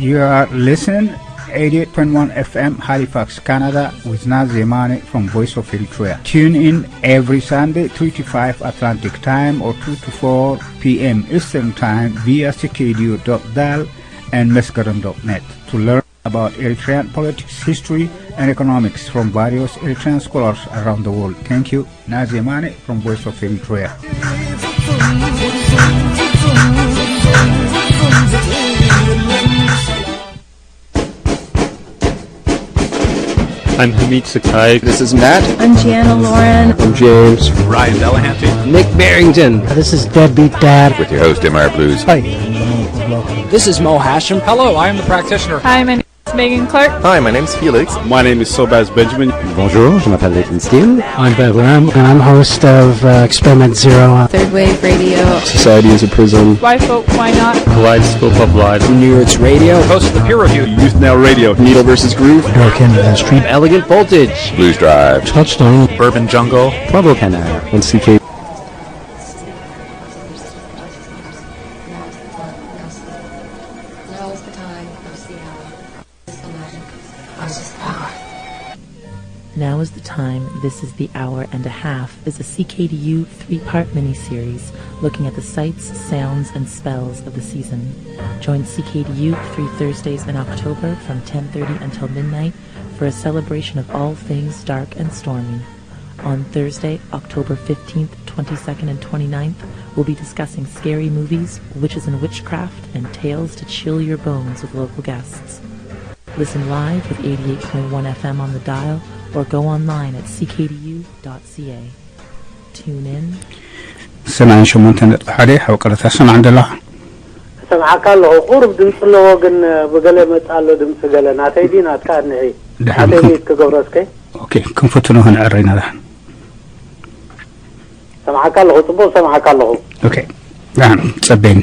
You are listening eighty-eight point one F M Halifax, Canada with Naz Yemane from Voice of Eritrea. Tune in every Sunday, three to five Atlantic Time or two to four P M Eastern Time via C K D U dot dal and mesgaram dot net to learn about Eritrean politics, history, and economics from various Eritrean scholars around the world. Thank you. Naz Yemane from Voice of Eritrea. I'm Hamid Sakai. This is Matt. I'm Gianna Lauren. I'm James. Ryan Delahanty. Nick Barrington. This is Deadbeat Dad. With your host, M R Blues. Hi. This is Mo Hashem. Hello, I am the practitioner. Hi, my name is Megan Clark. Hi, my name is Felix. My name is Sobaz Benjamin. Bonjour, je m'appelle Nathan Steele. I'm Bev Lamb, and I'm host of uh, Experiment Zero. Third Wave Radio. Society is a prison. Why folk, why not? Kaleidoscope of Life. New Roots Radio. Host of the Peer Review. Youth Now Radio. Needle versus Groove. Dark End Industry. Elegant Voltage. Blues Drive. Touchstone. Bourbon Jungle. Trouble Canal. N C K. Now is the Time, This is the Hour and a Half is a C K D U three-part miniseries looking at the sights, sounds, and spells of the season. Join C K D U three Thursdays in October from ten thirty until midnight for a celebration of all things dark and stormy. On Thursday, October fifteenth, twenty-second, and twenty-ninth, we'll be discussing scary movies, witches and witchcraft, and tales to chill your bones with local guests. Listen live with eighty-eight point one F M on the dial or go online at C K D U dot C A. Tune in. ሰማንያን ሸሞንተ ነጥቢ ሓደ ሓው ቀረታ ሰማዕ እንደላ ሰምዓካ ኣለኹ። ቁሩብ ድምፂ ኣለዎ ግን ብገለ መፃ ኣሎ ድምፂ ገለ ናተይ ድዩ ናትካ እንሒ ደሓን ናተይ ክም- ሚት ክገብሮ እስከ ኦኬ ክንፈትኖ ክንዕረይና ደሓን ሰምዓካ ኣለኹ። ፅቡቅ ሰምዓካ ኣለኹ። ኦኬ ደሓን ጸበይኒ።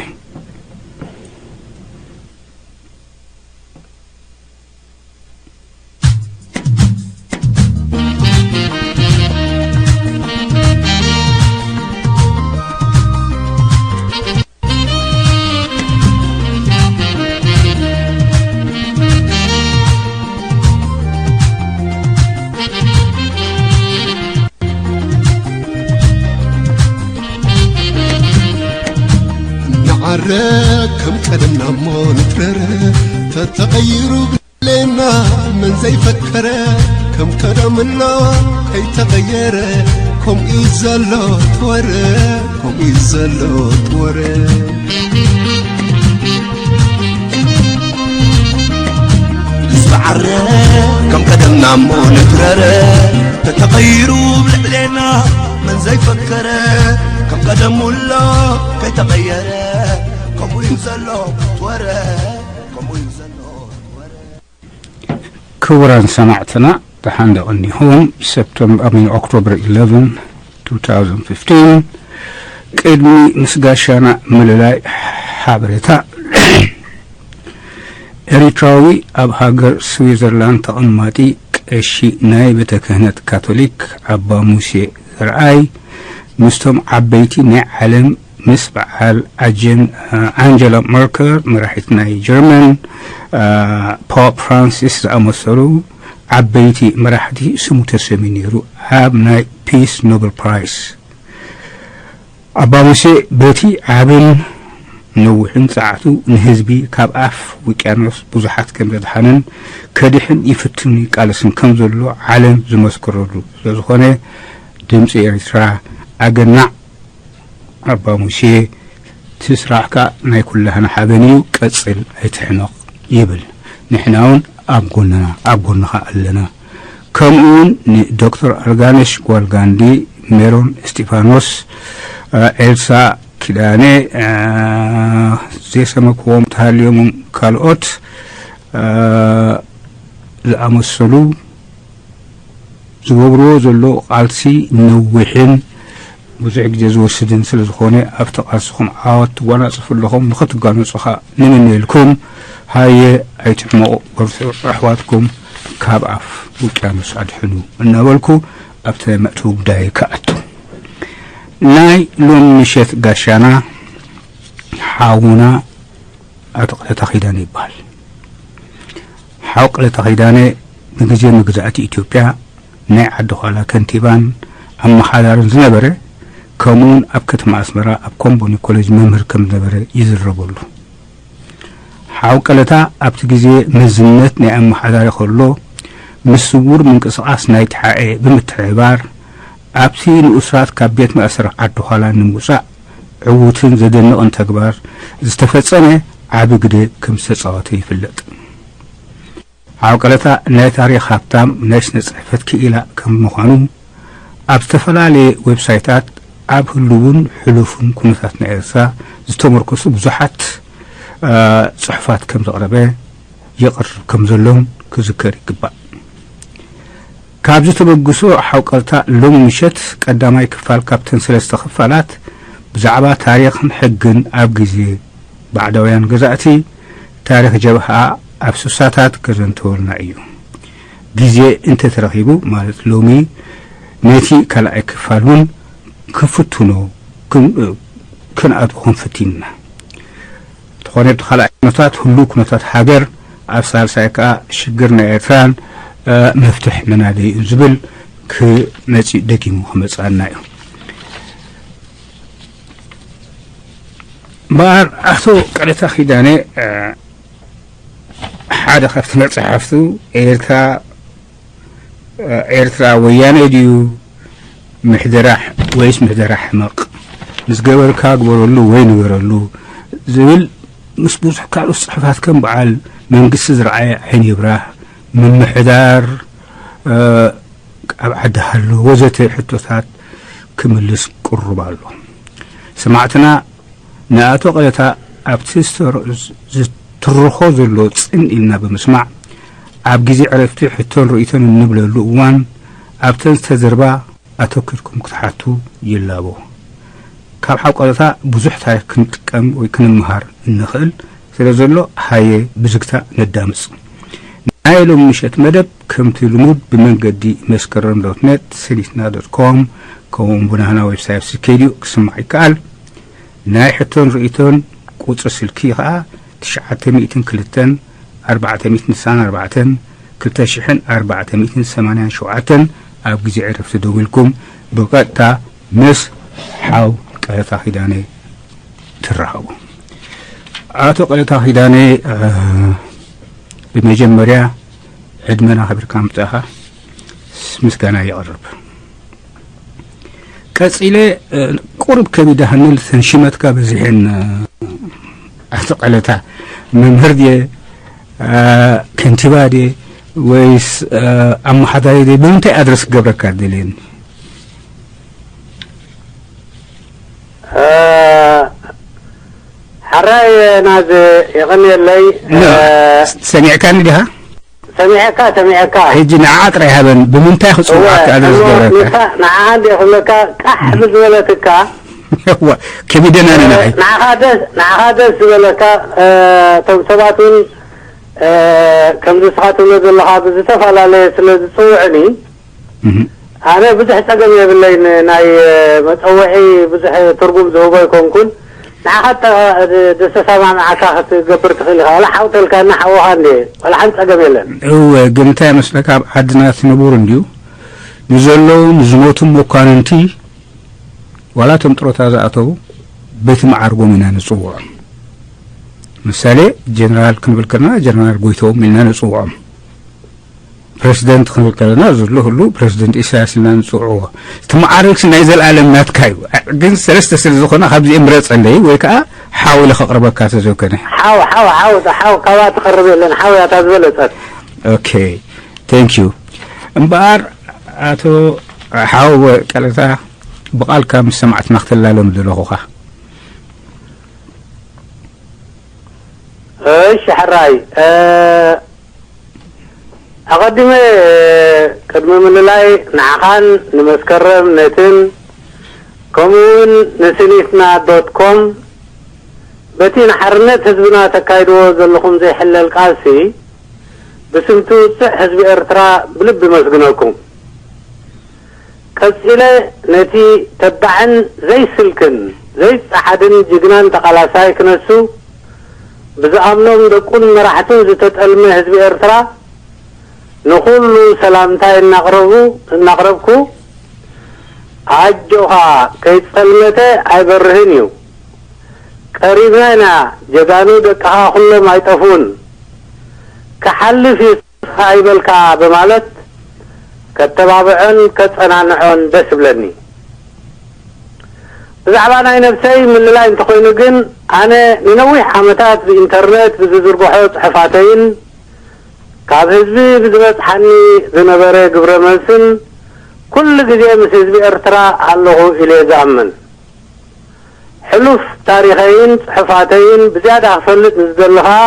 ንዓረ ከም ቀደምና እሞ ንትረረ ተተቐይሩ ብሌና መን ዘይፈከረ ከም ቀደም ኣሎ ከይተቐየረ ከምኡ እዩ ዘሎ ትወረ ከምኡ እዩ ዘሎ ትወረ ዝዓረ ከም ቀደምና እሞ ንትረረ ተተቐይሩ ብልዕሌና መን ዘይፈከረ ከም ቀደሙ ኣሎ ከይተቐየረ ከምኡ እዩ ዘሎ ትወረ ከምኡ እዩ ዘሎ ክቡራን ሰማዕትና ደሓን ዶ ቀኒኹም። ሰፕተምበር ኣሚን ኦክቶበር eleven two thousand fifteen ቅድሚ ምስ ጋሻና ምልላይ ሓበሬታ ኤሪትራዊ ኣብ ሃገር ስዊዘርላንድ ተቐማጢ ቀሺ ናይ ቤተ ክህነት ካቶሊክ ኣባ ሙሴ ዘርኣይ ምስቶም ዓበይቲ ናይ ዓለም ምስ በዓል ኣጀን- ኣንጀላ መርከል መራሒት ናይ ጀርመን ፖፕ ፍራንሲስ ዝኣመሰሉ ዓበይቲ መራሕቲ ስሙ ተሰምዩ ነይሩ ኣብ ናይ ፒስ ኖብል ፕራይስ ኣባ ሙሴ በቲ ዓብን ነዊሕን ጸዓቱ ንህዝቢ ካብ ኣፍ ውቅያኖስ ብዙሓት ከም ዘድሓነን ከድሕን ይፍትን ይቃለስን ከም ዘሎ ዓለም ዝመስክረሉ ስለዝኾነ ድምፂ ኤርትራ ኣገናዕ ኣባ ሙሴ እቲ ስራሕካ ናይ ኩላህና ሓበን እዩ ቀፅል ኣይትሕመቕ ይብል ንሕና እውን ኣብ ጎንና ኣብ ጎንኻ ኣለና ከምኡ እውን ንዶክተር ኣልጋነሽ ጓል ጋንዲ ሜሮን እስጢፋኖስ ኤልሳ ኪዳነ ዘይሰመክዎም ተሃልዮም ካልኦት ዝኣመሰሉ ዝገብርዎ ዘለዉ ቃልሲ ነዊሕን ብዙሕ ግዜ ዝወስድን ስለ ዝኾነ ኣብቲ ቃልስኹም ዓወት ትጓናጽፉ ኣለኹም ንኽትጓነጹ ኸኣ ንምነየልኩም ሃየ ኣይትሕመቑ በርትዑ ኣሕዋትኩም ካብ ኣፍ ውቅያኖስ ኣድሕኑ እናበልኩ ኣብቲ ናይ መእተዊ ጉዳይ ክኣቱ ናይ ሎም ምሸት ጋሻና ሓውና ኣቶ ቃለታ ኪዳነ ይበሃል። ሓው ቀለታ ኪዳነ ንግዜ መግዛእቲ ኢትዮጵያ ናይ ዓዲ ዃላ ከንቲባን ኣመሓዳርን ዝነበረ፣ ከምኡውን ኣብ ከተማ ኣስመራ ኣብ ኮምቦኒ ኮሌጅ መምህር ከም ዝነበረ ይዝረበሉ። ሓው ቀለታ ኣብቲ ግዜ መዝነት ናይ ኣመሓዳሪ ከሎ፣ ምስ ስዉር ምንቅስቓስ ናይቲ ሓኤ ብምትሕብባር፣ ኣብቲ ንኡስራት ካብ ቤት ማእሰሪ ዓዲ ዃላ ንምውጻእ ዕዉትን ዘደንቕን ተግባር ዝተፈጸመ ዓቢ ግደ ከም ዝተጻወተ ይፍለጥ። ሓው ቀለታ ናይ ታሪኽ ሃብታም ናይ ስነ ጽሕፈት ክኢላ ከም ምዃኑ፣ ኣብ ዝተፈላለየ ዌብሳይታት ኣብ ህሉውን ሕሉፍን ኩነታት ናይ ኤርትራ ዝተመርኮሱ ብዙሓት፣ እ፣ ጽሑፋት ከም ዘቕረበ የቕርብ ከም ዘሎን ክዝከር ይግባእ። ካብዚ ተበግሶ ሓው ቀለታ ሎሚ ምሸት ቀዳማይ ክፋል ካብተን ሰለስተ ክፋላት ብዛዕባ ታሪኽን ሕግን ኣብ ግዜ ባዕዳውያን ገዛእቲ፣ ታሪኽ ጀብሃ ኣብ ስሳታት ከዘንተወልና እዩ። ግዜ እንተተረኺቡ፣ ማለት ሎሚ፣ ነቲ ካልኣይ ክፋል እውን ክንፍትኖ፣ ክን-፣ ክንኣትዎ ክንፍትን ኢና። እንተኾነ፣ እቲ ካልኣይ ኩነታት ህሉው ኩነታት ሃገር፣ ኣብ ሳልሳይ ከኣ ሽግር ናይ ኤርትራን፣ እ፣ መፍትሕ መናደይኡን ዝብል ክመጽእ ደጊሙ ክመጽኣና እዩ። እምበኣር ኣቶ ቀለታ ኪዳነ፣ እ፣ ሓደ ካብቲ መጽሓፍቱ ኤርትራ፣ እ፣ ኤርትራ ወያነ ድዩ ምሕደራ ወይስ ምሕደራ ሕመቕ? ምስ ገበርካ ግበረሉ ወይ ንበረሉ ዝብል ምስ ብዙሕ ካልኦት ጽሑፋት ከም በዓል መንግስቲ ዝረኣየ ዓይኒ ይብራህ፣ ምምሕዳር፣ እ፣ ኣብ ዓዲ ሃሎ ወዘተ ሕቶታት ክምልስ ቅሩብ ኣሎ። ሰማዕትና ንኣቶ ቀለታ ኣብቲ ዝተር-፣ ዝትርኾ ዘሎ ጽን ኢልና ብምስማዕ፣ ኣብ ግዜ ዕረፍቲ ሕቶን ርእይቶን እንብለሉ እዋን፣ ኣብተን ዝተዘርባ ኣተኲርኩም ክትሓቱ ይላቦ። ካብ ሓው ቀለታ ብዙሕ ታሪኽ ክንጥቀም ወይ ክንምሃር እንኽእል ስለ ዘሎ፣ ሃየ ብዝግታ ነዳምጽ። ናይ ሎሚ ምሸት መደብ ከምቲ ልሙድ ብመንገዲ መስከረም ዶት ኔት፣ ሰኒትና ዶት ኮም፣ ከምኡውን ብናህና ዌብሳይት ስኬድዩ ክስማዕ ይከኣል። ናይ ሕቶን ርእይቶን ቁጽሪ ስልኪ ኸኣ ትሽዓተ ሚእትን ክልተን ኣርባዕተ ሚእትን ስሳን ኣርባዕተን ክልተ ሽሕን ኣርባዕተ ሚእትን ሰማንያን ሸውዓተን ኣብ ግዜ ዕረፍቲ ደዊልኩም ብቐጥታ ምስ ሓው ቀለታ ኪዳነ ትራኸቡ። ኣቶ ቀለታ ኪዳነ፣ እ፣ ብመጀመርያ ዕድመና ኣኽቢርካ ምጻኻ ምስጋና የቕርብ። ቀጺለ፣ እ፣ ቁሩብ ከቢድ ሃንል ተን ሽመትካ በዚሐን፣ እ፣ ኣቶ ቀለታ መምህር ድየ፣ እ፣ ከንቲባ ድየ ወይስ፣ እ፣ ኣመሓዳሪ ድየ? ብምንታይ ኣድረስ ክገብረካ ደልየኒ? እ፣ ሕራይ ናዝ የቐንየለይ። ኖ፣ እ፣ ሰሚዕካኒ ዲኻ? ሰሚዐካ፣ ሰሚዐካ። ሕጂ ንዓኣ ጥራይ ሃበን፣ ብምንታይ ክጽውዓካ እወ፣ ኣድረስ እሞ ዝገብረካ? ንሳ፣ ንዓኣ እንደ ክብለካ፣ ቃሕ ብዝበለትካ፣ እዋ፣ ከቢደና እ፣ ንዓይ። ንዓኻ ደስ፣ ንዓኻ ደስ ዝበለካ፣ እ፣ እቶም ሰባት እውን፣ እ፣ ከምዚ ንስኻ ትብሎ ዘለኻ ብዝተፈላለየ ስለ ዝጽውዕኒ፣ እህ። ኣነ ብዙሕ ጸገም የብለይን፣ ናይ መጸውዒ ብዙሕ ትርጉም ዝህቦ ኣይኮንኩን። ንዓኻ ተ-፣ ድ-፣ ደስተሰማምዓካ ክትገብር ትኽእል ኢኻ። ዋላ ሓው ተልካና ሓውኻ እንድየ፣ ዋላ ሓንቲ ጸገም የለን። እወ፣ ግን እንታይ መስለካ፣ ኣብ ዓድና እቲ ንቡር እንድዩ፣ ንዘለዉ ንዝሞቱ መኳንንቲ፣ ዋላ እቶም ጥሮታ ዝኣተዉ፣ በቲ መዓርጎም ኢና ንጽውዖም። ምሳሌ፣ ጀነራል ክንብል ከለና፣ ጀነራል ጎይተኦም ኢልና ንጽውዖም። ፕረሲደንት ክንብል ከለና ዘሎ ህሉ ፕረሲደንት ኢሳያስ ኢልና ንጽውዕዎ። እቲ መዓርግሲ ናይ ዘልኣለም ናትካ እዩ። ግን ሰለስተ ስለ ዝኾና ካብዚኦም ምረጸለይ ወይ ከኣ ሓው ኢለ ከቕርበካ ተዘውከነ። ሓው፣ ሓው፣ ሓው፣ ሓው ካብኣ ትቐርብ የለን። ሓው እያ እታ ዝበለጸት። ኦኬ፣ ቴንክ ዩ። እምበኣር ኣቶ ሓው ቀለታ ብቓልካ ምስ ሰማዕትና ክተላሎም ዝደለኹኻ። እሺ፣ ሕራይ፣ እ፣ ኣቐዲመ ቅድሚ ምልላይ ንዓኻን ንመስከረም ነትን ከምኡውን ንስኒትና ዶት ኮም በቲ ንሓርነት ህዝብና ተካይድዎ ዘለኹም ዘይሕለል ቃልሲ ብስም ትውጽዕ ህዝቢ ኤርትራ ብልቢ መስግነኩም። ቀጺለ ነቲ ተባዕን ዘይስልክን ዘይጸዓድን ጅግናን ተቓላሳይ ክነሱ ብዝኣምኖም ደቁን መራሕቱን ዝተጠልመ ህዝቢ ኤርትራ ንኹሉ ሰላምታይ እናቕረቡ እናቕረብኩ፣ ኣጆኻ፣ ከይጸልመተ ኣይበርህን እዩ። ቀሪብና ኢና፣ ጀጋኑ ደቅኻ ኩሎም ኣይጠፍኡን። ክሓልፍ እዩ ንስኻ ኣይበልካ፣ በማለት ከተባብዖን ከጸናንዖን ደስ ይብለኒ። ብዛዕባ ናይ ነብሰይ ምልላይ እንተኾይኑ ግን፣ ኣነ ንነዊሕ ዓመታት ብኢንተርነት ብዝዝርግሖ ጽሑፋተይን ካብ ህዝቢ ብዝበጽሓኒ ዝነበረ ግብረ መልስን፣ ኩሉ ግዜ ምስ ህዝቢ ኤርትራ ኣለኹ ኢለ ዝኣምን። ሕሉፍ ታሪኸይን ጽሑፋተይን ብዝያዳ ክፈልጥ ንዝደሊ ኸኣ፣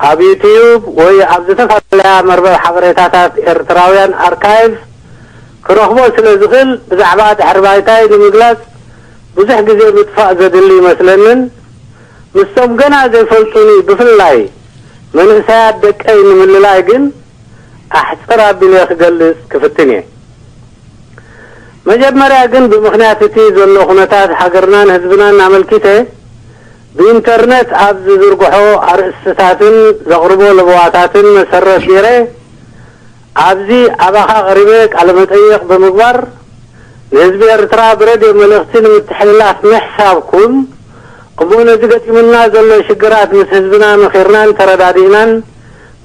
ኣብ ዩትዩብ ወይ ኣብ ዝተፈላለያ መርበብ ሓበሬታታት ኤርትራውያን ኣርካይቭ ክረኽቦ ስለ ዝኽእል፣ ብዛዕባ ድሕሪ ባይታይ ንምግላጽ ብዙሕ ግዜ ምጥፋእ ዘድሊ ይመስለንን፣ ምስቶም ገና ዘይፈልጡኒ፣ ብፍላይ መንእሰያት ደቀይ ንምልላይ ግን ኣሕጽር ኣቢለ ክገልጽ ክፍትን እየ። መጀመርያ ግን፣ ብምኽንያት እቲ ዘሎ ኩነታት ሃገርናን ህዝብናን ኣመልኪተ፣ ብኢንተርነት ኣብ ዝዝርግሖ ኣርእስትታትን ዘቕርቦ ለበዋታትን መሰረት ገይረ፣ ኣብዚ ኣባኻ ቀሪበ ቃለ መጠይቕ ብምግባር፣ ንህዝቢ ኤርትራ ብረድዮ መልእኽቲ ንምትሕልላፍ ምሕሳብኩም፣ እሞ ነዚ ገጢሙና ዘሎ ሽግራት ምስ ህዝብና መኺርናን ተረዳዲእናን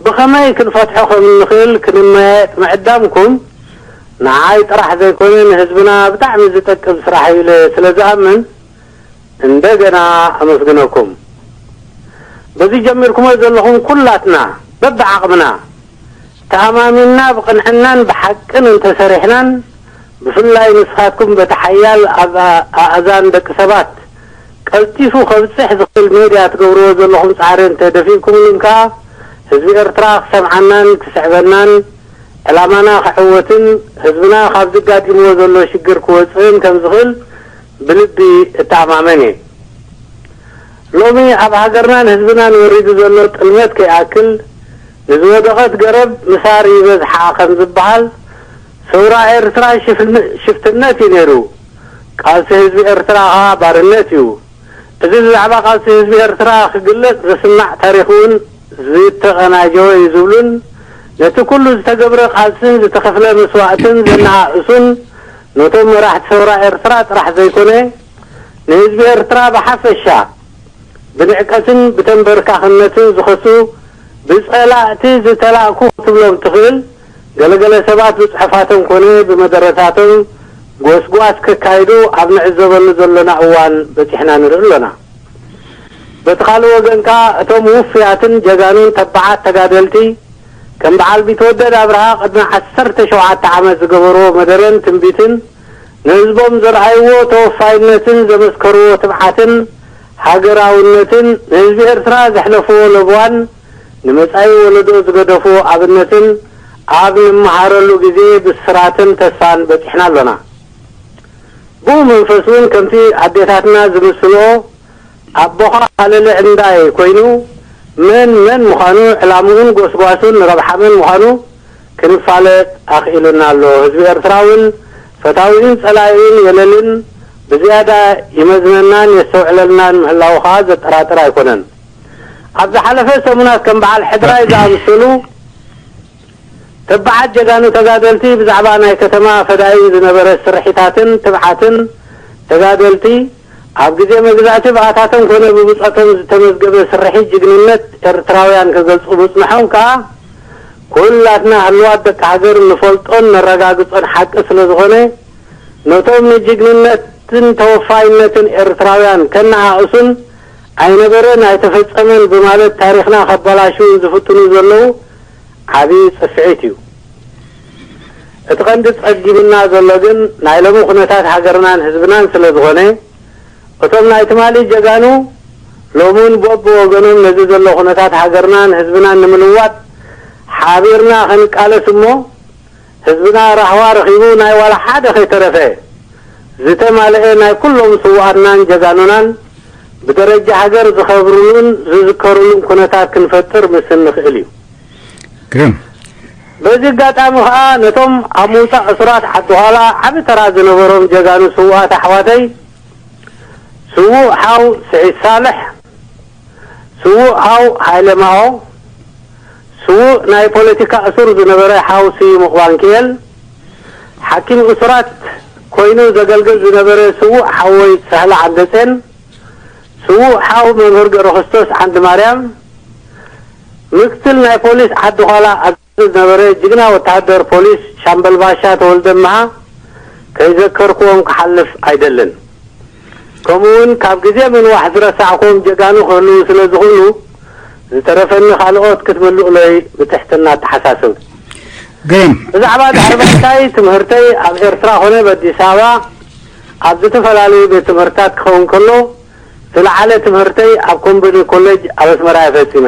ብኸመይ ክንፈትሖ ከም እንኽእል ክንመያየጥ ምዕዳምኩም፣ ንዓይ ጥራሕ ዘይኮነ ንህዝብና ብጣዕሚ ዝጠቅም ስራሕ እዩ ኢለ ስለ ዝኣምን፣ እንደገና ኣመስግነኩም። በዚ ጀሚርኩሞ ዘለኹም ኩላትና በብዓቕምና ተኣማሚንና ብቕንዕናን ብሓቅን እንተሰሪሕናን፣ ብፍላይ ንስኻትኩም በቲ ሓያል ኣብ ኣእዛን ደቂ ሰባት ቀልጢፉ ከብጽሕ ዝኽእል ሜድያ ትገብርዎ ዘለኹም ጻዕሪ እንተደፊእኩምሉን ከኣ፣ ህዝቢ ኤርትራ ክሰምዓናን ክስዕበናን፣ ዕላማና ክዕወትን ህዝብና ካብ ዝጋጢምዎ ዘሎ ሽግር ክወጽእን ከም ዝኽእል ብልቢ እተኣማመን እየ። ሎሚ ኣብ ሃገርናን ህዝብናን ወሪዱ ዘሎ ጥልመት ከይኣክል፣ ንዝወደቐት ገረብ ምሳር ይበዝሓ ከም ዝበሃል፣ ሰውራ ኤርትራ ሽፍን-፣ ሽፍትነት እዩ ነይሩ፣ ቃልሲ ህዝቢ ኤርትራ ኸኣ ባርነት እዩ። እዚ ብዛዕባ ቃልሲ ህዝቢ ኤርትራ ክግለጽ ዝስማዕ ታሪኽ እውን ዝተቐናጀወ እዩ ዝብሉን፣ ነቲ ኩሉ ዝተገብረ ቃልስን ዝተኸፍለ መስዋእትን ዘነኣእሱን፣ ነቶም መራሕቲ ሰውራ ኤርትራ ጥራሕ ዘይኮነ፣ ንህዝቢ ኤርትራ ብሓፈሻ፣ ብንዕቀትን ብተንበርካኽነትን ዝኸሱ፣ ብጸላእቲ ዝተላእኩ ክትብሎም ትኽእል፣ ገለገለ ሰባት ብጽሑፋቶም ኮነ ብመደረታቶም ጎስጓስ ከካይዱ ኣብ ንዕዘበሉ ዘሎና እዋን በጺሕና ንርኢ ኣሎና። በቲ ካልእ ወገን ከኣ፣ እቶም ውፉያትን ጀጋኑን ተባዓት ተጋደልቲ፣ ከም በዓል ቢትወደድ ኣብርሃ ቅድሚ ዓሰርተ ሸውዓተ ዓመት ዝገበርዎ መደረን ትንቢትን፣ ንህዝቦም ዘርኣይዎ ተወፋይነትን ዘመስከርዎ ትብዓትን ሃገራውነትን፣ ንህዝቢ ኤርትራ ዘሕለፍዎ ለበዋን ንመጻኢ ወለዶ ዝገደፍዎ ኣብነትን ኣብ ንመሃረሉ ግዜ ብስራትን ተስፋን በጺሕና ኣሎና። ብኡ መንፈስ እውን ከምቲ ኣዴታትና ዝምስልኦ፣ ኣቦኻ ኣለሊ ዕንዳይ ኮይኑ፣ መን መን ምዃኑ፣ ዕላምኡን ጎስጓሱን ንረብሓ መን ምዃኑ ክንፋለጥ ኣኽኢሉና ኣሎ። ህዝቢ ኤርትራ እውን ፈታዊኡን ጸላኢኡን የለልን፣ ብዝያዳ ይመዝነናን የስተውዕለልናን ምህላዉ ከኣ ዘጠራጥር ኣይኮነን። ኣብ ዝሓለፈ ሰሙናት ከም በዓል ሕድራይ ዝኣመሰሉ ተባዓት ጀጋኑ ተጋደልቲ ብዛዕባ ናይ ከተማ ፈዳይን ዝነበረ ስርሒታትን ትብዓትን ተጋደልቲ፣ ኣብ ግዜ መግዛእቲ ብኣታቶም ኮነ ብብጾቶም ዝተመዝገበ ስርሒት ጅግንነት ኤርትራውያን ክገልጹ ምጽንሖም ከኣ፣ ኩላትና ህሉዋት ደቂ ሃገር ንፈልጦን ነረጋግጾን ሓቂ ስለ ዝኾነ፣ ነቶም ንጅግንነትን ተወፋይነትን ኤርትራውያን ከነኣእሱን ኣይነበረን ኣይተፈጸመን ብማለት ታሪኽና ከባላሽዉን ዝፍትኑ ዘለዉ ዓቢ ጽፍዒት እዩ። እቲ ቀንዲ ጸጊምና ዘሎ ግን ናይ ሎሚ ኩነታት ሃገርናን ህዝብናን ስለ ዝኾነ፣ እቶም ናይ ትማሊ ጀጋኑ ሎሚ እውን በብወገኖም ነዚ ዘሎ ኩነታት ሃገርናን ህዝብናን ንምልዋጥ ሓቢርና ክንቃለስ እሞ፣ ህዝብና ራህዋ ረኺቡ ናይ ዋላ ሓደ ከይተረፈ ዝተማልአ ናይ ኩሎም ስዉኣትናን ጀጋኑናን ብደረጃ ሃገር ዝኸብሩሉን ዝዝከሩሉን ኩነታት ክንፈጥር ምስ እንኽእል እዩ። ግርም። በዚ ኣጋጣሚ ኸኣ ነቶም ኣብ ምውጻእ እሱራት ዓዲ ዃላ ዓቢ ተራ ዝነበሮም ጀጋኑ ስዉኣት ኣሕዋተይ፣ ስዉእ ሓው ስዒድ ሳልሕ፣ ስዉእ ሓው ሃይለ ማኦ፣ ስዉእ ናይ ፖለቲካ እሱር ዝነበረ ሓው ስዩም እቕባንክኤል፣ ሓኪም እሱራት ኮይኑ ዘገልግል ዝነበረ ስዉእ ሓወይ ሳህለ ዓንደጼን፣ ስዉእ ሓው መምህር ገብረክርስቶስ ዓንድማርያም፣ ምክትል ናይ ፖሊስ ዓዲ ዃላ ኣዛዚ ዝነበረ ጅግና ወተሃደር ፖሊስ ሻምበል ባሻ ተወልደ እምሃ ከይዘከርክዎም ክሓልፍ ኣይደልን። ከምኡውን ካብ ግዜ ምንዋሕ ዝረሳዕክዎም ጀጋኑ ክህልዉ ስለ ዝኽእሉ፣ ዝተረፈኒ ካልኦት ክትምልኡለይ ብትሕትና ኣተሓሳስብ። ግርም። ብዛዕባ ድሕሪ ባይታይ ትምህርተይ ኣብ ኤርትራ ኾነ ኣብ ኣዲስ ኣበባ ኣብ ዝተፈላለዩ ቤት ትምህርትታት ክኸውን ከሎ፣ ዝለዓለ ትምህርተይ ኣብ ኮምበኒ ኮሌጅ ኣብ ኣስመራ እየ ፈጺመ።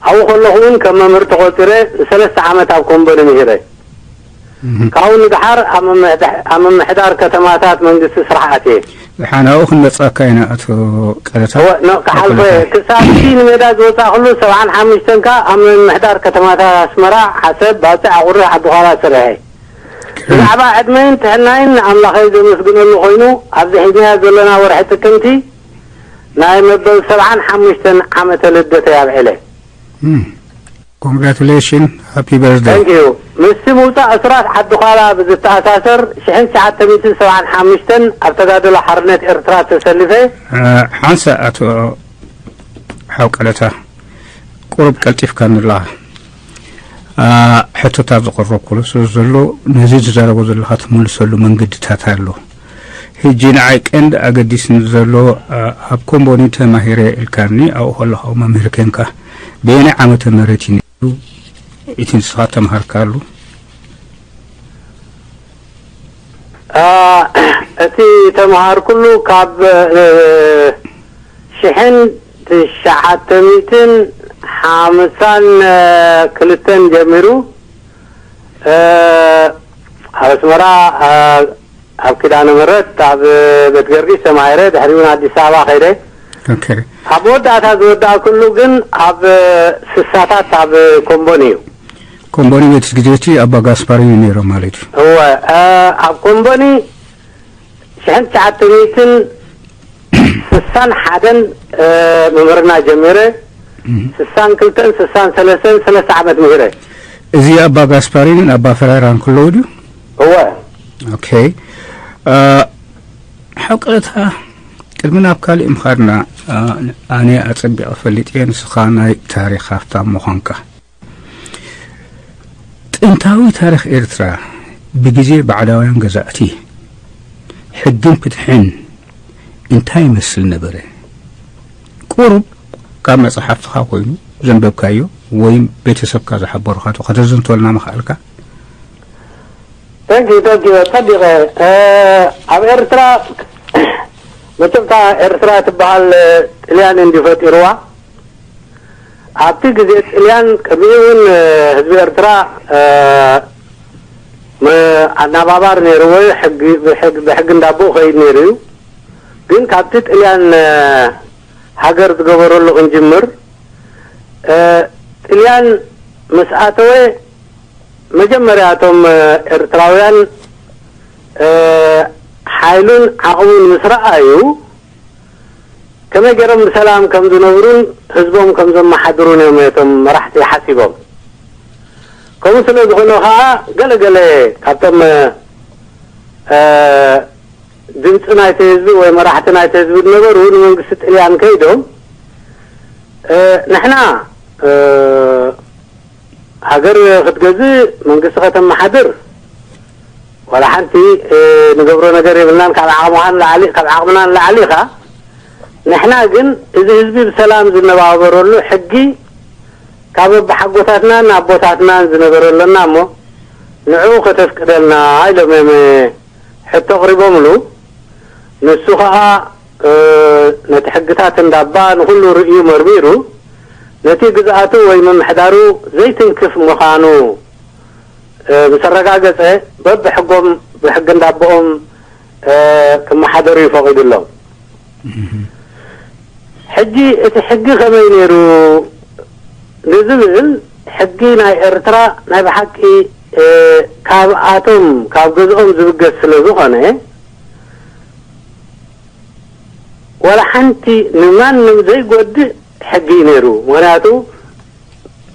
ኣብኡ ከለኹ እውን ከም መምህር ተቖጺረ ንሰለስተ ዓመት ኣብ ኮምበኒ ምሂረ። ካብኡ ንድሓር ኣብ ምምሕዳ- ኣብ ምምሕዳር ከተማታት መንግስቲ ስራሕ ኣትየ። ደሓን ኣብኡ ክንመጽኣካ ኢና ኣቶ ቀለታ። እወ፣ ኖ፣ ክሓልፎ እየ። ክሳብ እቲ ንሜዳ ዝወጻእኩሉ ሰብዓን ሓሙሽተን ከኣ ኣብ ምምሕዳር ከተማታት ኣስመራ፣ ዓሰብ፣ ባጽዕ፣ ኣቑርህ፣ ዓዲ ዃላ ሰሪሐ። ብዛዕባ ዕድመይን ጥዕናይን ንኣምላኸይ ዘመስግነሉ ኮይኑ፣ ኣብዚ ሒዝናዮ ዘለና ወርሒ ጥቅምቲ ናይ መበል ሰብዓን ሓሙሽተን ዓመተ ልደተይ ኣብዒለ። Congratulations, happy birthday. Thank you። ምስቲ ምውጻእ እሱራት ዓዲ ዃላ ብዝተኣሳሰር ሽሕን ትሽዓተ ሚእትን ሰብዓን ሓሙሽተን ኣብ ተጋድሎ ሓርነት ኤርትራ ተሰሊፈ። ሓንሳ ኣቶ ሓው ቀለታ ቁሩብ ቀልጢፍካ ንላ ሕቶታት ዝቐረብኩሉ ስለ ዘሎ ነዚ ትዛረቦ ዘለኻ ትምልሰሉ መንገድታት ኣሎ። ሕጂ ንዓይ ቀንዲ ኣገዲስኒ ዘሎ ኣብ ኮምቦኒ ተማሂረ ኢልካኒ ኣብኡ ከለኻ መምህር ኬንካ በየናይ ዓመተ ምህረት እዩ ነይሩ እቲ ንስኻ ተምሃርካሉ? እቲ ተምሃርኩሉ ካብ ሽሕን ትሽዓተ ሚእትን ሓምሳን ክልተን ጀሚሩ ኣብ ኣስመራ ኣብ ኪዳነ ምሕረት ኣብ ቤት ገርጊስ ተማሂረ፣ ድሕሪኡ ንኣዲስ ኣበባ ከይደ። ኦኬ። ኣብ መወዳእታ ዝወዳእኩሉ ግን ኣብ ስሳታት ኣብ ኮምቦኒ እዩ። ኮምቦኒ ቤት ግዜቲ ኣባ ጋስፓሪ እዩ ነይሩ ማለት እዩ። እወ፣ እ፣ ኣብ ኮምቦኒ ሽሕን ትሽዓተ ሚእትን ስሳን ሓደን እ፣ ምምህርና ጀሚረ። ስሳን ክልተን ስሳን ሰለስተን ሰለስተ ዓመት ምሂረ። እዚ ኣባ ጋስፓሪንን ኣባ ፈራይራን ክለዉ ድዩ? እወ። ኦኬ። እ፣ ሓው ቀለታ ቅድሚ ናብ ካሊእ ምኻድና እ፣ ኣነ ኣጸቢቐ ፈሊጠ ንስኻ ናይ ታሪኽ ሃፍታም ምዃንካ። ጥንታዊ ታሪኽ ኤርትራ ብግዜ ባዕዳውያን ገዛእቲ ሕግን ፍትሕን እንታይ ይመስል ነበረ? ቁሩብ ካብ መጽሓፍትኻ ኮይኑ ዘንበብካዮ ወይም ቤተሰብካ ዝሓበሩኻ ዶ ከተዘንቶልና ምኽኣልካ? Thank you, thank you። ጸቢቐ ኣብ ኤርትራ መቸምታ ኤርትራ ትበሃል ጥልያን እንዲ ፈጢርዋ ኣብቲ ግዜ ጥልያን ቅድሚኡ እውን ህዝቢ ኤርትራ ኣናባባር ነይርዎ እዩ። ሕጊ ብሕጊ እንዳቦ ከይድ ነይሩ እዩ። ግን ካብቲ ጥልያን ሃገር ዝገበረሉ ክንጅምር፣ ጥልያን ምስ ኣተወ መጀመርያ እቶም ኤርትራውያን ሓይሉን ዓቕሙን ምስ ረኣዩ ከመይ ገይሮም ብሰላም ከም ዝነብሩን ህዝቦም ከም ዘመሓድሩን እዮም እቶም መራሕቲ ሓሲቦም። ከምኡ ስለ ዝኾነ ኸዓ ገለ ገለ ካብቶም ድምፂ ናይቲ ህዝቢ ወይ መራሕቲ ናይቲ ህዝቢ ዝነበሩ ንመንግስቲ ጥልያን ከይዶም ንሕና ሃገር ክትገዝእ መንግስቲ ከተመሓድር ዋላ ሓንቲ ንገብሮ ነገር የብልናን ካብ ዓቕምኻ ንላዕሊ ካብ ዓቕምና ንላዕሊ ኢኻ። ንሕና ግን እዚ ህዝቢ ብሰላም ዝነባበረሉ ሕጊ ካብ ኣቦሓጎታትናን ኣቦታትናን ዝነበረ ኣለና እሞ ንዕኡ ከተፍቅደልና ኢሎም እዮም ሕቶ ኣቕሪቦምሉ። ንሱ ኸዓ ነቲ ሕግታት እንዳባ ንኹሉ ርእዩ መርሚሩ ነቲ ግዝኣቱ ወይ ምምሕዳሩ ዘይትንክፍ ምዃኑ ምስ ኣረጋገጸ በብሕጎም ብሕጊ እንዳቦኦም ክመሓደሩ እዩ ፈቒዱሎም። ሕጂ እቲ ሕጊ ከመይ ነይሩ ንዝብል ሕጊ ናይ ኤርትራ ናይ ብሓቂ ካብኣቶም ካብ ገዝኦም ዝብገስ ስለ ዝኾነ ዋላ ሓንቲ ንማንም ዘይጎድእ ሕጊ እዩ ነይሩ። ምኽንያቱ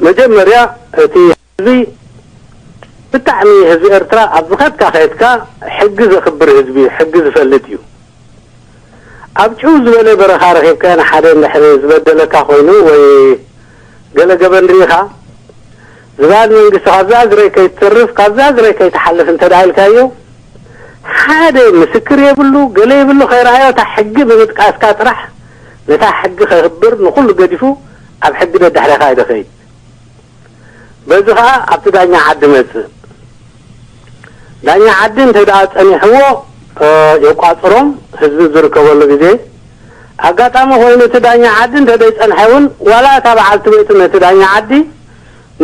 መጀመርያ እቲ ህዝቢ ብጣዕሚ፣ ህዝቢ ኤርትራ ኣብ ዝኸድካ ከድካ ሕጊ ዘኽብር ህዝቢ፣ ሕጊ ዝፈልጥ እዩ። ኣብ ጭው ዝበለ በረኻ ረኺብካዮ ንሓደ እንድሕር ዝበደለካ ኮይኑ ወይ ገለ ገበን ርኢኻ፣ ዝባን መንግስቲ ካብዛ እግረይ ከይትተርፍ፣ ካብዛ እግረይ ከይትሓልፍ እንተ ደኣ ኢልካዮ፣ ሓደ ምስክር የብሉ፣ ገለ የብሉ፣ ከይረኣዮ እታ ሕጊ ብምጥቃስካ ጥራሕ ነታ ሕጊ ከኽብር ንኹሉ ገዲፉ ኣብ ሕጊ ደድሕረኻ እዩ ዝኸይድ። በዚ ኸኣ ኣብቲ ዳኛ ዓዲ መጽእ። ዳኛ ዓዲ እንተ ደኣ ጸኒሕዎ፣ እ፣ የቋጽሮም፣ ህዝቢ ዝርከበሉ ግዜ። ኣጋጣሚ ኮይኑ እቲ ዳኛ ዓዲ እንተ ዘይጸንሐ እውን፣ ዋላ እታ በዓልቲ ቤቱ ነቲ ዳኛ ዓዲ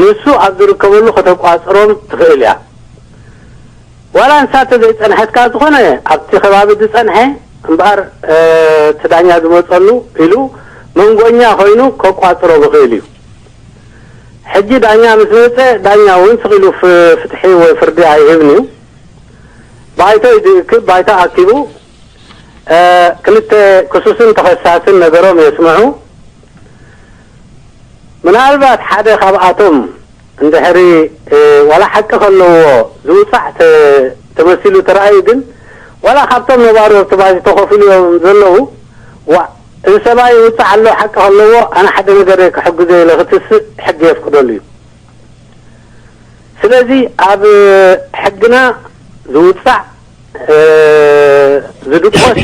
ንሱ ኣብ ዝርከበሉ ከተቋጽሮም ትኽእል እያ። ዋላ ንሳ እንተ ዘይጸንሐትካ ዝኾነ ኣብቲ ከባቢ ዝጸንሐ እምበኣር፣ እ፣ እቲ ዳኛ ዝመጸሉ ኢሉ መንጎኛ ኮይኑ ከቋጽሮም ይኽእል እዩ። ሕጂ ዳኛ ምስ መጸ፣ ዳኛ እውን ስቕ ኢሉ ፍ-፣ ፍትሒ ወይ ፍርዲ ኣይህብን እዩ። ባይቶ እዩ ዝእክብ፣ ባይቶ ኣኪቡ፣ እ፣ ክልተ ክሱስን ተኸሳስን ነገሮም የስምዑ። ምናልባት ሓደ ካብኣቶም እንድሕሪ፣ እ፣ ዋላ ሓቂ ከለዎ ዝውጻዕ ተ-፣ ተመሲሉ ተራእዩ ግን፣ ዋላ ካብቶም ነባሪ ኣብቲ ባይቶ ኮፍ ኢሎም ዘለዉ፣ ዋ፣ እዚ ሰብኣይ ይውጻዕ ኣሎ፣ ሓቂ ከለዎ ኣነ ሓደ ነገር እየ ክሕግዞ ኢለ ክትስእ ሕጊ የፍቅደሉ እዩ። ስለዚ ኣብ ሕግና ዝውጻዕ፣ እ፣ ዝድቆስ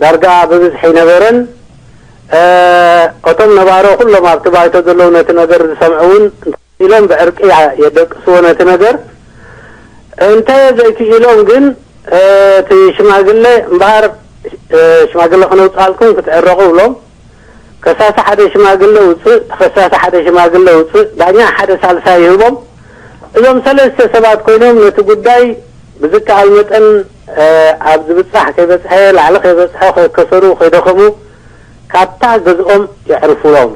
ዳርጋ ብብዝሒ ኣይነበረን። እ፣ እቶም ነባሮ ኩሎም ኣብቲ ባይቶ ዘለዉ ነቲ ነገር ዝሰምዑ እውን ኢሎም ብዕርቂ የደቅስዎ ነቲ ነገር። እንተ ዘይክኢሎም ግን፣ እ፣ እቲ ሽማግለ እምበኣር፣ እ፣ ሽማግለ ክነውጽኣልኩም ክትዕረቑ ብሎም። ከሳሲ ሓደ ሽማግለ ውጽእ፣ ተኸሳሲ ሓደ ሽማግለ ውጽእ፣ ዳኛ ሓደ ሳልሳይ ይህቦም። እዞም ሰለስተ ሰባት ኮይኖም ነቲ ጉዳይ ብዝከኣል መጠን፣ እ፣ ኣብ ዝብጻሕ ከይበጽሐ፣ ላዕሊ ከይበጽሐ፣ ከይከሰሩ፣ ከይደኸሙ ካብታ ገዝኦም የዕርፉሎም።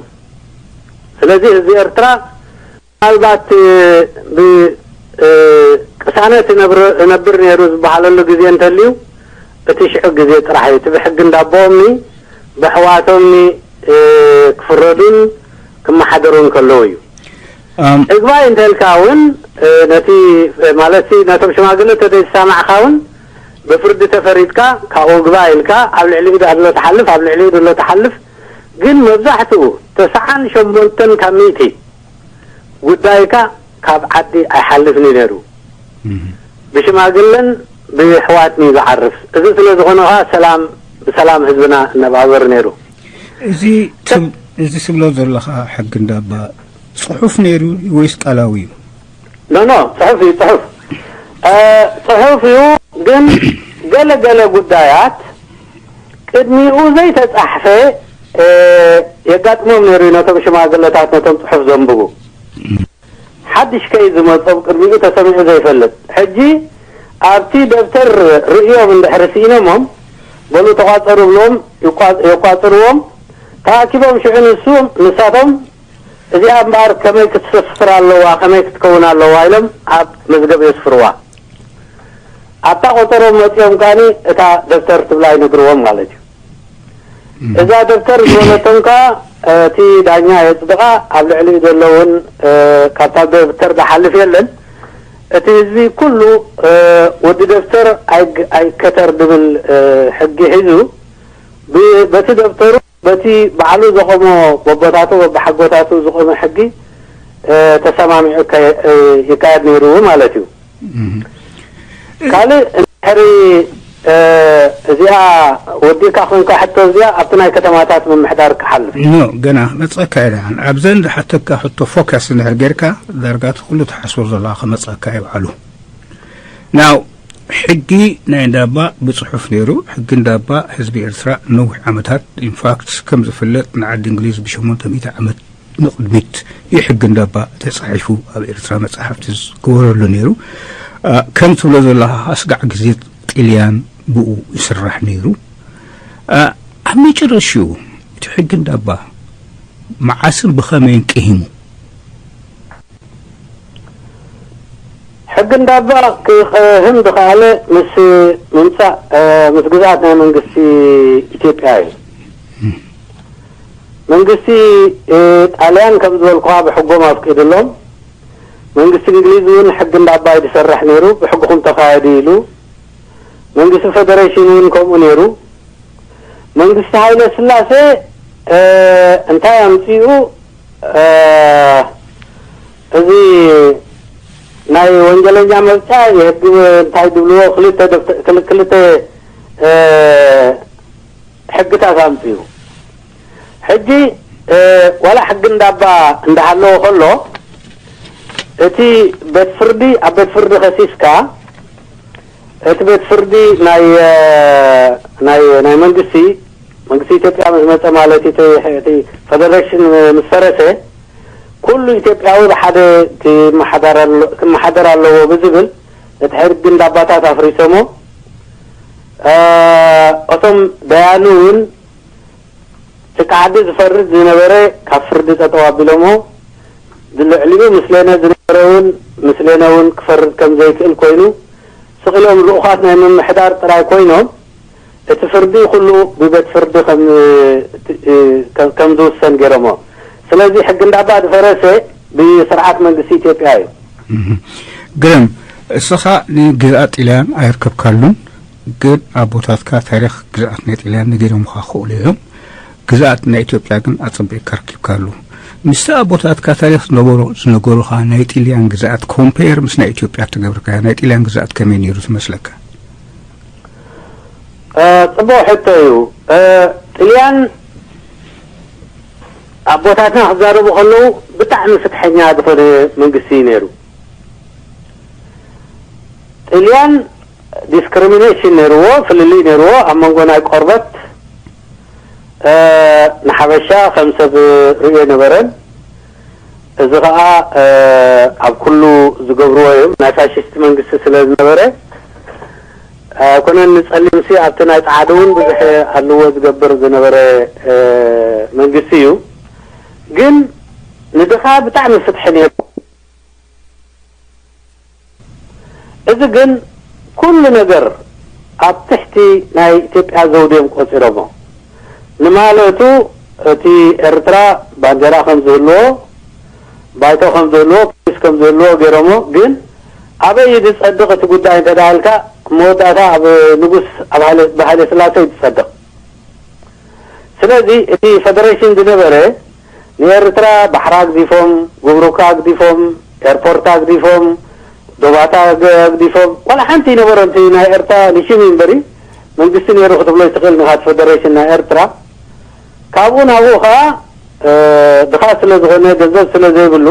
ስለዚ ህዝቢ ኤርትራ ምናልባት ብ-፣ እ፣ ቅሳነት ይነብር-፣ ይነብር ነይሩ ዝበሃለሉ ግዜ እንተልዩ፣ እቲ ሽዑ ግዜ ጥራሕ እዩ። እቲ ብሕጊ እንዳቦኦምኒ፣ ብኣሕዋቶምኒ፣ እ፣ ክፍረዱን ክመሓደሩን ከለዉ እዩ። ኣም፣ እግባይ እንተልካ እውን፣ እ፣ ነቲ፣ ማለትሲ ነቶም ሽማግለ ተዘይተሰማዕካ እውን ብፍርዲ ተፈሪድካ፣ ካብኡ እግባይ ኢልካ፣ ኣብ ልዕሊኡ ዶ ኣሎ ትሓልፍ፣ ኣብ ልዕሊኡ ዶ ኣሎ ትሓልፍ፣ ግን መብዛሕትኡ ተስዓን ሸሞንተን ካብ ሚእቲ ጉዳይካ ካብ ዓዲ ኣይሓልፍን እዩ ነይሩ። እም። ብሽማግለን ብኣሕዋትን እዩ ዝዓርፍ። እዚ ስለ ዝኾነ ኸዓ ሰላም፣ ብሰላም ህዝብና እነባብር ነይሩ። እዚ ትብ-፣ እዚ ትብሎ ዘለኻ ሕጊ እንዳባ ጽሑፍ ነይሩ ወይስ ቃላዊ እዩ? ኖ፣ ኖ፣ ጽሑፍ እዩ፣ ጽሑፍ። እ፣ ጽሑፍ እዩ፣ ግን ገለ ገለ ጉዳያት ቅድሚኡ ዘይተጻሕፈ፣ እ፣ የጋጥሞም ነይሩ እዩ ነቶም ሽማግለታት፣ ነቶም ጽሑፍ ዘንብቡ። ሓድሽ ከይ ዝመጾም ቅድሚኡ ተሰሚዑ ዘይፈልጥ። ሕጂ ኣብቲ ደብተር ርእዮም እንድሕሪ ስኢኖሞም፣ በሉ ተቋጸሩ ብሎም ይቋ-፣ የቋጽርዎም። ተኣኪቦም ሽዑ ንሱ፣ ንሳቶም እዚኣ እምበኣር ከመይ ክትሰፍር ኣለዋ፣ ከመይ ክትከውን ኣለዋ ኢሎም ኣብ መዝገብ የስፍርዋ። ኣብታ ቆጸሮም መጺኦም ከኣኒ እታ ደብተር ትብላ ይነግርዎም ማለት እዩ። እም። እዛ ደብተር ዝበለቶም ከኣ እቲ ዳኛ የጽድቓ፣ ኣብ ልዕሊኡ ዘሎ እውን፣ እ፣ ካብታ ደብተር ዝሓልፍ የለን። እቲ ህዝቢ ኩሉ፣ እ፣ ወዲ ደብተር ኣይግ-፣ ኣይከተር ዝብል፣ እ፣ ሕጊ ሒዙ ብ-፣ በቲ ደብተሩ በቲ ባዕሉ ዘቆሞ በቦታቱ በብሓጎታቱ ዝቆመ ሕጊ፣ እ፣ ተሰማሚዑ ከ-፣ እ፣ ይካየድ ነይሩ ማለት እዩ። እም። ካልእ እንድሕሪ፣ እ፣ እዚኣ ወዲእካ ኮንካ ሕቶ እዚኣ ኣብቲ ናይ ከተማታት ምምሕዳር ክሓልፍ። ኖ፣ ገና መጸካ እየ ደሓን። ኣብዘን ዝሓተካ ሕቶ ፎከስ እንድሕር ጌርካ ዳርጋ እቲ ኩሉ ትሓስቦ ዘለኻ ክመጸካ እዩ ባዕሉ። ናው ሕጊ ናይ እንዳባ ብጽሑፍ ነይሩ። ሕጊ እንዳባ ህዝቢ ኤርትራ ነዊሕ ዓመታት፣ ኢንፋክት ከም ዝፍለጥ ንዓዲ እንግሊዝ ብሸሞንተ ሚእቲ ዓመት ንቕድሚት እዩ ሕጊ እንዳባ ተጻሒፉ ኣብ ኤርትራ መጻሕፍቲ ዝግበረሉ ነይሩ። እ፣ ከም ትብሎ ዘለኻ ኣስጋዕ ግዜ ጥልያን ብኡ ይስራሕ ነይሩ። እ፣ ኣብ መጨረሽኡ እቲ ሕጊ እንዳባ መዓስን ብኸመይን ቅሂሙ? ሕጊ እንዳባ ክቐህም ዝኸኣለ ምስ ምምጻእ፣ እ፣ ምስ ግዝኣት ናይ መንግስቲ ኢትዮጵያ እዩ። እም። መንግስቲ ጣልያን ከም ዝበልኩኻ ብሕጎም ኣፍቂድሎም። መንግስቲ እንግሊዝ እውን ሕጊ እንዳባይ ዝሰርሕ ነይሩ፣ ብሕግኹም ተኻየዱ ኢሉ። መንግስቲ ፈደሬሽን እውን ከምኡ ነይሩ። መንግስቲ ሃይለ ስላሴ እንታይ ኣምፂኡ? እዚ ናይ ወንጀለኛ መብጫ የህግ እንታይ ድብልዎ ክልተ ክልተ ሕግታት ኣምፅኡ። ሕጂ ዋላ ሕጊ እንዳባ እንዳሃለዎ ከሎ እቲ ቤት ፍርዲ ኣብ ቤት ፍርዲ ከሲስካ እቲ ቤት ፍርዲ ናይ ናይ ናይ መንግስቲ መንግስቲ ኢትዮጵያ ምስ መፀ ማለት እቲ ፈደሬሽን ምስ ፈረሰ ኩሉ ኢትዮጵያዊ ብሓደ ክመሓደር ኣለዎ ብዝብል እቲ ሕጊ እንዳባታት ኣፍሪሶሞ። እቶም ደያኑ እውን ጭቃ ዓዲ ዝፈርድ ዝነበረ ካብ ፍርዲ ጠጠው ኣቢሎሞ። ልዕሊኡ ምስሌነ ዝነበረ እውን ምስሌነ እውን ክፈርድ ከም ዘይክእል ኮይኑ ስቕ ኢሎም ልኡኻት ናይ ምምሕዳር ጥራይ ኮይኖም እቲ ፍርዲ ኩሉ ብቤት ፍርዲ ከም ከም ዝውሰን ገይሮሞ። ስለዚ ሕጊ እንዳባ ዝፈረሰ ብስርዓት መንግስቲ ኢትዮጵያ እዩ። ግርም፣ እስኻ ንግዝኣት ጥልያን ኣየርከብካሉን፣ ግን ኣቦታትካ ታሪኽ ግዝኣት ናይ ጥልያን ነጊሮምኻ ክኽእሉ እዮም። ግዝኣት ናይ ኢትዮጵያ ግን ኣጸቢቕካ ኣርኪብካሉ። ምስቲ ኣቦታትካ ታሪኽ ዝነበሮ ዝነገሩኻ ናይ ጥልያን ግዝኣት ኮምፔር ምስ ናይ ኢትዮጵያ ተገብርካዮ ናይ ጥልያን ግዝኣት ከመይ ነይሩ ትመስለካ? ጽቡቕ ሕቶ እዩ። ጥልያን ኣቦታትና ክዛረቡ ከለዉ ብጣዕሚ ፍትሐኛ ዝኾነ መንግስቲ እዩ ነይሩ። ጥልያን ዲስክሪሚኔሽን ነይርዎ፣ ፍልልይ ነይርዎ ኣብ መንጎ ናይ ቆርበት። ንሓበሻ ከም ሰብ ርእዮ ነበረን። እዚ ኸኣ ኣብ ኩሉ ዝገብርዎ እዮም። ናይ ፋሽስት መንግስቲ ስለ ዝነበረ ኣይኮነን ንጸሊምሲ ኣብቲ ናይ ጸዓዱ እውን ብዙሕ ኣለዎ ዝገብር ዝነበረ መንግስቲ እዩ። ግን ንድኻ ብጣዕሚ ፍትሒ ነይሩ። እዚ ግን ኩሉ ነገር ኣብ ትሕቲ ናይ ኢትዮጵያ ዘውዲ እዮም ቆጺሮሞ። ንማለቱ እቲ ኤርትራ ባንዴራ ከም ዝህልዎ፣ ባይቶ ከም ዝህልዎ፣ ፖሊስ ከም ዝህልዎ ገይሮሞ። ግን ኣበይ ዝጸድቕ እቲ ጉዳይ እንተ ደኣ ኢልካ መወዳእታ ኣብ ንጉስ ኣብ ሃይለ ብሃይለ ስላሴ እዩ ዝጸድቕ። ስለዚ እቲ ፈደሬሽን ዝነበረ ንኤርትራ ባሕራ ኣግዲፎም፣ ጉምሩካ ኣግዲፎም፣ ኤርፖርት ኣግዲፎም፣ ዶባታ ኣግዲፎም፣ ዋላ ሓንቲ ይነበሮን። እቲ ናይ ኤርትራ ንሽም እዩ እምበሪ መንግስቲ ነይሩ ክትብሎ ይትኽእል ንኻት ፈደሬሽን ናይ ኤርትራ። ካብኡ ናብኡ ኸዓ ድኻ ስለ ዝኾነ ገንዘብ ስለ ዘይብሉ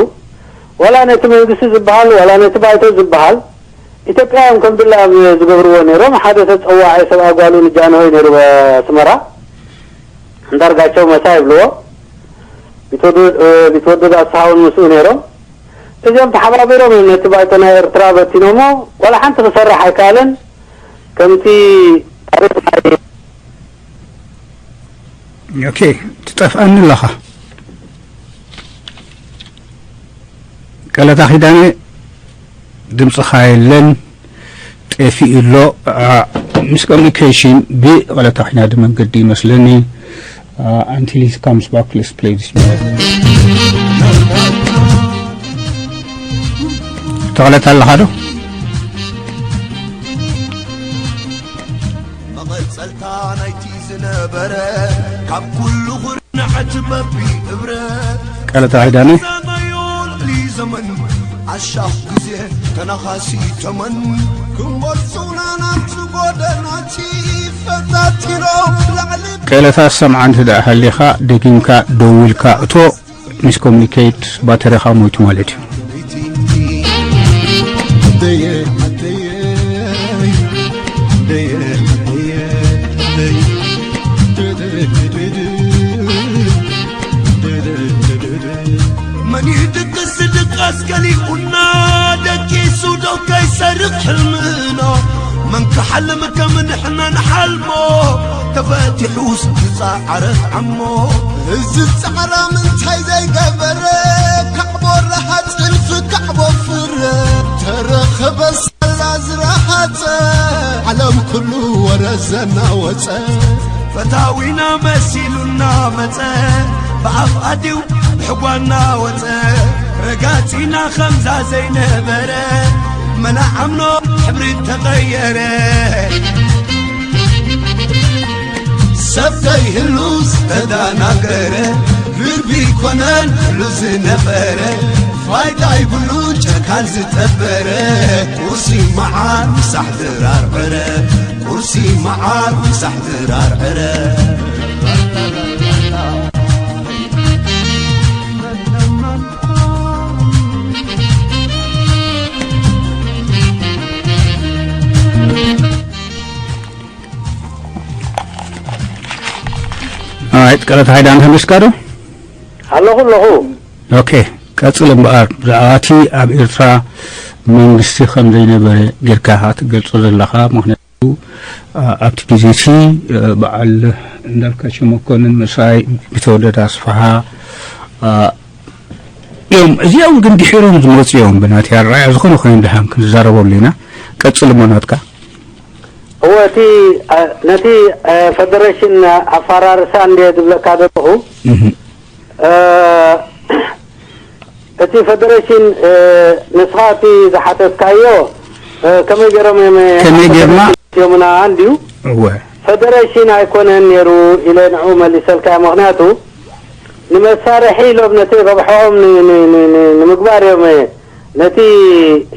ዋላ ነቲ መንግስቲ ዝበሃል ዋላ ነቲ ባይቶ ዝበሃል ኢትዮጵያ እዮም ከም ድላዮም ዝገብርዎ ነይሮም። ሓደ ተፀዋዒ ሰብኣይ ጓሉ ንጃንሆይ ነይሩ ኣስመራ፣ ኣንዳርጋቸው መሳ ይብልዎ። ቢትወደድ ኣስሃውን ምስኡ ነይሮም። እዚኦም ተሓባቢሮም እዮም ነቲ ባይቶ ናይ ኤርትራ በቲኖሞ። ዋላ ሓንቲ ክሰርሕ ኣይከኣለን። ከምቲ ታሪክ ናይ ኦኬ፣ ትጠፍኣኒ ኣለኻ። ቀለታ ኪዳነ፣ ድምፅኻ የለን፣ ጠፊኡ ኣሎ። ሚስ ኮሚኒኬሽን ብቐለታ ኪዳነ መንገዲ ይመስለኒ። Until he comes back, let's play this music. ተቐለታ ኣለኻ ዶ? መቐጸልታ ናይቲ ዝነበረ ካብ ኩሉ ኩርናዓት በቢ እብረ ቀለታ ኪዳነ ዛናዮ ልዕሊ ዘመን ኣሻኽ ግዜ ተናኻሲ ተመን ክንወርሱና ናብቲ ጎደናቲ ፈታቲኖም ላዕሊ ቀለታ ሰምዓ እንተ ደኣ ሃሊኻ ደጊምካ ደውልካ እቶ ሚስ ኮሚኒኬት ባተሪኻ ሞይቱ ማለት እዩ። መን ይድቅስ ድቃስ ገሊኡና ደቂሱ ዶ ከይሰርቕ ሕልምና መን ክሓልም ከም ንሕና ንሓልሞ ተፈቲሑስ ዝጸዓረ ዓሞ እዚ ጻዕራም እንታይ ዘይገበረ ካዕቦ ረሃጽ እልፊ ካዕቦ ፍረ ተረኸበ ሳላ ዝረሃጸ ዓለም ኩሉ ወረ ዘናወጸ ፈታዊና መሲሉና መጸ ብኣፍ ኣትዩ ብሕጓና ወፀ፣ ረጋፂና ከምዛ ዘይነበረ፣ መላዓምኖ ሕብሪ ተቐየረ። ሰብ ከይህሉ ዝተዳናገረ፣ ልቢ ኮነን ኩሉ ዝነበረ፣ ፋይዳ ይብሉ ጨካን ዝጠበረ። ቁርሲ መዓር ምሳሕ ድራር ዕረ፣ ቁርሲ መዓር ምሳሕ ድራር ዕረ። Alright፣ ቀለታ ሃይዳ እንተመልስካ ዶ? ኣለኹ ኣለኹ። ኦኬ፣ ቀጽል እምበኣር፣ ብዛዕባ እቲ ኣብ ኤርትራ መንግስቲ ከም ዘይነበረ ጌርካ ኢኻ ትገልጾ ዘለኻ። ምኽንያቱ፣ ኣ-፣ ኣብቲ ግዜ እቲ፣ እ፣ በዓል እንዳልካቸው መኮንን ምስኣይ ቢተወደድ ኣስፍሃ፣ ኣ፣ እዮም። እዚኦም ግን ድሒሮም ዝመጹ እዮም። ብናተይ ኣረኣእያ ዝኾነ ኮይኑ ደሓን ክንዛረበሉ ኢና። ቀጽል እሞ ናትካ። እወ፣ እቲ፣ እ፣ ነቲ፣ እ፣ ፈደረሽን ኣፈራርሳ እንድየ ዝብለካ ዘለኹ። እህ። እ፣ እቲ ፈደረሽን፣ እ፣ ንስኻ እቲ ዝሓተትካዮ፣ እ፣ ከመይ ገይሮም እዮም ከመይ ጌርና? ፈደረሽን ኣትዮምና እንድዩ? እወ። ፈደረሽን ኣይኮነን ነይሩ ኢለ ንዕኡ መሊሰልካ። ምኽንያቱ ንመሳርሒ ኢሎም ነቲ ረብሐኦም ን-፣ ን-፣ ን-፣ ን-፣ ንምግባር እዮም፣ እ፣ ነቲ፣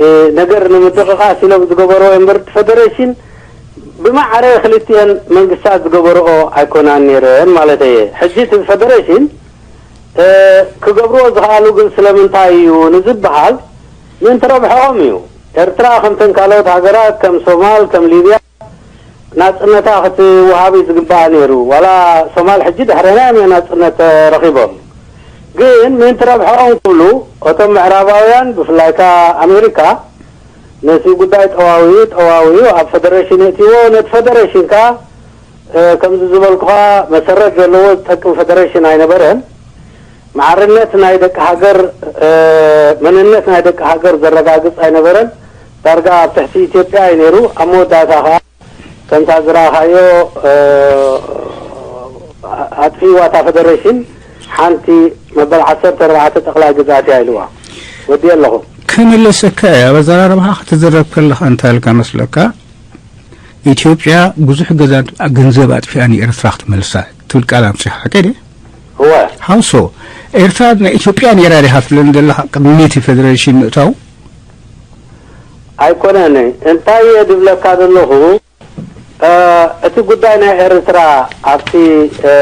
እ፣ ነገር ንምድቕቓስ ኢሎም ዝገበርዎ እምበር፣ እቲ ፈደረሽን ብማዕረ ክልቲኤን መንግስታት ዝገበርኦ ኣይኮናን ነይረን ማለት እየ። ሕጂ እቲ ፈደረሽን፣ እ፣ ክገብርዎ ዝኸኣሉ ግን ስለምንታይ እዩ ንዝበሃል፣ ምእንቲ ረብሐኦም እዩ። ኤርትራ ከምተን ካልኦት ሃገራት፣ ከም ሶማል፣ ከም ሊብያ፣ ናጽነታ ክትወሃብ እዩ ዝግባኣ ነይሩ። ዋላ ሶማል ሕጂ ድሕሬና እዮም ናጽነት ረኺቦም። ግን ምእንቲ ረብሐኦም ክብሉ፣ እቶም ምዕራባውያን፣ ብፍላይ ከኣ ኣሜሪካ፣ ነቲ ጉዳይ ጠዋውዩ፣ ጠዋውዩ ኣብ ፈደረሽን የእትይዎ። ነቲ ፈደረሽን ከኣ፣ እ፣ ከምዚ ዝበልኩኻ፣ መሰረት ዘለዎ ዝጠቅም ፈደረሽን ኣይነበረን። ማዕርነት ናይ ደቂ ሃገር፣ እ፣ መንነት ናይ ደቂ ሃገር ዘረጋግጽ ኣይነበረን። ዳርጋ ኣብ ትሕቲ ኢትዮጵያ እዩ ነይሩ። ኣብ መወዳእታ ከኣ ከምታ ዝረኣኻዮ፣ እ፣ ኣጥፊእዋ እታ ፈደረሽን። ሓንቲ መበል ዓሰርተ ኣርባዕተ ጠቕላይ ግዝኣት እያ ኢልዋ። ወዲኤ ኣለኹ። ክምለሰካ እየ። ኣብ ኣዘራርባኻ ክትዝረብ ከለኻ እንታይ ኢልካ መስለካ? ኢትዮጵያ ብዙሕ ገዛ-፣ ገንዘብ ኣጥፊኣ ንኤርትራ ክትመልሳ ትብል ቃል ኣምጺኻ፣ ሓቀይ ድየ? እወ። How so? ኤርትራ ናይ ኢትዮጵያ ነይራ ዲኻ ትብለኒ ዘለኻ ቅድሚ እቲ ፈደረሽን ምእታው? ኣይኮነን። እንታይ እየ ዝብለካ ዘለኹ፣ እ፣ እቲ ጉዳይ ናይ ኤርትራ ኣብቲ፣ እ፣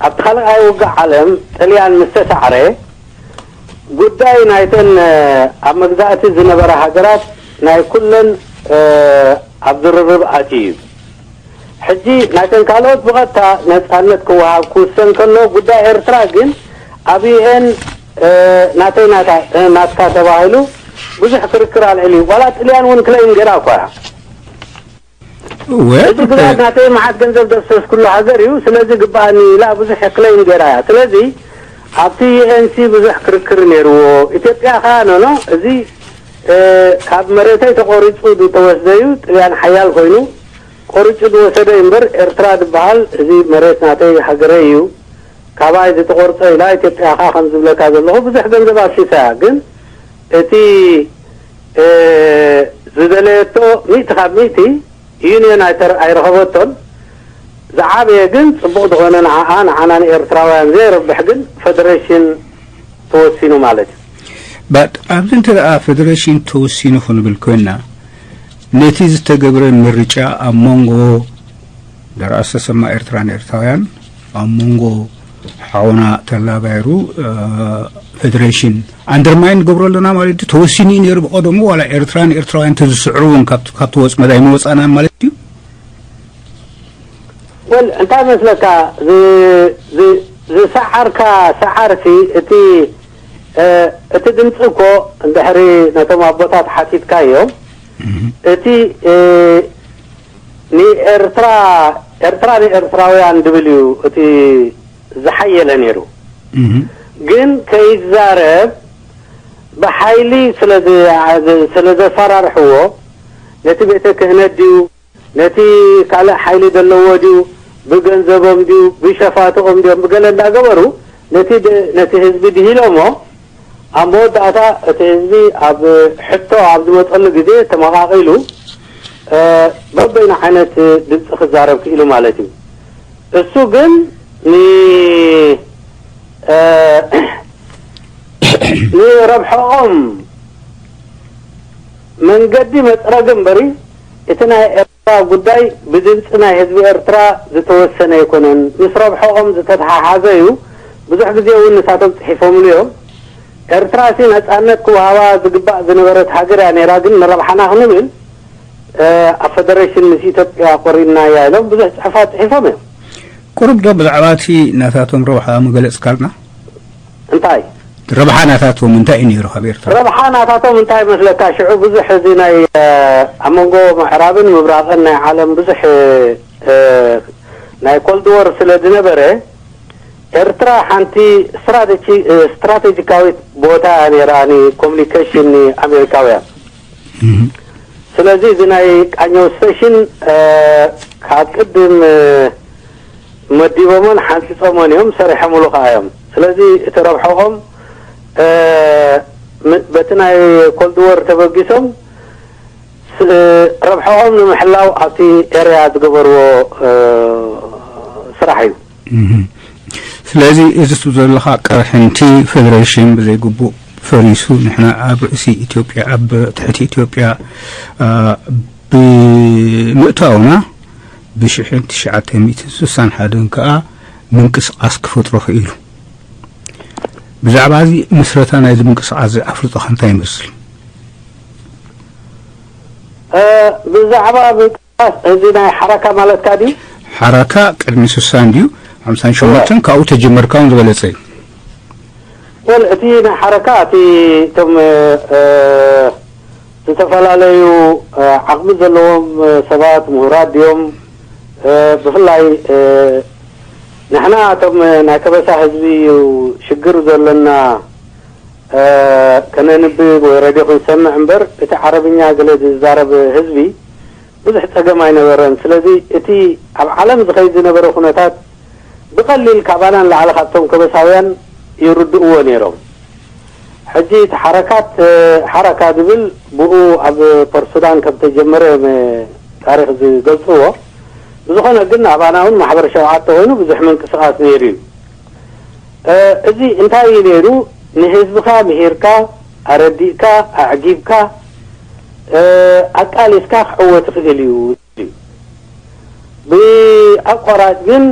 ኣብቲ ካልኣይ ውግእ ዓለም ጥልያን ምስ ተሳዕረ፣ ጉዳይ ናይተን፣ እ፣ ኣብ መግዛእቲ ዝነበራ ሃገራት ናይ ኩለን፣ እ፣ ኣብ ዝርርብ ኣትዩ እዩ። ሕጂ ናይተን ካልኦት ብቐጥታ ነጻነት ክወሃብ ክውሰን ከሎ፣ ጉዳይ ኤርትራ ግን ኣብ ዩ ኤን፣ እ፣ ናተይ ናታ-፣ እ፣ ናትካ ተባሂሉ ብዙሕ ክርክር ኣልዒሉ እዩ። ዋላ ጥልያን እውን ክለይም ገይራ እኳ እያ። Well, እዚ ግዝኣት okay። ናተይ መዓት ገንዘብ ዘፍሰስኩሉ ሃገር እዩ፣ ስለዚ ግብኣኒ ኢላ ብዙሕ ክለይም ገይራ እያ። ስለዚ ኣብቲ ዩ ኤን ሲ ብዙሕ ክርክር ነይርዎ። ኢትዮጵያ ከኣ ኖኖ፣ እዚ፣ እ፣ ካብ መሬተይ ተቖሪጹ ዝተወስደ እዩ፣ ጥልያን ሓያል ኮይኑ ቆሪጹ ዝወሰደ እዩ እምበር፣ ኤርትራ ዝበሃል እዚ መሬት ናተይ ሃገረይ እዩ፣ ካባይ ዝተቖርጸ ኢላ ኢትዮጵያ ከኣ ከም ዝብለካ ዘለኹ ብዙሕ ገንዘብ ኣፍሲሳ እያ። ግን እቲ፣ እ፣ ዝደለየቶ ሚእቲ ካብ ሚእቲ ዩኒየን ኣይተር-፣ ኣይረኸበቶን። ዝዓበየ ግን ጽቡቕ ዝኾነ ንዓኣ፣ ንዓና ንኤርትራውያን ዘየርብሕ ግን ፈደረሽን ተወሲኑ ማለት እዩ። But ኣብዚ እንተ ደኣ ፈደረሽን ተወሲኑ ክንብል ኮይንና፣ ነቲ ዝተገብረ ምርጫ ኣብ መንጎ ደራሲ ተሰማ ኤርትራን ኤርትራውያን፣ ኣብ መንጎ ሓውና ተላ ባይሩ፣ እ፣ ፈደረሽን ኣንደርማይን ንገብሮ ኣለና ማለት እዩ። ተወሲኑ እዩ ነይሩ ብቐደሙ፣ ዋላ ኤርትራን ኤርትራውያን እንተዝስዕሩ እውን ካብቲ፣ ካብቲ ወጽመድ ኣይምወጻናን ማለት እዩ። ወል፣ እንታይ መስለካ፣ ዝ-፣ ዝ-፣ ዝሰዓርካ ሰዓርሲ፣ እቲ፣ እ፣ እቲ ድምፂ እኮ እንድሕሪ ነቶም ኣቦታት ሓቲትካዮም፣ እህ። እቲ፣ እ፣ ንኤርትራ፣ ኤርትራ ንኤርትራውያን ድብል እዩ እቲ ዝሓየለ ነይሩ። እህ። ግን ከይዛረብ ብሓይሊ ስለ ዝ-፣ ስለ ዘፈራርሕዎ፣ ነቲ ቤተ ክህነት ድዩ፣ ነቲ ካልእ ሓይሊ ዘለዎ ድዩ፣ ብገንዘቦም ድዩ፣ ብሸፋትኦም ድዮም፣ ብገለ እንዳገበሩ ነቲ ድ- ነቲ ህዝቢ ድሂሎሞ፣ ኣብ መወዳእታ እቲ ህዝቢ ኣብ ሕቶ ኣብ ዝመፀሉ ግዜ ተመቓቒሉ፣ እ፣ በበይኑ ዓይነት ድምፂ ክዛረብ ክኢሉ ማለት እዩ። እሱ ግን ን- እ፣ ንረብሐኦም መንገዲ መፅረጊ እምበሪ፣ እቲ ናይ ኤርትራ ጉዳይ ብድምፂ ናይ ህዝቢ ኤርትራ ዝተወሰነ ኣይኮነን፣ ምስ ረብሐኦም ዝተተሓሓዘ እዩ። ብዙሕ ግዜ እውን ንሳቶም ፅሒፎምሉ እዮም። ኤርትራ ሲ ነፃነት ክወሃባ ዝግባእ ዝነበረት ሃገር እያ ነይራ፣ ግን ንረብሓና ክንብል፣ እ፣ ኣብ ፈደሬሽን ምስ ኢትዮጵያ ቆሪንና እያ ኢሎም ብዙሕ ፅሑፋት ፅሒፎም እዮም። ቁሩብ ዶ ብዛዕባ እቲ ናታቶም ረብሓ ምገለጽካልና? እንታይ ረብሓ ናታቶም እንታይ እዩ ነይሩ ካብ ኤርትራ? ረብሓ ናታቶም እንታይ መስለካ? ሽዑ ብዙሕ እዚ ናይ፣ እ፣ ኣብ መንጎ ምዕራብን ምብራቕን ናይ ዓለም ብዙሕ፣ እ፣ ናይ ኮልድ ወር ስለ ዝነበረ፣ ኤርትራ ሓንቲ ስትራቴጂ-፣ እ፣ ስትራቴጂካዊት ቦታ እያ ነይራ ንኮሙኒኬሽን ንኣሜሪካውያን። እህ። ስለዚ እዚ ናይ ቃኘው ስቴሽን፣ እ፣ ካብ ቅድም፣ እ፣ መዲቦሞን ሓንፂፆሞን እዮም፣ ሰሪሖምሉ ከዓ እዮም። ስለዚ እቲ ረብሖኦም፣ እ፣ ም- በቲ ናይ ኮልድ ወር ተበጊሶም ስ- ረብሖኦም ንምሕላው ኣብቲ ኤርያ ዝገበርዎ፣ እ፣ ስራሕ እዩ። እህ። ስለዚ እዚ ትብ ዘለኻ ቅርሕንቲ ፌደሬሽን ብዘይግቡእ ፈሪሱ ንሕና ኣብ ርእሲ ኢትዮጵያ ኣብ ትሕቲ ኢትዮጵያ አ፣ ብምእታውና ብሽሕን ትሽዓተ ሚእትን ስሳን ሓደን ከኣ ምንቅስቃስ ክፈጥሮ ክኢሉ። ብዛዕባ እዚ ምስረታ ናይዚ ምንቅስቃስ እዚ ኣፍልጦኻ እንታይ ይመስል? እ፣ ብዛዕባ ምንቅስቃስ እዚ ናይ ሓረካ ማለትካ ድዩ? ሓረካ ቅድሚ ስሳን ድዩ ሓምሳን ሸሞንተን ካብኡ ተጀመርካ እውን ዝበለጸ እዩ። ወል እቲ ናይ ሓረካ እቲ እቶም፣ እ፣ ዝተፈላለዩ፣ እ፣ ዓቕሚ ዘለዎም፣ እ፣ ሰባት ምሁራት ድዮም? እ፣ ብፍላይ፣ እ፣ ንሕና እቶም ናይ ከበሳ ህዝቢ እዩ ሽግር ዘለና፣ እ፣ ከነንብብ ወይ ሬድዮ ክንሰምዕ እምበር እቲ ዓረብኛ ገለ ዝዛረብ ህዝቢ ብዙሕ ጸገም ኣይነበረን። ስለዚ እቲ ኣብ ዓለም ዝኸይድ ዝነበረ ኩነታት ብቐሊል ካባና ንላዕሊ ካብቶም ከበሳውያን ይርድእዎ ነይሮም። ሕጂ እቲ ሓረካት፣ ሓረካ ዝብል ብኡ ኣብ ፖርት ሱዳን ከም ተጀመረ እዮም ታሪኽ ዝገልጽዎ። ብዝኾነ ግን ኣባና እውን ማሕበር ሸውዓተ ኮይኑ ብዙሕ ምንቅስቓስ ነይሩ እዩ። እ፣ እዚ እንታይ እዩ ነይሩ? ንህዝብኻ ምሂርካ፣ ኣረዲእካ፣ ኣዕጊብካ፣ እ፣ ኣቃሊስካ ክዕወት ይኽእል እዩ። ብኣቋራጭ ግን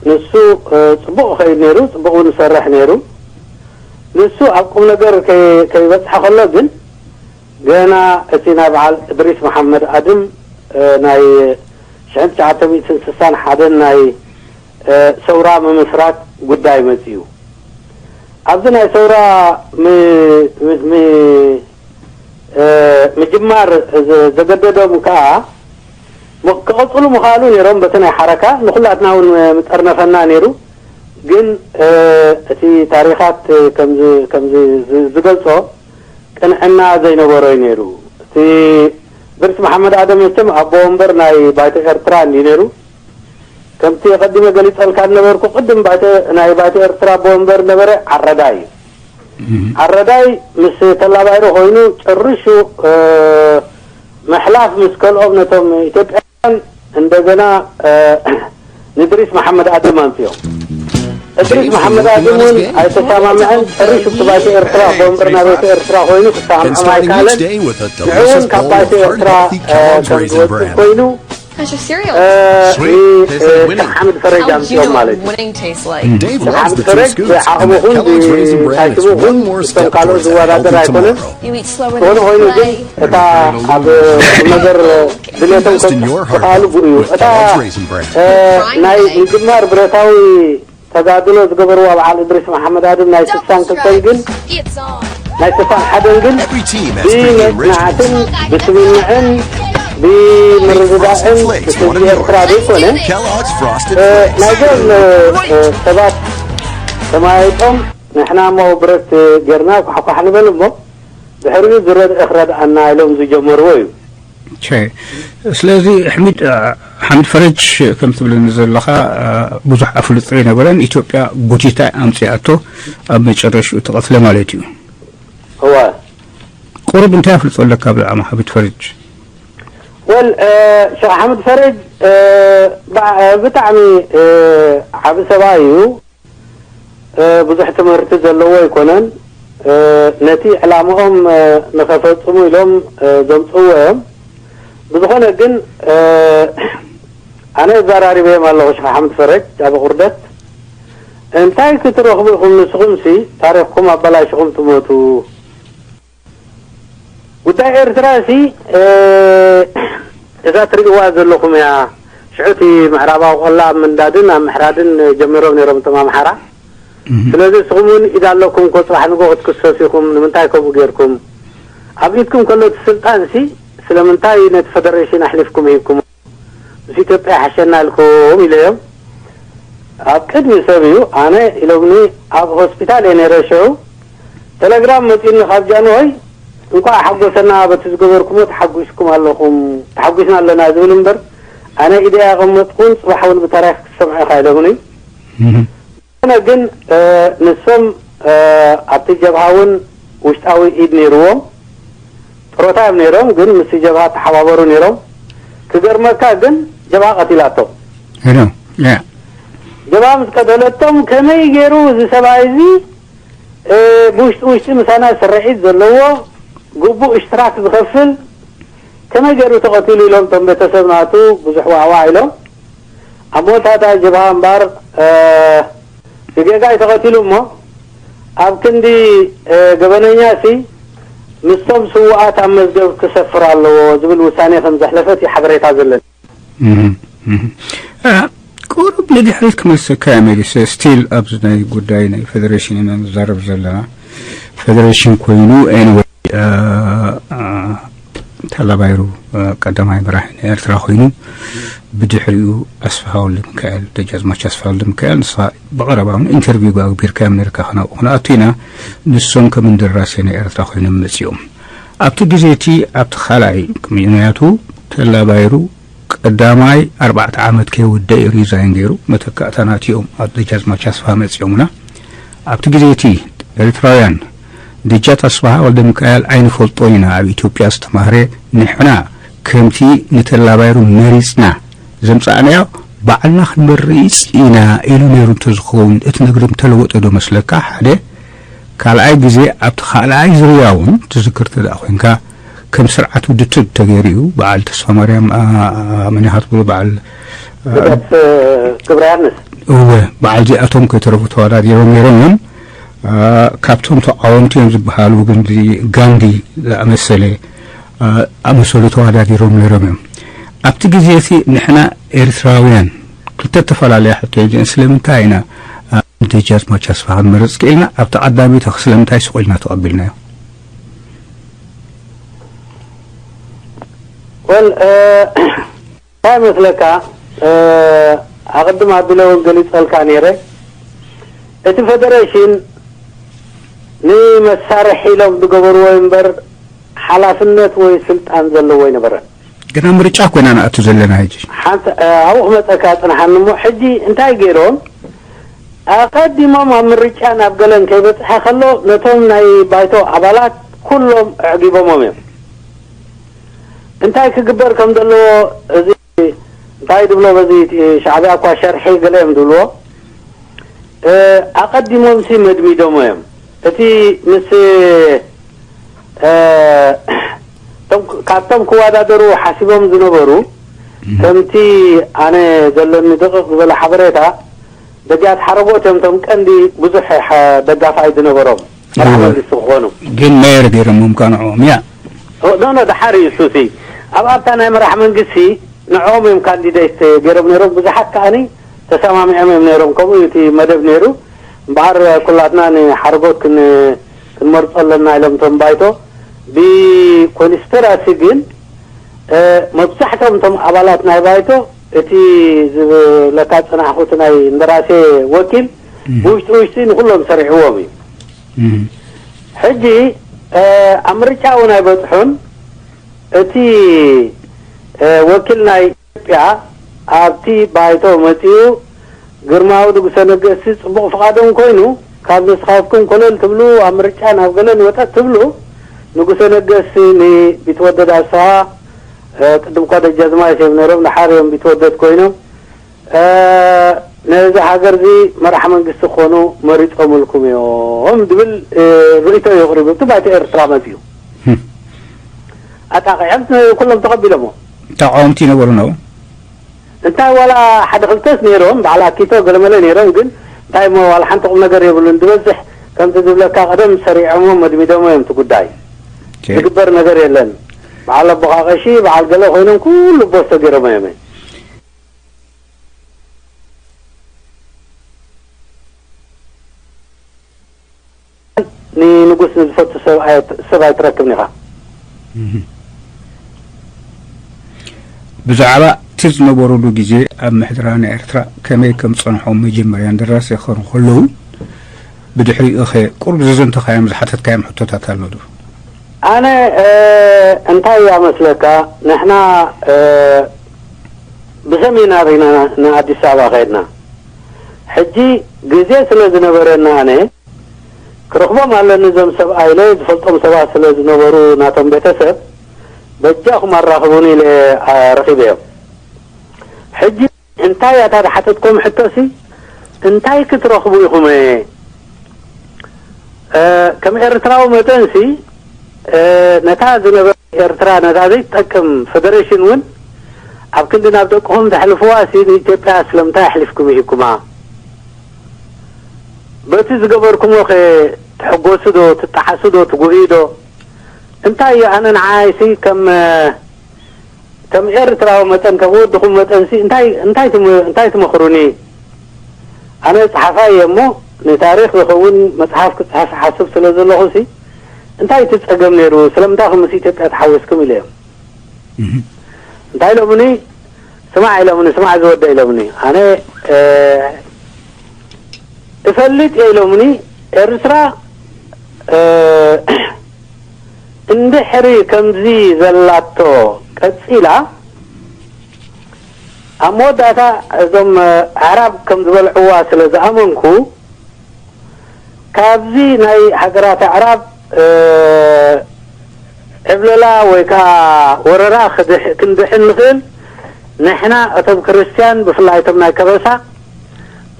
ንሱ፣ እ፣ ጽቡቕ ይኸይድ ነይሩ፣ ጽቡቕ እውን ይሰርሕ ነይሩ። ንሱ ኣብ ቁም ነገር ከይ-፣ ከይበጽሐ ከሎ ግን ገና እቲ ናይ በዓል እድሪስ መሓመድ ኣድም፣ እ፣ ናይ ሽሕን ትሽዓተ ሚእትን ስሳን ሓደን ናይ፣ እ፣ ሰውራ ምምስራት ጉዳይ መጽኡ። ኣብዚ ናይ ሰውራ ም-፣ ም-፣ ም-፣ እ፣ ምጅማር ዘ-፣ ዘገደዶም ከኣ ም-፣ ክቕጽሉ ምኽኣሉ ነይሮም በቲ ናይ ሓረካ ንኹላትና እውን ምጠርነፈና ነይሩ። ግን፣ እ፣ እቲ ታሪኻት ከምዚ፣ ከምዚ ዝ-፣ ዝገልጾ ቅንዕና ዘይነበሮ እዩ ነይሩ። እቲ እድሪስ መሓመድ ኣደም መቸም ኣቦ ወንበር ናይ ባይቶ ኤርትራ እንድዩ ነይሩ። ከምቲ ቀዲመ ገሊጸልካ ዝነበርኩ ቅድም ባይቶ፣ ናይ ባይቶ ኤርትራ ኣቦ ወንበር ነበረ ዓረዳይ እዩ። ዓረዳይ ምስ ተላባይሮ ኮይኑ ጨርሹ፣ እ፣ ምሕላፍ ምስ ከልኦም ነቶም ኢትዮጵያውያን እንደገና፣ እ፣ ንእድሪስ መሓመድ ኣደም ኣምፅኦም። እድሪስ መሓመድ ኣደም እውን ኣይተሰማምዐን። ጨርሹ እቲ ባይቶ ኤርትራ ኣቦ ወንበር ናይ ባይቶ ኤርትራ ኮይኑ ክሰማምዖም ኣይከኣለን። ንዑ እውን ካብ ባይቶ ኤርትራ፣ እ፣ ከም ዝወፅእ ኮይኑ እ፣ እ፣ ሓምድ ፈረጅ ኣምፅኦም ማለት እዩ። ሓምድ ፈረጅ ብዓቕሙ ኹን ብሳይትሙ ኹን እቶም ካልኦት ዝወዳደር ኣይኮነን። ዝኾነ ኮይኑ ግን እታ ኣብ ቁም ነገር ድሌቶም ከብፅሑ ዝኸኣሉ ብኡ እዩ። እታ፣ እ፣ ናይ ምጅማር ብረታዊ ተጋድሎ ዝገበርዋ በዓል እድሪስ መሓመድ ኣድም ናይ ስሳን ክልተን ግን፣ ናይ ስሳን ሓደን ግን ብመጽናዕትን ብስምምዕን ብምርድዳእን ብህዝቢ ኤርትራ ዘይኮነ፣ እ፣ ናይ ገለ፣ እ፣ ሰባት ተማያይጦም ንሕና እሞ ብረት ጌርና ኳሕኳሕ ንበል እሞ ድሕሪኡ ዝረድእ ክረድኣና ኢሎም ዝጀመርዎ እዩ። ቸ ስለዚ ሕሚድ ሓሚድ ፈረጅ ከም ትብለኒ ዘለኻ ብዙሕ ኣፍልጦ ይነበረን ኢትዮጵያ ጎቲታ ኣምፅኣቶ ኣብ መጨረሽኡ ተቐትለ ማለት እዩ። እወ ቁሩብ እንታይ ኣፍልጦ ኣለካ ብዛዕባ ሓሚድ ፈረጅ? ወል ሸኽ ሓምድ ፈረጅ ብጣዕሚ ዓቢ ሰብኣይ እዩ። ብዙሕ ትምህርቲ ዘለዎ ኣይኮነን። ነቲ ዕላምኦም ንኸፈጽሙ ኢሎም ዘምጽእዎ እዮም። ብዝኾነ ግን ኣነ ኣዘራሪበዮም ኣለኹ ሽኻ ሓምድ ፈረጅ ኣብ ቁርደት እንታይ ክትረኽቡ ኢኹም ንስኹም ሲ ታሪኽኩም ኣበላሽኹም ትሞቱ። ጉዳይ ኤርትራ ሲ እዛ ትርእይዋ ዘለኹም እያ። ሽዑ እቲ ምዕራባዊ ቆላ ኣብ ምንዳድን ኣብ ምሕራድን ጀሚሮም ነይሮም እቶም ኣምሓራ። ስለዚ ንስኹም እውን ኢድ ኣለኩም እኮ ጽባሕ ንጎ ክትክሰሱ ኢኹም። ንምንታይ ከምኡ ጌርኩም? ኣብ ኢድኩም ከሎ እቲ ስልጣን ሲ ስለምንታይ ነቲ ፈደሬሽን ኣሕሊፍኩም ሂብኩም? ምስ ኢትዮጵያ ይሓሸና ኢልኩም ኢለዮም። ኣብ ቅድሚ ሰብ እዩ ኣነ ኢሎምኒ። ኣብ ሆስፒታል እየ ነይረ ሽዑ። ቴሌግራም መጺኡኒ ካብ ጃንሆይ፣ እንኳዕ ሓጎሰና በቲ ዝገበርኩሞ ተሓጒስኩም ኣለኹም፣ ተሓጒስና ኣለና ዝብል እምበር ኣነ ኢደይ ኣቐመጥኩን ጽባሕ እውን ብታሪኽ ክትሰምዑ ኢኻ ኢሎምኒ። ኮነ ግን ንሶም ኣብቲ ጀብሃ እውን ውሽጣዊ ኢድ ነይርዎም። ጥሮታ እዮም ነይሮም ግን ምስቲ ጀብሃ ተሓባበሩ ነይሮም። ክገርመካ ግን ጀብሃ ቀቲላቶም። ሄሎ ያ ጀብሃ ምስ ቀተለቶም ከመይ ገይሩ እዚ ሰብኣይ እዚ ብውሽጢ ውሽጢ ምሳና ስርዒት ዘለዎ ግቡእ እሽትራክ ዝኸፍል ከመይ ገይሩ ተቐቲሉ ኢሎም እቶም ቤተሰብ ናቱ ብዙሕ ዋዕዋዕ ኢሎም። ኣብ መወዳእታ ጀብሃ እምበኣር ብጌጋ እዩ ተቐቲሉ እሞ ኣብ ክንዲ ገበነኛ ሲ ምስቶም ስውኣት ኣብ መዝገብ ክሰፍር ኣለዎ ዝብል ውሳኔ ከም ዘሕለፈ እቲ ሓበሬታ ዘለኒ። ቁሩብ ንድሕሪት ክመልሰካ እየ መሊሰ። ስቲል ኣብዚ ናይ ጉዳይ ናይ ፌደሬሽን ኢና ንዛረብ ዘለና። ፌደሬሽን ኮይኑ ኤንወይ ተላባይሩ ቀዳማይ መራሒ ናይ ኤርትራ ኮይኑ ብድሕሪኡ ኣስፍሃ ወልደሚካኤል ደጃዝማች ኣስፍሃ ወልደሚካኤል ንስኻ ብቐረባ እውን ኢንተርቪው ኣግቢርካዮም ነርካ ክነብኡ ክንኣቱ ኢና። ንሶም ከም እንደራሴ ናይ ኤርትራ ኮይኖም መጺኦም ኣብቲ ግዜ እቲ ኣብቲ ካልኣይ ምክንያቱ ተላባይሩ ቀዳማይ ኣርባዕተ ዓመት ከይወደ እዩ ሪዛይን ገይሩ መተካእታ ናትኦም ኣብ ደጃዝማች ኣስፍሃ መጺኦምና ኣብቲ ግዜ እቲ ኤርትራውያን ደጃት ኣስፍሃ ወልደሚካኤል ኣይንፈልጦን ኢና ኣብ ኢትዮጵያ ዝተማህረ ንሕና ከምቲ ንተላባይሩ መሪጽና ዘምጻእናዮ ባዕልና ክንመርጽ ኢና ኢሉ ነይሩ እንተዝኸውን እቲ ነገር ምተለወጠ ዶ መስለካ ሓደ ካልኣይ ግዜ ኣብቲ ካልኣይ ዝርያ እውን ትዝክር ተደኣ ኮይንካ ከም ስርዓት ውድትብ ተገይሩ እዩ በዓል ተስፋ ማርያም መን ኢኻ ትብሎ በዓል ልደት ገብረያንስ እወ በዓል እዚኣቶም ከይተረፉ ተወዳዲሮም ነይሮም እዮም ካብቶም ተቃወምቲ እዮም ዝበሃሉ ግን ጋንዲ ዝኣመሰለ ኣመሰሉ ተወዳዲሮም ነይሮም እዮም ኣብቲ ግዜ እቲ ንሕና ኤርትራውያን ክልተ ተፈላለያ ሕቶ እየን እዚአን ስለምንታይ ኢና ንደጃዝማች ኣስፋ ክንመርጽ ክኢልና ኣብቲ ቀዳሚት ስለምንታይ ስቕ ኢልና ተቐቢልናዮ ወል እንታይ መስለካ ኣቕድም ኣቢለ እውን ገሊጸልካ ነይረ እቲ ፌደሬሽን ንመሳርሒ ኢሎም ዝገበርዎ እምበር ሓላፍነት ወይ ስልጣን ዘለዎ ኣይነበረን ግና ምርጫ ኮይና ንኣቱ ዘለና ሕጂ ሓንቲ ኣብኡ ክመፀካ ፅንሓኒ እሞ ሕጂ እንታይ ገይሮም ኣቐዲሞም ኣብ ምርጫ ናብ ገለን ከይበፅሐ ከሎ ነቶም ናይ ባይቶ ኣባላት ኩሎም ኣዕጊቦሞም እዮም እንታይ ክግበር ከም ዘለዎ እዚ እንታይ ድብሎ በዚ ሻዕብያ እኳ ሸርሒ ገለ እዮም ድብልዎ ኣቐዲሞም ሲ መድሚዶሞ እዮም እቲ ምስ ካብቶም ክወዳደሩ ሓሲቦም ዝነበሩ ከምቲ ኣነ ዘለኒ ደቂቕ ዝበለ ሓበሬታ ደጃት ሓረጎት እዮም ቶም ቀንዲ ብዙሕ ደጋፋይ ዝነበሮም መራሕ መንግስቲ ክኾኑ ግን መየር ገይሮሞም ካ ንዕኦም ያ ኖ ኖ ደሓር እዩ እሱሲ ኣብ ኣብታ ናይ መራሕ መንግስቲ ንዕኦም እዮም ካንዲዴት ገይሮም ነይሮም ብዙሓት ከዓኒ ተሰማሚዖም እዮም ነይሮም ከምኡ እዩ እቲ መደብ ነይሩ እምበኣር ኩላትና ንሓረጎት ክንመርፆ ኣለና ኢሎም እቶም ባይቶ ብኮንስፐራሲ ግን መብዛሕቶም እቶም ኣባላት ናይ ባይቶ እቲ ዝብለካ ፅናሕኩ እቲ ናይ እንደራሴ ወኪል ብውሽጢ ውሽጢ ንኩሎም ሰሪሕዎም እዩ ሕጂ ኣብ ምርጫ እውን ኣይበፅሑን እቲ ወኪል ናይ ኢትዮጵያ ኣብቲ ባይቶ መጺኡ፣ ግርማዊ ንጉሰ ነገስቲ ጽቡቕ ፍቓዶም ኮይኑ፣ ካብ ንስኻትኩም ኮለል ትብሉ፣ ኣብ ምርጫ ናብ ገለን ወጠጥ ትብሉ፣ ንጉሰ ነገስቲ ንቢትወደድ ኣስፍሃ፣ ቅድም እኳ ደጃዝማች እዮም ነይሮም፣ ድሓር እዮም ቢትወደድ ኮይኖም፣ ነዚ ሃገር እዚ መራሕ መንግስቲ ክኾኑ መሪጾምልኩም እዮም ዝብል ርእይቶ እዩ ኣቕሪቡ። እቲ ባይቶ ኤርትራ መጺኡ ኣጣቒዖም ኩሎም ተቐቢሎሞ። ተቃወምቲ ይነበሩ ነው። እንታይ ዋላ ሓደ ክልተስ ነይሮም፣ በዓል ኣኪቶ ገለመለ ነይሮም፣ ግን እንታይ እሞ ዋላ ሓንቲ ቁም ነገር የብሉን። ዝበዝሕ ከምቲ ዝብለካ ቀደም ሰሪዖሞ መድሚዶሞ እዮም እቲ ጉዳይ። ዝግበር ነገር የለን። በዓል ኣቦቃቀሺ፣ በዓል ገለ ኮይኖም ኩሉ ቦስ ተገይሮሞ እዮም። ንንጉስ ንዝፈቱ ሰብ ኣየት-፣ ሰብ ኣይትረክብን ኢኻ። ብዛዕባ እቲ ዝነበሩሉ ግዜ ኣብ ምሕደራ ናይ ኤርትራ ከመይ ከም ዝጸንሖም መጀመርያ እንደራሲ ክኾኑ ከለዉ፣ ብድሕሪኡ ኸ ቁሩብ ዘዘንተኻዮም ዝሓተትካዮም ሕቶታት ኣሎ ዶ? ኣነ፣ እ፣ እንታይ እያ መስለካ፣ ንሕና፣ እ፣ ብሰሚናር ኢና ንኣዲስ ኣበባ ኸይድና። ሕጂ ግዜ ስለ ዝነበረና ኣነ ክረኽቦም ኣለኒ እዞም ሰብኣይ ኢለ ዝፈልጦም ሰባት ስለ ዝነበሩ ናቶም ቤተሰብ በጃኹም ኣራኽቡኒ ኢለ ረኺበዮም። ሕጂ እንታይ እያ እታ ዝሓተትኩም ሕቶሲ እንታይ ክትረኽቡ ኢኹም? እ፣ ከም ኤርትራዊ መጠንሲ፣ እ፣ ነታ ዝነበረ ኤርትራ ነታ ዘይትጠቅም ፈደሬሽን እውን ኣብ ክንዲ ናብ ደቅኹም ተሕልፍዋ ሲ ንኢትዮጵያ ስለምንታይ ኣሕሊፍኩም ይሂብኩማ? በቲ ዝገበርኩሞ ከ ትሕጎሱ ዶ፣ ትጠሓሱ ዶ፣ ትጉህዩ ዶ? እንታይ እዩ ኣነ ንዓይሲ ከም፣ ከም ኤርትራዊ መጠን፣ ከም ወድኹም መጠንሲ እንታይ፣ እንታይ ትም-፣ እንታይ ትመኽሩኒ? ኣነ ጸሓፋይ እየ እሞ ንታሪኽ ዝኸውን መጽሓፍ ክጽሕፍ እሓስብ ስለ ዘለኹሲ እንታይ እቲ ጸገም ነይሩ? ስለምንታይ ምስ ኢትዮጵያ ተሓዊስኩም ኢለ እዮም። እንታይ ኢሎምኒ? ስማዕ ኢሎምኒ፣ ስማዕ ዝወደ ኢሎምኒ። ኣነ፣ እ፣ እፈልጥ እየ ኢሎምኒ። ኤርትራ፣ እ፣ እንድሕሪ ከምዚ ዘላቶ ቀጺላ፣ ኣብ መወዳእታ እዞም ኣዕራብ ከም ዝበልዕዋ ስለ ዝኣመንኩ፣ ካብዚ ናይ ሃገራት ኣዕራብ፣ እ፣ ዕብለላ ወይ ከኣ ወረራ ክድሕ-፣ ክንድሕን ንኽእል፣ ንሕና እቶም ክርስትያን፣ ብፍላይ እቶም ናይ ከበሳ፣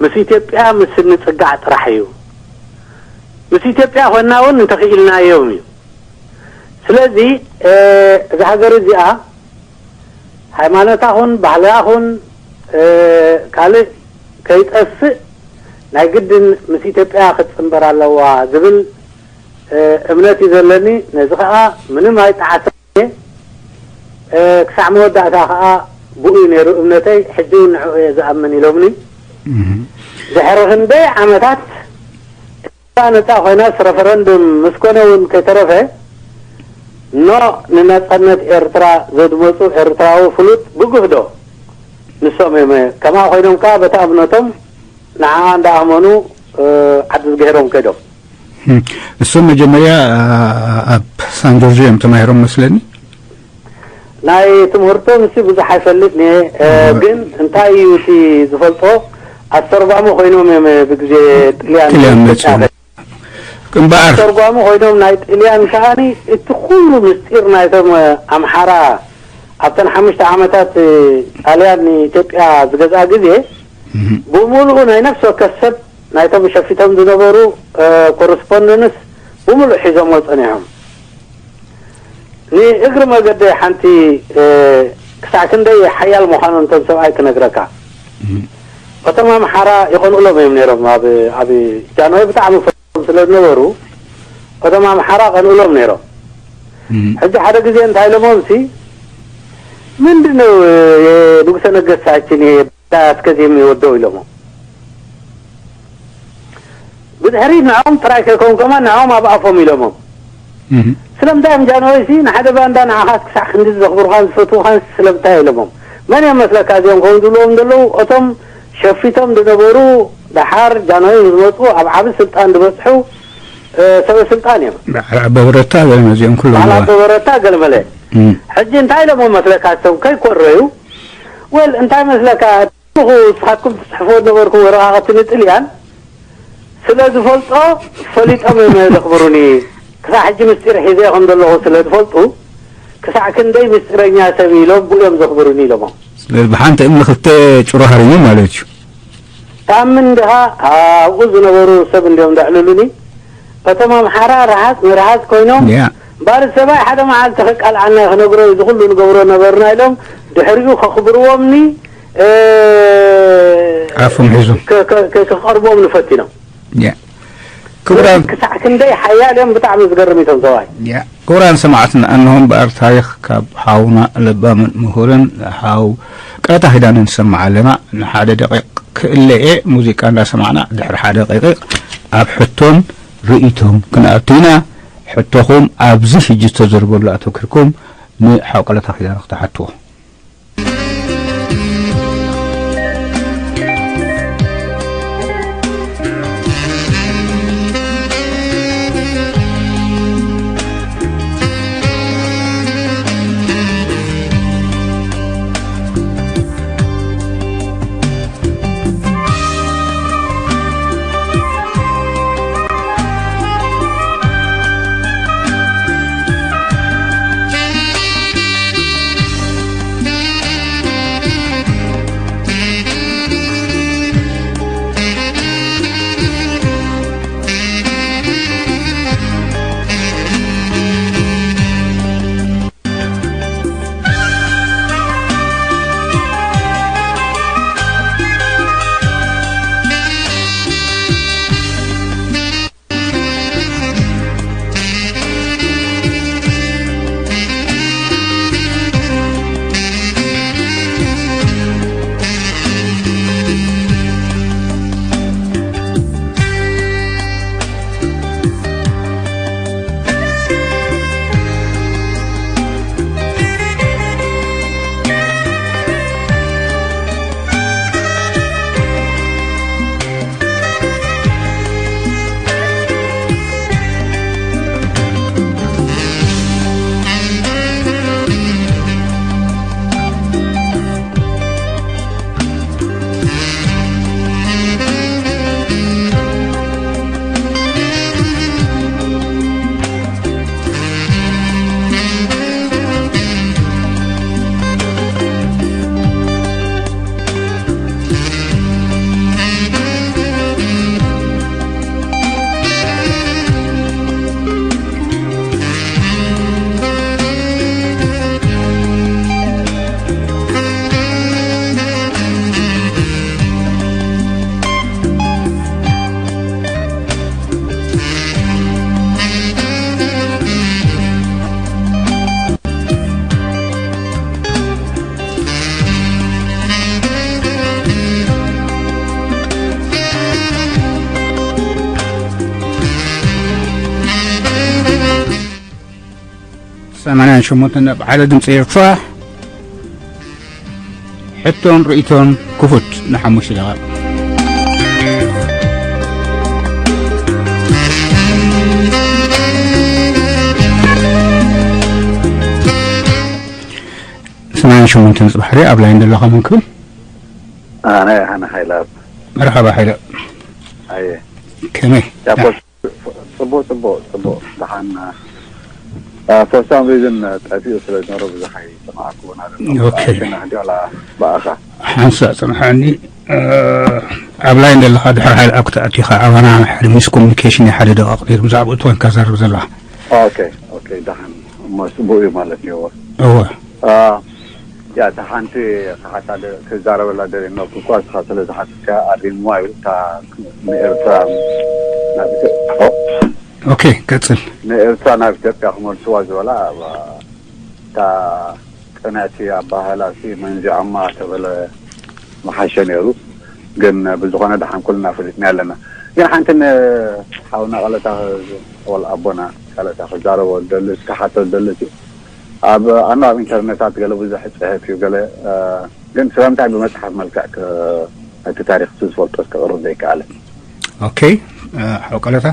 ምስ ኢትዮጵያ ምስ እንጽጋዕ ጥራሕ እዩ። ምስ ኢትዮጵያ ኾንና እውን እንተኽኢልናዮም እዩ። ስለዚ፣ እ፣ እዛ ሃገር እዚኣ ሃይማኖታ ኹን ባህላ ኹን፣ እ፣ ካልእ ከይጠፍእ ናይ ግድን ምስ ኢትዮጵያ ክትጽንበር ኣለዋ ዝብል፣ እ፣ እምነት እዩ ዘለኒ። ነዚ ኸኣ ምንም ኣይጠዓሰ፣ እ፣ ክሳዕ መወዳእታ ኸኣ ብኡ እዩ ነይሩ እምነተይ። ሕጂ እውን ንዕኡ እየ ዝኣምን ኢሎምኒ። ድሕሪ ክንደይ ዓመታት ነጻ ኮይናስ ረፈረንዱም ምስ ኮነ እውን ከይተረፈ፣ ኖ ንነጻነት ኤርትራ ዘድመጹ ኤርትራዊ ፍሉጥ ብጉህ ዶ ንሶም እዮም። ከምኣ ኮይኖም ከኣ በታ እምነቶም ንዓኣ እንዳኣመኑ፣ እ፣ ዓዲ ዝገሄሮም ከይዶም። እም፣ እሶም መጀመርያ፣ አ፣ ኣብ ሳን ጆርጆ እዮም ተማሂሮም መስለኒ። ናይ ትምህርቶም ሲ ብዙሕ ኣይፈልጥን እየ፣ እ፣ እወ። ግን እንታይ እዩ እቲ ዝፈልጦ፣ ኣስተርጓሚ ኮይኖም እዮም ብግዜ ጥልያን ጥልያን መጽኡ። ኢትዮጵያ እምበኣር ኣስተርጓሚ ኮይኖም ናይ ጥልያን ከኣኒ እቲ ኩሉ ምስጢር ናይቶም ኣምሓራ ኣብተን ሓሙሽተ ዓመታት ጣልያን ንኢትዮጵያ ዝገዝኣ ግዜ እህ፣ ብምሉኡ ናይ ነፍሲ ወከፍ ሰብ ናይቶም ሸፊቶም ዝነበሩ፣ እ፣ ኮረስፖንደንስ ብምሉእ ሒዞሞ ጸኒሖም። ንእግሪ መገደይ ሓንቲ፣ እ፣ ክሳዕ ክንደይ ሓያል ምዃኖም እቶም ሰብኣይ ክነግረካ። እህ። እቶም ኣምሓራ ይቐንኡሎም እዮም ነይሮም። ኣብ፣ ኣብ ጃንሆይ ብጣዕሚ ፈትዎም ስለ ዝነበሩ፣ እቶም ኣምሓራ ቀንኡሎም ነይሮም። እህ። ሕጂ ሓደ ግዜ እንታይ ኢሎሞም ሲ፣ "ምንድን ነው የንጉሠ ነገሥታችን ይሄ እስከዚህ የሚወደው?" ኢሎሞም። ብድሕሪት ንዕኦም ጥራይ ከይኮኑ ከማን ንዕኦም ኣብ ኣፎም ኢሎሞም። እህ። ስለምንታይ እዮም ጃንሆይ ሲ ንሓደ ባንዳ ንዓኻስ ክሳዕ ክንዲ ዘኽብሩኻን ዝፈትዉኻን ስለምንታይ ኢሎሞም። መን እዮም መስለካ እዚኦም ከምኡ ዝብልዎም ዘለዉ? እቶም ሸፊቶም ዝነበሩ ደሓር ጃንሆይ ምስ መጹ ኣብ ዓቢ ስልጣን ዝበጽሑ፣ እ፣ ሰበ ስልጣን እዮም። በዓል ኣበበ ረታ ገለ መዚኦም ኩሎም በዓል ኣለዋ። ኣበበ ረታ ገለ መለ። ሕጂ እንታይ ኢሎሞ መስለካ፣ እቶም ከይኮረዩ? ወል እንታይ መስለካ፣ ንስኻትኩም ትጽሕፍዎ ነበርኩም ወረቓቕቲ ንጥልያን ስለ ዝፈልጦ፣ ፈሊጦም እዮም ዘኽብሩኒ። ክሳዕ ሕጂ ምስጢር ሒዘ ከም ዘለኹ ስለ ዝፈልጡ፣ ክሳዕ ክንደይ ምስጢረኛ ሰብ ኢሎም ብኡ እዮም ዘኽብሩኒ ኢሎሞ። ስለዚ ብሓንቲ እምኒ ክልተ ጭሮ ሃርሙ ማለት እዩ። ታምን ድኻ ኣብኡ ዝነበሩ ሰብ እንዲዮም ዘዕልሉኒ። እቶም ኣምሓራ ረሃጽ ንረሃጽ ኮይኖም፣ ያ። ባር ሰብኣይ ሓደ መዓልቲ ክቃልዓና ክነግሮ እዚ ኩሉ ንገብሮ ነበርና ኢሎም ድሕሪኡ ከኽብርዎምኒ፣ እ፣ ኣፎም ሒዞም። ከ-፣ ከ-፣ ከ-፣ ከቐርብዎም ንፈቲኖም። ያ። ክቡራን ክሳዕ ክንደይ ሓያል እዮም፣ ብጣዕሚ ዝገርም እዩ እቶም ሰብኣይ። ያ። ክቡራን ሰማዕትና፣ እንሆ እምበኣር ታሪኽ ካብ ሓውና ለባምን ምሁርን ሓው ቀለታ ኪዳነ ንሰምዕ ኣለና። ንሓደ ደቂቕ ክእለ እየ፣ ሙዚቃ እንዳሰማዕና ድሕሪ ሓደ ደቂቕ ኣብ ሕቶን ርእይቶን ክንኣቱ ኢና። ሕቶኹም ኣብዚ ሕጂ ዝተዘርበሉ ኣተኩርኩም ንሓው ቀለታ ኪዳነ ክትሓትዎ። ሰማንያን ሸሞንተን ነጥቢ ሓደ ድምፂ ኤርትራ። ሕቶን ርእይቶን ክፉት ንሓሙሽተ ደቂቕ። ሰማንያን ሸሞንተ ነጥቢ ሓደ ኣብ ላይን ዘለኻ መን ክብል? ኣነ ሃነ ሓይለኣብ። መርሓባ ሓይለ። ኣየ። ከመይ? ያኮ ጽቡቅ፣ ጽቡቅ፣ ጽቡቅ። ደሓን፣ አ፣ for some reason፣ አ፣ ጠፊኡ ስለ ዝነበረ ብዙሕ ኣይሰማዕኩዎን ኣይደለኹ። ኦኬ። ግን ሕጂ ዋላ ብኣኻ። ሓንሳእ ጽንሓኒ፣ አ፣ ኣብ ላይን ዘለኻ ድሕሪ ሓይለኣብ ክትኣቱ ኢኻ። ኣባና ሓደ ሚስ ኮሙኒኬሽን እዩ፣ ሓደ ደቂቕ ነይሩ፣ ብዛዕባኡ እቲ ኮንካ ዛረብ ዘለኻ። ኦኬ፣ ኦኬ፣ ደሓን። እሞ ጽቡቅ እዩ ማለት እዩ። እወ። አ፣ ያ፣ እታ ሓንቲ ክሓታ ደ-፣ ክዛረበላ ደልየ ነበርኩ እኳ፣ ንስኻ ስለ ዝሓተትካያ ኣሪምዋ እዩ። እታ ንኤርትራ ናብ ኢትዮ-፣ ኦ፣ ኦኬ፣ ቀጽል። ንኤርትራ ናብ ኢትዮጵያ ክመልስዋ ዝበላ፣ እታ ቅንዕቲ ኣባህላሲ መንዚዖማ ተበለ ምሓሸ ነይሩ። ግን ብዝኾነ ደሓን ኩልና ፈሊጥና ኣለና። ግን ሓንቲ ንሓውና ቀለታ፣ ወላ ኣቦና ቀለታ ክዛረቦ ዝደሊ፣ ክሓቶ ዝደሊ እቲ ኣብ፣ ኣነ ኣብ ኢንተርነታት ገለ ብዙሕ እጽሕፍ እዩ፣ ገለ፣ እ፣ ግን ስለምንታይ ብመጽሓፍ መልክዕ ክ-፣ እቲ ታሪኽ ዝፈልጦ ክቕርብ ዘይከኣለ? ኦኬ፣ እ፣ ሓው ቀለታ?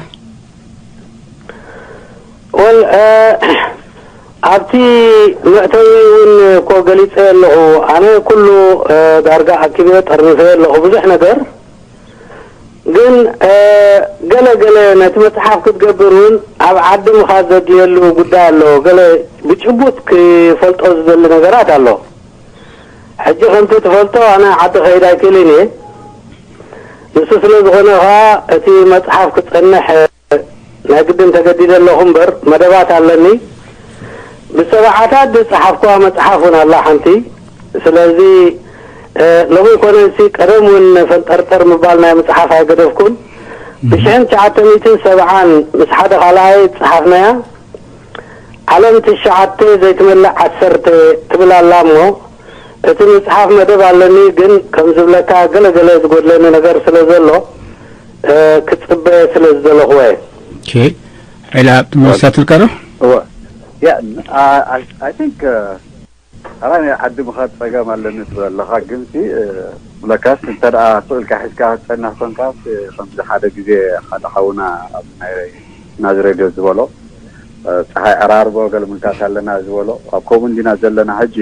ወል፣ እ፣ ኣብቲ መእተዊ እውን እኮ ገሊጸ ኣለኹ። ኣነ ኩሉ ዳርጋ ኣኪበ ጠርኒፈ ኣለኹ ብዙሕ ነገር። ግን ገለ ገለ ነቲ መጽሓፍ ክትገብር እውን ኣብ ዓዲ ምኻድ ዘድልየሉ ጉዳይ ኣሎ። ገለ ብጭቡጥ ክፈልጦ ዝደሊ ነገራት ኣሎ። ሕጂ ከምቲ ትፈልጦ ኣነ ዓዲ ከይድ ኣይክእልን እየ። ንሱ ስለ ዝኾነ ኸዓ እቲ መጽሓፍ ክጸንሕ ናይ ግድን ተገዲደ ኣለኹ እምበር መደባት ኣለኒ። ብሰብዓታት ዝጸሓፍኩዋ መጽሓፍ እውን ኣላ ሓንቲ። ስለዚ ሎሚ ኮነ ሲ ቀደም እውን ፈንጠርጠር ምባል ናይ መጽሓፍ ኣይገደፍኩን። ብሽሕን ትሽዓተ ሚእትን ሰብዓን ምስ ሓደ ካልኣይ ዝጸሓፍናያ ዓለም ትሽዓተ ዘይትመልእ ዓሰርተ ትብል ኣላ እሞ እቲ ምጽሓፍ መደብ ኣለኒ፣ ግን ከም ዝብለካ ገለ ገለ ዝጎድለኒ ነገር ስለ ዘሎ ክጽበ ስለ ዝደለኹ እየ። ኦኬ። ዒላ መሳትልካ ዶ? እወ። Yeah, I, I think ኣራ ናይ ዓዲ ምኻድ ጸገም ኣለኒ ትብል ኣለኻ፣ ግንሲ ብለካስ እንተ ደኣ ስእልካ ሒዝካ ትጸንሕ ኮንካስ ከምዚ ሓደ ግዜ ሓደ ሓውና ኣብ ናይ ናዝ ሬድዮ ዝበሎ ጸሓይ ዕራርቦ ገለ ምንካስ ኣለና ዝበሎ ኣብ ከምኡ እንዲና ዘለና ሕጂ።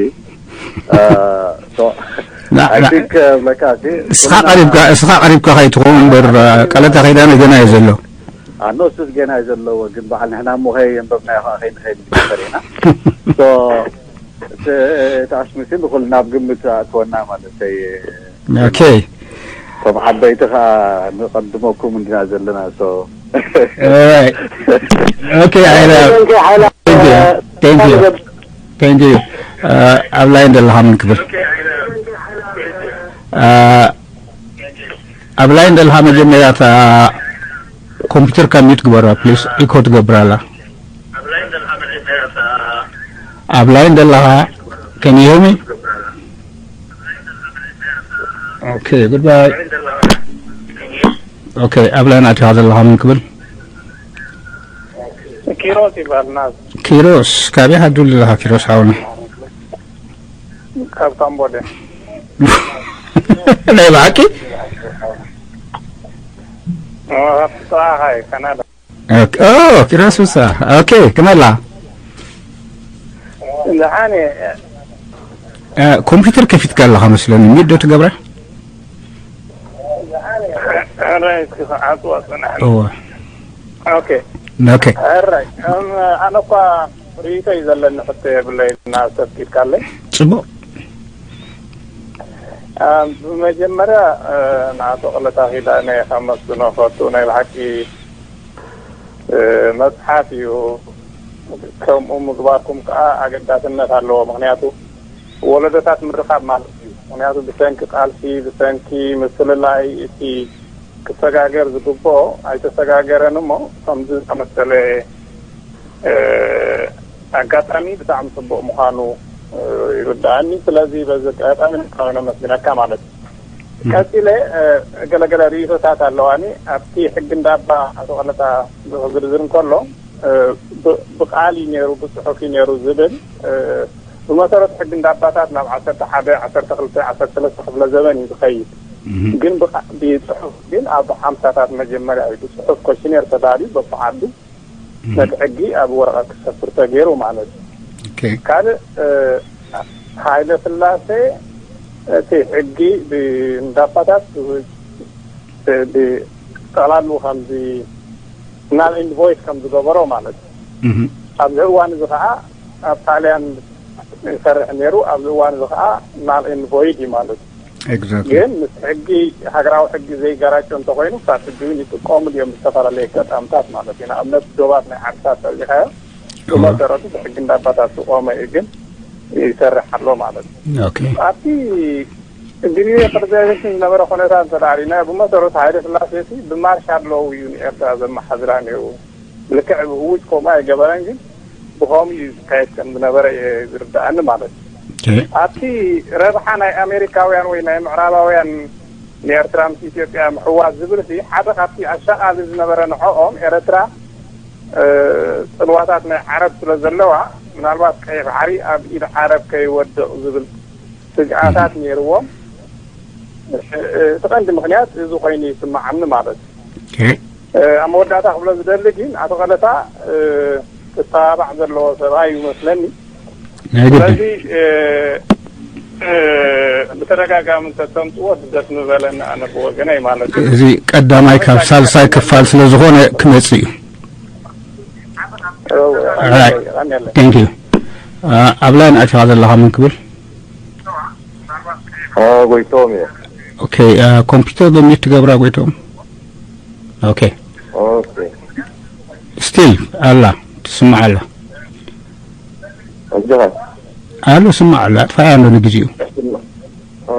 I think ብለካ እስኻ ቀሪብካ እስኻ ቀሪብካ ከይትኸውን እምበር ቀለታ ከይዳነ ገና እዩ ዘሎ። ኣኖ እሱስ ገና እዩ ዘለዎ፣ ግን በዓል ንሕና እሞ ከየንበብናዮ ከዓ ከይንኸይድ ንግበር ኢና። So እቲ ኣስሚሲ ንኹል ናብ ግምት ኣእትወና ማለተይ። ኦኬ። እቶም ዓበይቲ ከዓ ንቐድመኩም እንዲና ዘለና። So ኦኬ። ሓይላ Thank you. ኣብ ላይን ዘለኻ ምን ክብል? ኣብ ላይን ዘለኻ መጀመርያ እታ ኮምፒውተርካ ሚዩት ግበራ ፕሊስ፣ ኢኮ ትገብር ኣላ። ኣብ ላይን ዘለኻ፣ can you hear me? Okay, goodbye. Okay, ኣብ ላይን ኣቲኻ ዘለኻ ምን ክብል? ኪሮስ ይባል ናዝ ኪሮስ፣ ካበይ ሓድሩ ዘለኻ ኪሮስ ሓውና? ካብ ካምቦድያ። ናይ ብሓቂ? ኦ፣ ካብ ጥራኻ እዩ፣ ካናዳ። ኦኬ፣ ኦ፣ ኪሮስ ውሳ። ኦኬ፣ ከመይ ኣላ? ደሓን እየ። እ፣ ኮምፒውተር ከፊትካ ኣለኻ መስለኒ፣ ሚዩት ዶ ትገብራ? ሕራይ እስኪ ክዓጽዋ ጽናሕ። እወ። ኦኬ። ኦኬ። ሕራይ፣ እም፣ ኣነ እኳ ርእይቶ እዩ ዘለኒ፣ ሕቶ የብለይ፣ እና ሰብ ኪድካለይ። ጽቡቕ። እም፣ ብመጀመርያ፣ እ፣ ንኣቶ ቀለታ ኪዳነ ከመስግኖ ፈቱ። ናይ ብሓቂ፣ እ፣ መጽሓፍ እዩ። ከምኡ ምግባርኩም ከዓ ኣገዳስነት ኣለዎ። ምኽንያቱ ወለዶታት ምርኻብ ማለት እዩ። ምኽንያቱ ብሰንኪ ቃልሲ፣ ብሰንኪ ምፍልላይ እቲ ክሰጋገር ዝግብኦ ኣይተሰጋገረን እሞ ከምዚ ዝኣመሰለ፣ እ፣ ኣጋጣሚ ብጣዕሚ ጽቡቕ ምዃኑ፣ እ፣ ይርድኣኒ። ስለዚ በዚ ኣጋጣሚ ንካዊ ነመስግነካ ማለት እዩ። ቀጺለ፣ እ፣ ገለገለ ርእይቶታት ኣለዋኒ። ኣብቲ ሕጊ እንዳባ ኣቶ ቀለታ ዝርዝር እንከሎ፣ እ፣ ብ-፣ ብቃል እዩ ነይሩ፣ ብጽሑፍ እዩ ነይሩ ዝብል፣ እ፣ ብመሰረት ሕጊ እንዳባታት ናብ ዓሰርተ ሓደ፣ ዓሰርተ ክልተ፣ ዓሰርተ ሰለስተ ክፍለ ዘበን እዩ ዝኸይድ። ግን ብቃ-፣ ብጽሑፍ ግን ኣብ ሓምሳታት መጀመርያ እዩ ብጽሑፍ ኮሽኔር ተዳልዩ በብዓዱ ነቲ ሕጊ ኣብ ወረቐት ክሰፍር ተገይሩ ማለት እዩ። ኦኬ። ካልእ፣ እ፣ ሃይለ ስላሴ እቲ ሕጊ ብእንዳባታት ብ-፣ ብጠቕላሉ ከምዚ ናል ኤንድ ቮይድ ከም ዝገበሮ ማለት እዩ። እህ። ኣብዚ እዋን እዚ ከዓ ኣብ ጣልያን ይሰርሕ ነይሩ፣ ኣብዚ እዋን እዚ ከዓ ናል ኤንድ ቮይድ እዩ ማለት እዩ። ኤግዛክትሊ። ግን ምስ ሕጊ፣ ሃገራዊ ሕጊ ዘይገራጮ እንተኾይኑ፣ ክሳብ ሕጂ እውን ይጥቀሙሉ እዮም ብዝተፈላለየ ኣጋጣምታት ማለት እዩ። ንኣብነት ዶባት ናይ ዓድታት ተሪኢኻዮ፣ ብመሰረቱ ብሕጊ እንዳባታት ዝቆመ እዩ፣ ግን ይሰርሕ ኣሎ ማለት እዩ። ኦኬ። ኣብቲ እንግሊዝ ፕሬዚደንት ዝነበረ ኩነታት እንተ ደኣ ርኢናዮ፣ ብመሰረቱ ሃይለ ስላሴ ሲ ብማርሻል ሎው እዩ ንኤርትራ ዘመሓድራ ነይሩ። ልክዕ ብእውጅ ከምኡ ኣይገበረን፣ ግን ብኸምኡ እዩ ዝካየድ ከም ዝነበረ እየ ዝርድኣኒ ማለት እዩ። ኦኬ። ኣብቲ ረብሓ ናይ ኣሜሪካውያን ወይ ናይ ምዕራባውያን ንኤርትራ ምስ ኢትዮጵያ ምሕዋስ ዝብል ሲ ሓደ ካብቲ ኣሻቓሊ ዝነበረ ንዕኦም ኤርትራ፣ እ፣ ጽልዋታት ናይ ዓረብ ስለ ዘለዋ፣ ምናልባት ቀይሕ ባሕሪ ኣብ ኢድ ዓረብ ከይወድቕ ዝብል ስግኣታት ነይርዎም። እ፣ እቲ ቀንዲ ምኽንያት እዚ ኮይኑ ይስምዓኒ ማለት እዩ። ኦኬ። እ፣ ኣብ መወዳእታ ክብሎ ዝደሊ ግን ኣቶ ቀለታ፣ እ፣ ክተባባዕ ዘለዎ ሰብኣይ ይመስለኒ። ናይ ግድን ስለዚ እ፣ እ፣ ብተደጋጋሚ እንተተምፅዎ ደስ ምበለኒ ኣነ ብወገነይ ማለት እዩ። እዚ ቀዳማይ ካብ ሳልሳይ ክፋል ስለ ዝኾነ ክመጽእ እዩ። Right. Thank you. ኣብ ላይን ኣቲኻ ዘለኻ መን ክብል? ጎይቶም እየ። ኦኬ፣ ኮምፒውተር በሚት ትገብራ ጎይቶም? ኦኬ። ኦኬ። ስቲል ኣላ ትስማዕ ኣላ። እዚኸ ኣሎ ስማዕ ኣሎ ኣጥፋያ ኣሎ ንግዜኡ።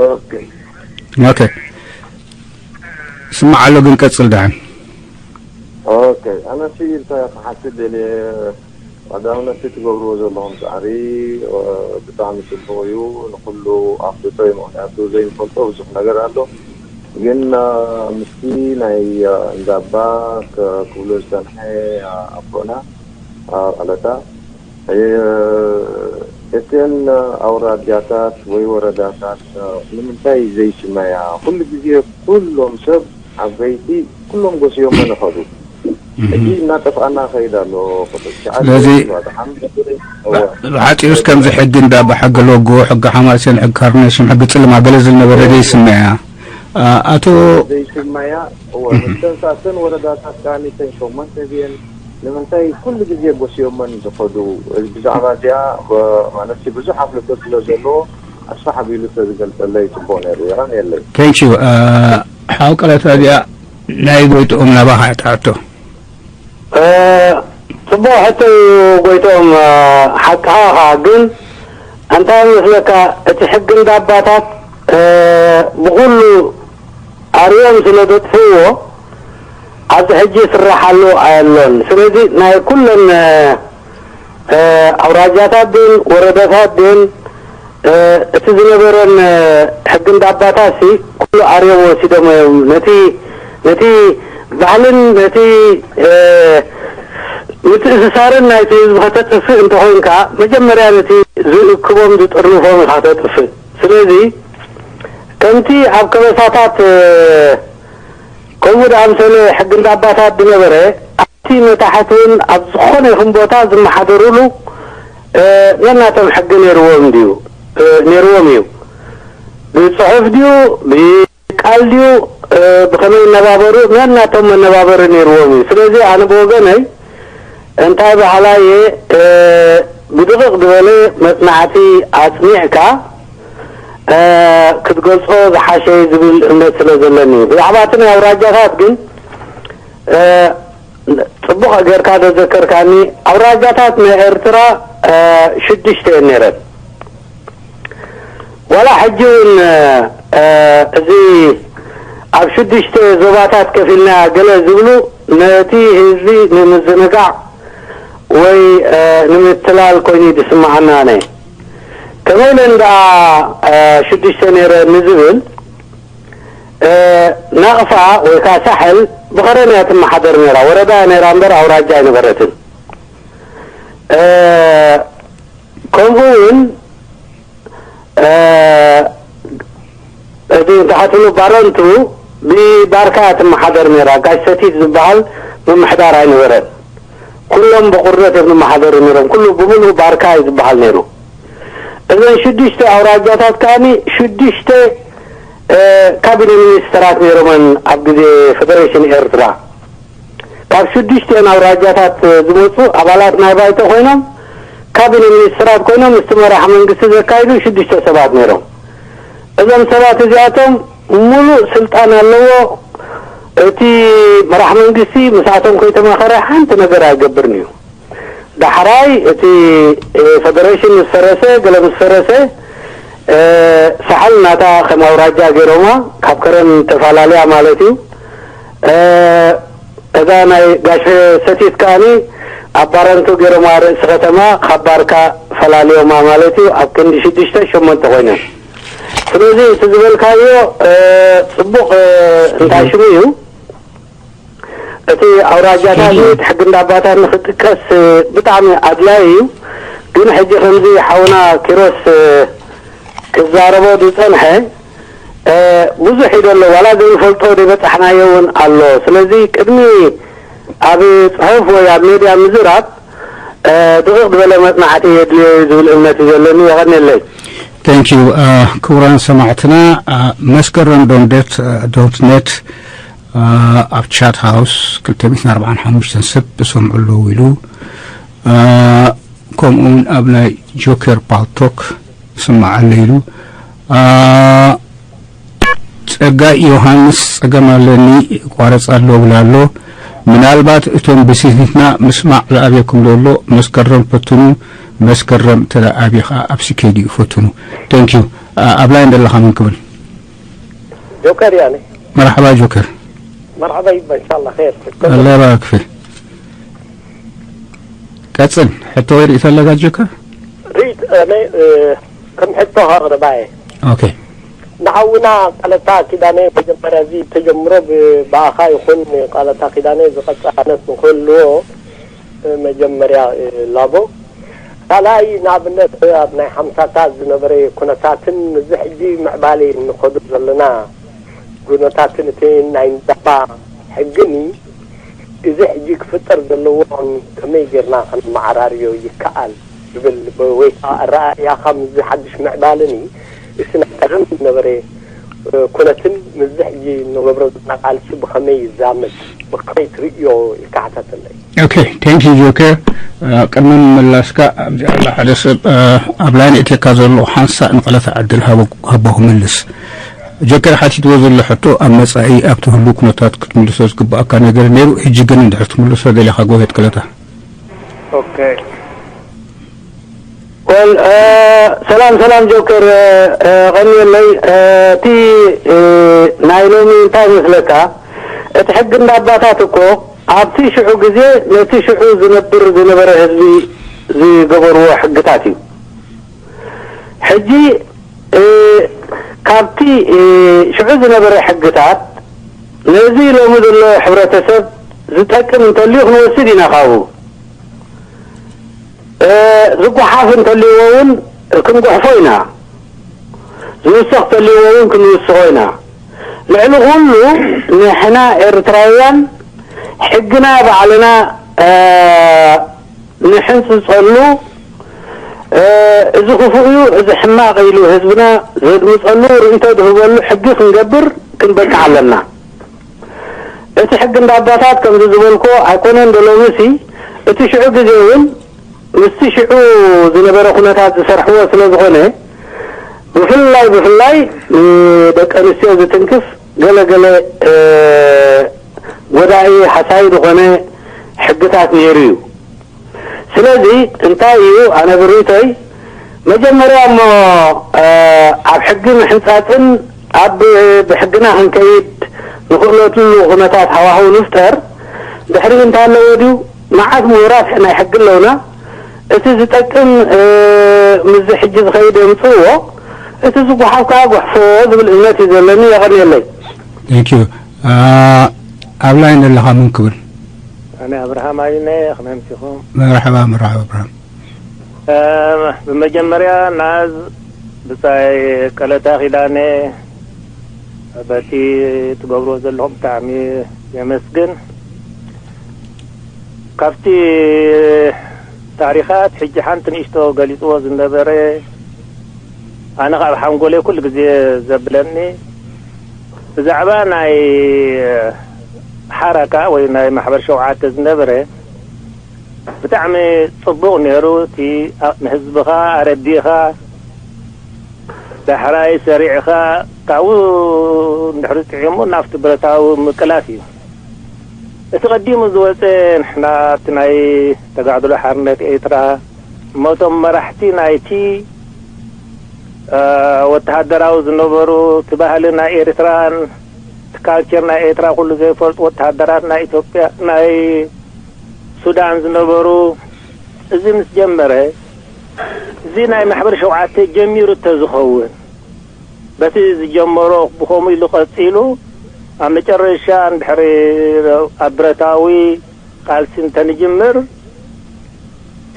ኦኬ። ኦኬ። ስማዕ ኣሎ ግን ቀጽል ደሓን። ኦኬ። ኣነ ሲ እንታይ ክሓትት ደልየ ቀዳምነት ትገብርዎ ዘለኹም ፃዕሪ ብጣዕሚ ፅቡቅ እዩ። ንኩሉ ኣፍልጦ እዩ። ምክንያቱ ዘይንፈልጦ ብዙሕ ነገር ኣሎ። ግን ምስቲ ናይ እንዳባ ክብሎ ዝፀንሐ ኣቦና ኣለታ እተን ኣውራጃታት ወይ ወረዳታት ንምንታይ ዘይስመያ? ኩሉ ግዜ ኩሎም ሰብ ዓበይቲ ኩሎም ጎስዮሞ ንኸዱ። ሕጂ እናጠፍኣና ኸይድ ኣሎ። ስለዚ ብሓፂሩስ ከምዚ ሕጊ እንዳ ብሓጊ ሎጎ፣ ሕጊ ሓማሴን፣ ሕጊ ካርኔሽን፣ ሕጊ ፅልማ ገለ ዝብል ነበረ ዘይስመያ። ኣቶ ዘይስመያ እወ። ምስተን ሳሰን ወረዳታት ከኣ እተን ሸሞንተ እዚአን ንምንታይ ኩሉ ግዜ ጎስዮመን ዝኸዱ? ብዛዕባ እዚኣ ማለት ብዙሕ ኣፍልጦ ስለ ዘለዎ ኣስፋሕ ኣቢሉ ተዝገልፀለይ ፅቡቅ ነይሩ። የቐንየለይ። Thank you። ሓው ቀለታ እዚኣ ናይ ጎይትኦም ናባኻ እያ ትሓቶ። ጽቡቕ ሕቶ እዩ ጎይትኦም፣ ሓቅኻ ኢኻ። ግን እንታይ መስለካ፣ እቲ ሕጊ እንዳባታት ብኹሉ ኣርዮም ስለ ዘጥፍእዎ ኣብዚ ሕጂ ይስራሓሉ ኣየሎን። ስለዚ ናይ ኩለን ኣውራጃታት ድን ወረዳታት ድን እቲ ዝነበረን ሕጊ እንዳባታሲ ኩሉ ኣርዮም ወሲዶሞ እዮም። ነቲ ነቲ ባህልን ነቲ ምትእስሳርን ናይቲ ህዝቢ ከተጥፍእ እንተኾይንካ መጀመርያ ነቲ ዝእክቦም ዝጥርንፎም ኢኻ ተጥፍእ። ስለዚ ከምቲ ኣብ ከበሳታት ከምኡ ዝኣምሰለ ሕጊ እንዳባታት ዝነበረ ኣብቲ መታሕት እውን ኣብ ዝኾነ ይኹን ቦታ ዝመሓደሩሉ ነናቶም ሕጊ ነይርዎም ድዩ ነይርዎም እዩ። ብፅሑፍ ድዩ ብቃል ድዩ ብኸመይ ይነባበሩ ነናቶም መነባበሪ ነይርዎም እዩ። ስለዚ ኣነ ብወገነይ እንታይ በሃላይ እየ ብድቕቕ ዝበለ መፅናዕቲ ኣፅኒዕካ ክትገልፆ ዝሓሸ ዝብል እምነት ስለ ዘለኒ እዩ። ብዛዕባ እቲ ናይ ኣውራጃታት ግን ፅቡቕ ጌርካ ዘዘከርካኒ ኣውራጃታት ናይ ኤርትራ ሽዱሽተ እየን ነይረን። ዋላ ሕጂ እውን እዚ ኣብ ሽዱሽተ ዞባታት ከፊልና ገለ ዝብሉ ነቲ ህዝቢ ንምዝንጋዕ ወይ ንምትላል ኮይኑ እዩ ዝስምዓና። ኣነ ከመይ ኢለን ደኣ ሽዱሽተ ነይረ ንዝብል ናቕፋ ወይ ከዓ ሳሕል ብኸረን እያ ትመሓደር ነይራ። ወረዳ እያ ነይራ እምበር ኣውራጃ ኣይነበረትን። ከምኡ እውን እዚ እንታይ ክትብሉ ባረንቱ ብባርካ እያ ትመሓደር ነይራ። ጋሽ ሰቲት ዝበሃል ምምሕዳር ኣይነበረን። ኩሎም ብቑርበት እዮም ዝመሓደሩ ነይሮም። ኩሉ ብምሉኡ ባርካ እዩ ዝበሃል ነይሩ። እዘን ሽዱሽተ ኣውራጃታት ከኣኒ ሽዱሽተ ካቢነ ሚኒስተራት ነይሮመን ኣብ ግዜ ፌደሬሽን ኤርትራ። ካብ ሽዱሽተን ኣውራጃታት ዝመፁ ኣባላት ናይ ባይቶ ኮይኖም ካቢነ ሚኒስተራት ኮይኖም ምስቲ መራሕ መንግስቲ ዘካይዱ ሽዱሽተ ሰባት ነይሮም። እዞም ሰባት እዚኣቶም ሙሉእ ስልጣን ኣለዎ። እቲ መራሕ መንግስቲ ምስኣቶም ከይተማኸረ ሓንቲ ነገር ኣይገብርን እዩ። ዳሕራይ እቲ ፌደሬሽን ምስ ፈረሰ ገለ ምስ ፈረሰ ሳሕል ናታ ከም ኣውራጃ ገይሮማ ካብ ከረን ተፈላለያ ማለት እዩ። እዛ ናይ ጋሽ ሰቲት ከኣኒ ኣብ ባረንቱ ገይሮማ ርእሲ ከተማ ካብ ባርካ ፈላልዮማ ማለት እዩ። ኣብ ክንዲ ሽዱሽተ ሸሞንተ ኮይነን ስለዚ እቲ ዝበልካዮ ፅቡቕ እንታይ ሽሙ እዩ እቲ ኣውራጃታት እቲ ሕጊ እንዳባታት ንክጥቀስ ብጣዕሚ ኣድላይ እዩ። ግን ሕጂ ከምዚ ሓውና ኪሮስ ክዛረቦ ዝፀንሐ ብዙሕ እዩ ዘሎ። ዋላ ዘይንፈልጦ ዘይበፃሕናዮ እውን ኣሎ። ስለዚ ቅድሚ ኣብ ፅሑፍ ወይ ኣብ ሜድያ ምዝራብ ድቕቕ ዝበለ መጽናዕቲ የድልዮ እዩ ዝብል እምነት እዩ ዘለኒ። የቐንየለይ። Thank you። ክቡራን ሰማዕትና፣ መስከረም ዶንት ኔት ኣብ ቻት ሃውስ ክልተ ሚእትን ኣርባዓን ሓሙሽተን ሰብ ዝሰምዑ ኣለዉ ኢሉ፣ ከምኡውን ኣብ ናይ ጆከር ፓልቶክ ስማዕ ኣሎ ኢሉ። ጸጋይ ዮሃንስ፣ ጸገም ኣለኒ፣ ይቋረጽ ኣሎ ብላ ኣሎ። ምናልባት እቶም ብስኒትና ምስማዕ ዝኣብየኩም ዘሎ መስከረም ፈትኑ። መስከረም እንተ ኣብዩ ኸኣ ኣብ ሲኬዲ ፈትኑ። Thank you። ኣብ ላይን ዘለኻ መን ክብል? ጆከር ያኔ። መርሓባ ጆከር። መርሓባ ይባ ኢንሻላ ኸይር። ኣላ ይባርክ። ቀጽል። ሕቶ ወይ ርእይቶ ኣለካ ጆከር? ርእይቶ ከም ሕቶ ከቕርባ እየ። ኦኬ። ንሓውና ቃለታ ኪዳነ መጀመርያ እዚ ተጀምሮ ብኣኻ ይኹን ቃለታ ኪዳነ ዝቐጽል ኣነት ንክህልዎ መጀመርያ ላቦ። ካልኣይ ንኣብነት ኣብ ናይ ሓምሳታት ዝነበረ ኩነታትን እዚ ሕጂ ምዕባለ ንኸዱ ዘለና ኩነታትን እቲ ናይ እንዳባ ሕግን እዚ ሕጂ ክፍጠር ዘለዎ ከመይ ጌርና ከነመዓራርዮ ይከኣል ዝብል ወይ ከዓ ኣረኣእያኻ ምስዚ ሓድሽ ምዕባልን እቲ ናይ ቀደም ዝነበረ ኩነትን ምስዚ ሕጂ ንገብሮ ዘለና ቃልሲ ብኸመይ ይዛመድ ብኸመይ ትርእዮ ይከሓተተለይ። Okay, thank you ጆከር። ቅድሚ ምምላስካ ኣብዚ ኣላ ሓደ ሰብ ኣብ ላይን እትካ ዘሎ ሓንሳእ ንቐለታ ዕድል ሃቦ ክምልስ። ጆከር ሓቲትዎ ዘሎ ሕቶ ኣብ መጻኢ ኣብቲ ህሉ ኩነታት ክትምልሶ ዝግባኣካ ነገር ነይሩ፣ ሕጂ ግን እንድሕር ትምልሶ ደሊኻ ጎሄድ ክለታ። ኦኬ ወል ሰላም ሰላም ጆከር ቀንየለይ። እቲ ናይ ሎሚ እንታይ መስለካ፣ እቲ ሕጊ እንዳባታት እኮ ኣብቲ ሽዑ ግዜ ነቲ ሽዑ ዝነብር ዝነበረ ህዝቢ ዝገበርዎ ሕግታት እዩ። ሕጂ ካብቲ ሽዑ ዝነበረ ሕግታት ነዚ ሎሚ ዘሎ ሕብረተሰብ ዝጠቅም እንተልዩ ክንወስድ ኢና ካብኡ። ዝጓሓፍ እንተልይዎ እውን ክንጉሕፎ ኢና። ዝውስኽ እንተልይዎ እውን ክንውስኾ ኢና። ልዕሊ ኩሉ ንሕና ኤርትራውያን ሕግና ባዕልና ንሕንፅፀሉ፣ እዚ ክፉእ እዩ፣ እዚ ሕማቕ ኢሉ ህዝብና ዘድምፀሉ ርእይቶ ዝህበሉ ሕጊ ክንገብር ክንበቅዕ ኣለና። እቲ ሕጊ እንዳ ኣባታት ከምዚ ዝበልኮ ኣይኮነን ዶ ሎምሲ፣ እቲ ሽዑ ግዜ እውን ምስቲ ሽዑ ዝነበረ ኩነታት ዝሰርሕዎ ስለ ዝኾነ፣ ብፍላይ ብፍላይ ንደቂ ኣንስትዮ ዝትንክፍ ገለ ገለ ጎዳኢ ሃሳዪ ዝኾነ ሕግታት ነይሩ እዩ። ስለዚ እንታይ እዩ ኣነ ብርእይቶይ መጀመርያ እሞ ኣብ ሕጊ ምሕንጻጽን ኣብ ብሕግና ክንከይድ ንኽእለትሉ ኩነታት ሃዋህው ንፍጠር። ድሕሪኡ እንታይ ኣለዎ ድዩ? መዓት ምሁራት ናይ ሕጊ ኣለውና። እቲ ዝጠቅም ምስዚ ሕጂ ዝኸይድ የምጽእዎ፣ እቲ ዝጓሓፍ ከኣ ጉሕፍዎ ዝብል እምነት እዩ ዘለኒ። የቐንየለይ። Thank you። ኣብ ላይን ዘለኻ መን ክብል? ኣነ ኣብርሃም ኣዩነ ከመይ ኣምሲኹም? መርሓባ መርሓባ ኣብርሃም። ብመጀመርያ ናዝ ብጻይ ቀለታ ኪዳነ በቲ ትገብርዎ ዘለኹም ብጣዕሚ የመስግን። ካብቲ ታሪኻት ሕጂ ሓንቲ ንእሽቶ ገሊጽዎ ዝነበረ ኣነ ካብ ሓንጎለይ ኩሉ ግዜ ዘብለኒ ብዛዕባ ናይ ሓራካ ወይ ናይ ማሕበር ሸውዓተ ዝነበረ ብጣዕሚ ጽቡቕ ነይሩ። እቲ ንህዝብኻ ኣረዲእኻ ዳሕራይ ሰሪዕኻ ካብኡ እንድሕሪ ጥዒሙ ናብቲ ብረታዊ ምቅላስ እዩ። እቲ ቀዲሙ ዝወፀ ንሕና እቲ ናይ ተጋዕድሎ ሓርነት ኤርትራ እሞ እቶም መራሕቲ ናይቲ ወተሃደራዊ ዝነበሩ እቲ ባህሊ ናይ ኤርትራን እቲ ካልቸር ናይ ኤርትራ ኩሉ ዘይፈልጡ ወተሃደራት ናይ ኢትዮጵያ ናይ ሱዳን ዝነበሩ እዚ ምስ ጀመረ እዚ ናይ ማሕበር ሸውዓተ ጀሚሩ ተዝኸውን በቲ ዝጀመሮ ብኸምኡ ኢሉ ቀፂሉ ኣብ መጨረሻ እንድሕሪ ኣብ ብረታዊ ቃልሲ እንተንጅምር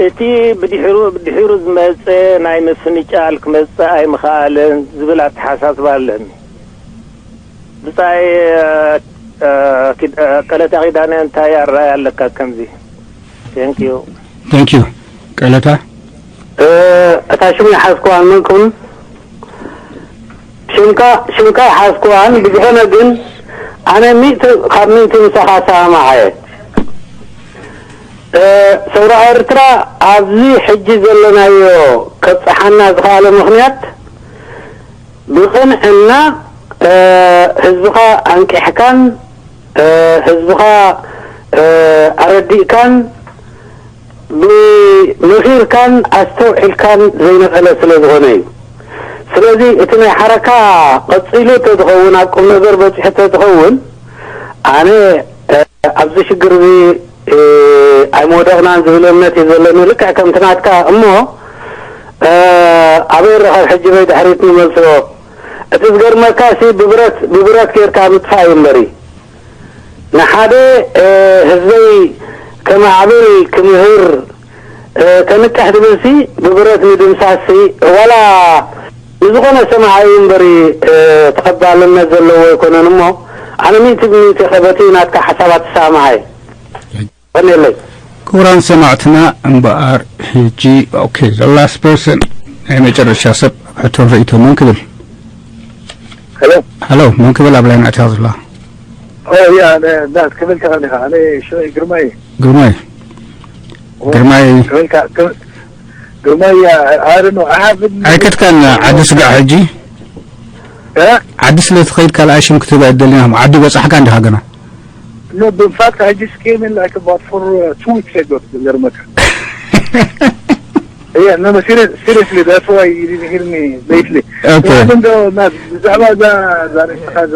እቲ ብድሕሩ ብድሕሩ ዝመፀ ናይ ምፍንጫል ክመፅእ ኣይምኸኣለን ዝብል ኣተሓሳስባ ኣለኒ። ብፃይ ቀለታ ኪዳነ እንታይ ኣረኣያ ኣለካ ከምዚ? Thank you። Thank you. ቀለታ? እ፣ እታ ሽም ይሓዝኩዋን መንኩም? ሽምካ፣ ሽምካ ይሓዝኩዋን፣ ብዝኾነ ግን ኣነ ሚእቲ ካብ ሚእቲ ምሳኻ ሰማማዕ እየ። እ፣ ሰውራ ኤርትራ ኣብዚ ሕጂ ዘለናዮ ከብጽሓና ዝኸኣለ ምኽንያት ብቕንዕና፣ እ፣ ህዝብኻ ኣንቂሕካን፣ እ፣ ህዝብኻ፣ እ፣ ኣረዲእካን ብመኺርካን ኣስተውዒልካን ዘይነቐለ ስለ ዝኾነ እዩ። ስለዚ እቲ ናይ ሓረካ ቀጺሉ ተዝኸውን፣ ኣብ ቁም ነገር በጺሑ ተዝኸውን፣ ኣነ፣ እ፣ ኣብዚ ሽግር እዚ፣ እ፣ ኣይምወደቕናን ዝብል እምነት እዩ ዘለኒ። ልክዕ ከምቲ ናትካ እሞ፣ እ፣ ኣበይ ረኸብ ሕጂ በይ ድሕሪት ንመልሶ? እቲ ዝገርመካ ሲ ብብረት፣ ብብረት ጌርካ ምጥፋእ እዩ እምበሪ። ንሓደ፣ እ፣ ህዝበይ ከማዕብል ክምህር፣ እ፣ ከንቅሕ ዝብል ሲ ብብረት ምድምሳስ ሲ ዋላ ንዝኾነ ሰማዓይ እምበሪ፣ እ፣ ተቐባልነት ዘለዎ ኣይኮነን እሞ ኣነ ሚእቲ ብሚእቲ ከበቲ ናትካ ሓሳባት ትሰማማዕ እየ። ቀንየለይ። ክቡራን ሰማዕትና እምበኣር ሕጂ፣ ኦኬ፣ the last person፣ ናይ መጨረሻ ሰብ ኣብ ሕቶን ርእይቶን መን ክብል? ሄሎ። ሄሎ፣ መን ክብል ኣብ ላይን ኣትያ ዘላ? ኦ፣ ያ፣ ነ-፣ ዳስ ክብል ከኣ ዲኻ? ኣነ ሽመይ ግርማይ። ግርማይ። ኦ፣ ግርማይ። ክብል ከኣ፣ ክብል-፣ ግርማይ፣ ያ፣ I don't know። I haven't ኣይከድካን ዓዲ ስጋዕ ሕጂ? እ? ዓዲ ስለ ትኸይድ ካልኣይ ሽም ክትህብ ኣይደልን። ዓዲ በጻሕካ እንዲኻ ገና? No, in fact, I just came in, like, about for, uh, two weeks ago, ዝገርመካ። Yeah, no, no, serious, seriously, that's why you didn't hear me lately. Okay. So, I don't know, ብዛዕባ እዛ፣ እዛ ርእስኻ እዛ፣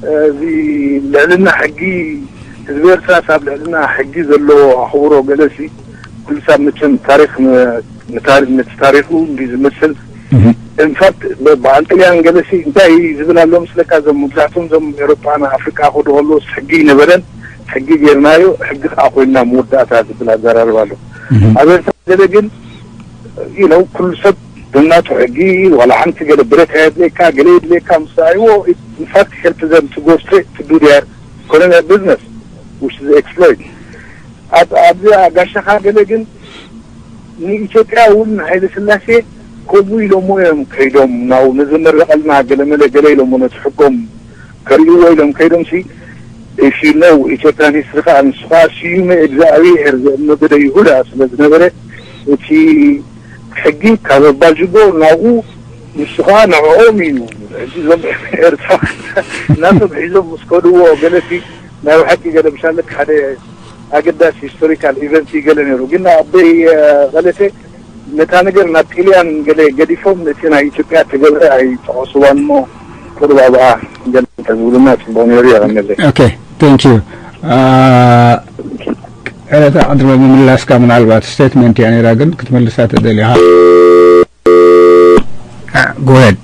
እ፣ እዚ ልዕልና ሕጊ፣ ህዝቢ ኤርትራስ ኣብ ልዕልና ሕጊ ዘለዎ ኣኽብሮ ገለሲ፣ ኩሉ ሰብ መቸም ታሪኽ ን-፣ ንታሪ-፣ ነቲ ታሪኹ እንዲ ዝመስል። እህ። In fact፣ ብ-፣ በዓል ጥልያን ገለሲ እንታይ ዝብል ኣሎ ምስለካ፣ እዞም መብዛሕትኦም እዞም ኤውሮጳና ኣፍሪቃ ክኸዱ ከለውስ ሕጊ ይነበረን፣ ሕጊ ጌርናዮ፣ ሕጊ ከዓ ኮይንና መወዳእታ ዝብል ኣዘራርባ ኣሎ። እህ። ኣብ ኤርትራ ገለ ግን፣ you know፣ ኩሉ ሰብ ብናቱ ሕጊ፣ ዋላ ሓንቲ ገለ ብረት ኣየድልየካ፣ ገለ የድልየካ ምስ ረኣይዎ፣ in fact, help them to go straight to do their colonial business, which is exploit። ኣብ-፣ ኣብዚ ጋሻኻ ገለ ግን ንኢትዮጵያ እውን ንሃይለ ስላሴ ከምኡ ኢሎሞ እዮም ከይዶም፣ ናው ንዝምረቐልና ገለመለ ገለ ኢሎሞ ነቲ ሕጎም ከርእይዎ ኢሎም ከይዶም ሲ፣ if you know Ethiopian history ከዓ ንሱ ከዓ ስዩመ እግዚኣብሔር ዘእመገደ ይሁዳ ስለ ዝነበረ እቲ ሕጊ ካብ ኣባጅጎ ናብኡ ንሱ ከዓ ንዕኦም እዩ። ሕጂ እዞም ኤርትራ እናቶም ሒዞም ምስ ከድዎ ገለሲ ናይ ብሓቂ ገለ ምሻለክ ሓደ ኣገዳሲ ሂስቶሪካል ኢቨንት እዩ ገለ ነይሩ። ግን ኣቦይ፣ እ፣ ገለቴ ነታ ነገር ናብ ጥልያን ገለ ገዲፎም ነቲ ናይ ኢትዮጵያ ተገብረ ኣይጠቐስዋን እሞ ቁሩብ ኣብኣ ገለ እንተዝብሉና ጽቡቕ ነይሩ። የቐንየለይ። ኦኬ፣ thank you። አ፣ ዕለታ ቅድሚ ምምላስካ ምናልባት ስቴትመንት እያ ነይራ፣ ግን ክትመልሳ ተደሊኻ። አ፣ go ahead።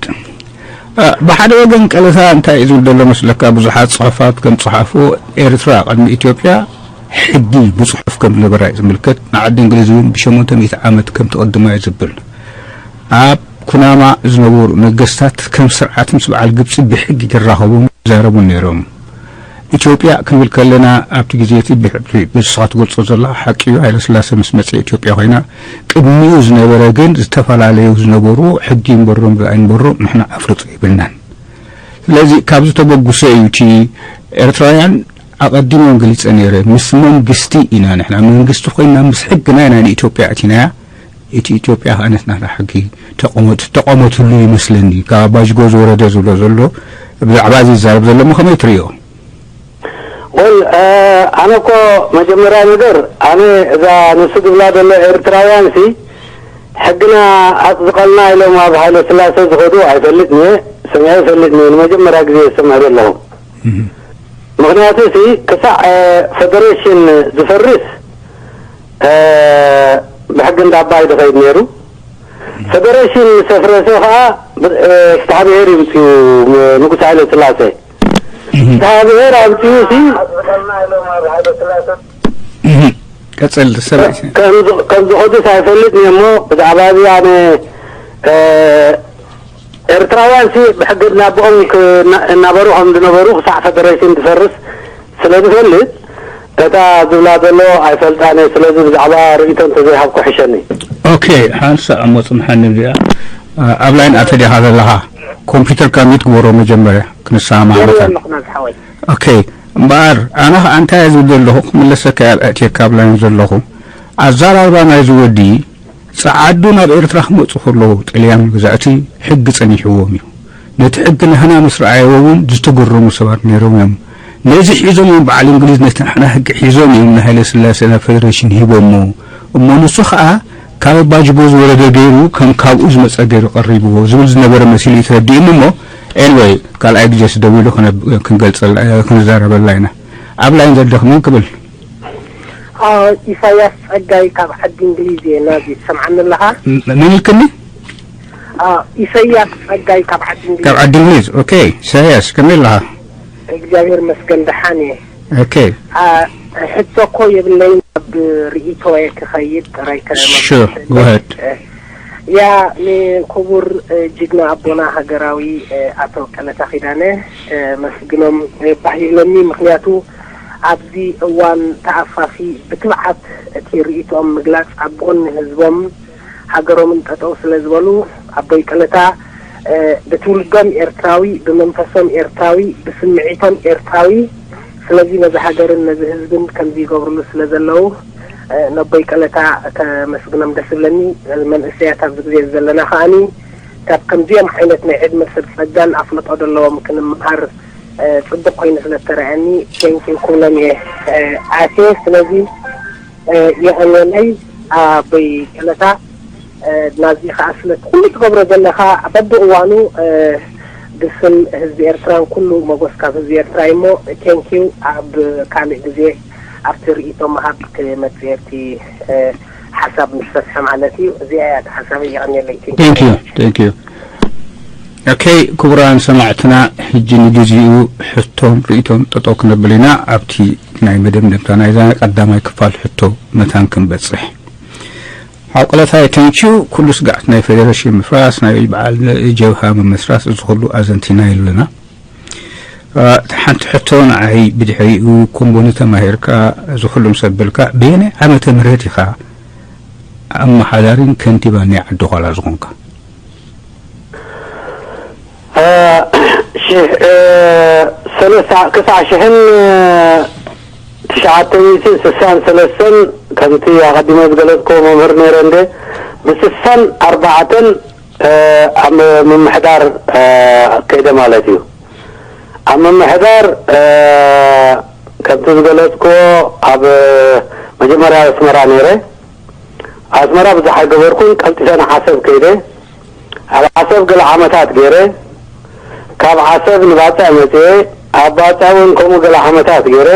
አ፣ ብሓደ ወገን ቀለታ እንታይ እዩ ዝብል ዘሎ መስለካ? ብዙሓት ጽሑፋት ከም ጸሓፉ ኤርትራ ቅድሚ ኢትዮጵያ ሕጊ ብጽሑፍ ከም ዝነበራ እዩ ዝምልከት። ንዓዲ እንግሊዝ እውን ብሸሞንተ ሚእቲ ዓመት ከም ትቕድማ እዩ ዝብል። ኣብ ኩናማ ዝነበሩ ነገስታት ከም ስርዓት ምስ በዓል ግብጺ ብሕጊ ይራኸቡን ይዛረቡን ነይሮም። ኢትዮጵያ ክንብል ከለና ኣብቲ ግዜ እቲ ብሕ-፣ ብሕ-፣ ብስኻ ትገልጾ ዘለኻ ሓቂ እዩ። ሃይለስላሴ ምስ መጸ ኢትዮጵያ ኮይና፣ ቅድሚኡ ዝነበረ ግን ዝተፈላለዩ ዝነበሩ ሕጊ ይንበሮም ኣይንበሮም ንሕና ኣፍልጦ የብልናን። ስለዚ ካብዚ ተበጉሰ እዩ እቲ ኤርትራውያን ኣቐዲሞም ገሊጸ ነይረ፣ ምስ መንግስቲ ኢና ንሕና፣ መንግስቲ ኮይና ምስ ሕግና ኢና ንኢትዮጵያ ኣቲናያ። እቲ ኢትዮጵያ ከኣ ነቲ ናታ ሕጊ ተቐመጥ-፣ ተቐመትሉ ይመስለኒ። ካብ ኣባጅጎ ዝወረደ ዝብሎ ዘሎ፣ ብዛዕባ እዚ ይዛረብ ዘሎ እሞ ከመይ ትርእዮ? ወል፣ እ፣ ኣነ እኮ መጀመርያ ነገር፣ ኣነ እዛ ንሱ ዝብላ ዘሎ ኤርትራውያን ሲ፣ ሕግና ኣጽድቐልና ኢሎም ኣብ ሃይለ ስላሴ ዝኸዱ ኣይፈልጥን እየ፣ ሰሚዐ ኣይፈልጥን እየ። ንመጀመርያ ግዜ ዝሰምዕ ዘለኹ። እህ። ምኽንያቱ ሲ፣ ክሳዕ፣ እ፣ ፈደሬሽን ዝፈርስ፣ እ፣ ብሕጊ እንዳባ እዩ ዝኸይድ ነይሩ። ፈደሬሽን ምስ ኣፍረሰ ኸዓ፣ ብ-፣ እ፣ ፍትሐ ብሔር ይምፅኡ፣ ንጉስ ሃይለ ስላሴ። እህ። ፍትሐ ብሔር ኣምፅኡ ሲ፣ እህ። ቀፅል፣ ሰብኣይ። ከም ዝ-፣ ከም ዝኸዱስ ኣይፈልጥን እየ እሞ፣ ብዛዕባ እዚ ኣነ፣ እ፣ ኤርትራውያን ሲ ብሕጊ እናቦኦም ክና-፣ እናበሩ ከም ዝነበሩ ክሳዕ ፈደሬሽን ዝፈርስ ስለ ዝፈልጥ፣ ከታ ዝብላ ዘሎ ኣይፈልጣን እየ። ስለዚ ብዛዕባ ርእይቶ እንተዘይሃብኩ ሕሸኒ። ኦኬ፣ ሓንሳእ እሞ ጽንሓኒ እዚኣ። ኣብ ላይን ኣተ ዲኻ ዘለኻ? ኮምፒውተርካ ሚት ግበሮ መጀመርያ፣ ክንሰማማዕ የርኢ መታን። ኣለኹ ናብዚ ሓወይ። ኦኬ፣ እምበኣር ኣነ ኸኣ እንታይ እየ ዝብል ዘለኹ? ክምለሰካ እየ፣ ኣብ ኣእትየካ ኣብ ላይን ዘለኹ። ኣዘራርባ ናይዚ ወዲ፣ ጸዓዱ ናብ ኤርትራ ክመጹ ከለዉ፣ ጥልያን መግዛእቲ ሕጊ ጸኒሕዎም እዩ። ነቲ ሕጊ ናህና ምስ ረኣይዎ እውን ዝተገረሙ ሰባት ነይሮም እዮም። ነዚ ሒዞም እዮም በዓል እንግሊዝ ነቲ ናሕና ሕጊ ሒዞም እዮም ንሃይለ ስላሴ ናብ ፌደሬሽን ሂቦሞ። እሞ ንሱ ኸኣ ካብ ኣባ ጅቦ ዝወረደ ገይሩ ከም ካብኡ ዝመጸ ገይሩ ቀሪብዎ ዝብል ዝነበረ መሲሉ እዩ ተረዲኡኒ እሞ፣ ኤንወይ ካልኣይ ግዜ ስደዊሉ ክነብ-፣ ክንገልጸላ፣ ክንዛረበላ ኢና። ኣብ ላይን ዘለኽ መን ክብል? ኣዎ፣ ኢሳያስ ጸጋይ ካብ ዓዲ እንግሊዝ እየ። ናዚ ትሰምዓኒ ኣለኻ? ም-፣ መን ኢልክኒ? ኣዎ፣ ኢሳያስ ጸጋይ ካብ ዓዲ እንግሊዝ። ካብ ዓዲ እንግሊዝ። ኦኬ፣ ኢሳያስ፣ ከመይ ኣለኻ? እግዚኣብሔር ይመስገን፣ ደሓን እየ። ኦኬ። ኣ፣ ሕቶ እኮ የብለይን፣ ኣብ ርእይቶ እየ ክኸይድ ጥራይ ከ-፣ ሹር፣ መብዛሕትኡ go ahead። እ፣ ያ፣ ንክቡር፣ እ፣ ጅግና ኣቦና ሃገራዊ፣ እ፣ ኣቶ ቀለታ ኪዳነ፣ እ፣ መስግኖም፣ እ፣ ባህ ይብለኒ። ምኽንያቱ ኣብዚ እዋን ተኣፋፊ ብትብዓት እቲ ርእይቶኦም ምግላጽ ኣብ ጎኒ ህዝቦም ሃገሮምን ጠጠው ስለ ዝበሉ ኣቦይ ቀለታ፣ እ፣ ብትውልዶም ኤርትራዊ፣ ብመንፈሶም ኤርትራዊ፣ ብስምዒቶም ኤርትራዊ፣ ስለዚ ነዚ ሃገርን ነዚ ህዝብን ከምዚ ይገብርሉ ስለ ዘለዉ፣ እ፣ ነቦይ ቀለታ ከመስግኖም ደስ ዝብለኒ። መንእሰያት ኣብዚ ግዜ ዘለና ከኣኒ ካብ ከምዚኦም ዓይነት ናይ ዕድመ ሰብ ጸጋን ኣፍልጦ ዘለዎም ክንምሃር፣ እ፣ ጽቡቕ ኮይኑ ስለ እተረኣየኒ ቴንኪው ክብሎም እየ፣ እ፣ ኣትየ። ስለዚ፣ እ፣ የቐንየለይ ኣቦይ ቀለታ። እ፣ ናዚ ከኣ ስለቲ ኩሉ ትገብሮ ዘለኻ በብእዋኑ፣ እ፣ ብስም ህዝቢ ኤርትራን ኩሉ መጎስ ካብ ህዝቢ ኤርትራ እዩ እሞ፣ ቴንኪው። ኣብ ካልእ ግዜ ኣብቲ ርእይቶ ምሃብ ክመጽእ እየ፣ ኣብቲ፣ እ፣ ሓሳብ ምስ ሰፍሐ ማለት እዩ። እዚኣ እያ እታ ሓሳበይ። የቐንየለይ። ቴንኪው። ቴንክ ዩ፣ ቴንክ ዩ። ኦኬ፣ ክቡራን ሰማዕትና፣ ሕጂ ንግዜኡ ሕቶን ርእይቶን ጠጠው ክነብል ኢና። ኣብቲ ናይ መደምደምታ ናይዛ ቀዳማይ ክፋል ሕቶ መታን ክንበጽሕ። ሓው ቀለታይ፣ ቴንክ ዩ። ኩሉ ስጋዕት ናይ ፌደሬሽን ምፍራስ፣ ናይ በዓል ጀብሃ ምምስራት፣ እዚ ኩሉ ኣዘንቲና ኣለና። እ፣ ሓንቲ ሕቶ ንዓይ ብድሕሪኡ ኮምቦኒ ተማሂርካ፣ እዚ ኩሉ ምስ ኣበልካ፣ በየናይ ዓመተ ምህረት ኢኻ ኣመሓዳሪን ከንቲባን ናይ ዓዲ ዃላ ዝኾንካ? እ፣ ሽሕ፣ እ፣ ሰለስተ ክሳዕ ሽሕን ትሽዓተ ሚእትን ስሳን ሰለስተን ከምቲ ኣቐዲመ ዝገለጽክዎ መምህር ነይረ እንደ ብስሳን ኣርባዕተን፣ እ፣ ኣብ ምምሕዳር፣ እ፣ ከይደ ማለት እዩ። ኣብ ምምሕዳር፣ እ፣ ከምቲ ዝገለጽክዎ ኣብ መጀመርያ ኣስመራ ነይረ። ኣስመራ ብዙሕ ኣይገበርኩን፣ ቀልጢፈ ንዓሰብ ከይደ። ኣብ ዓሰብ ገለ ዓመታት ገይረ። ካብ ዓሰብ ንባጽዕ መጽየ። ኣብ ባጽዕ እውን ከምኡ ገለ ዓመታት ገይረ።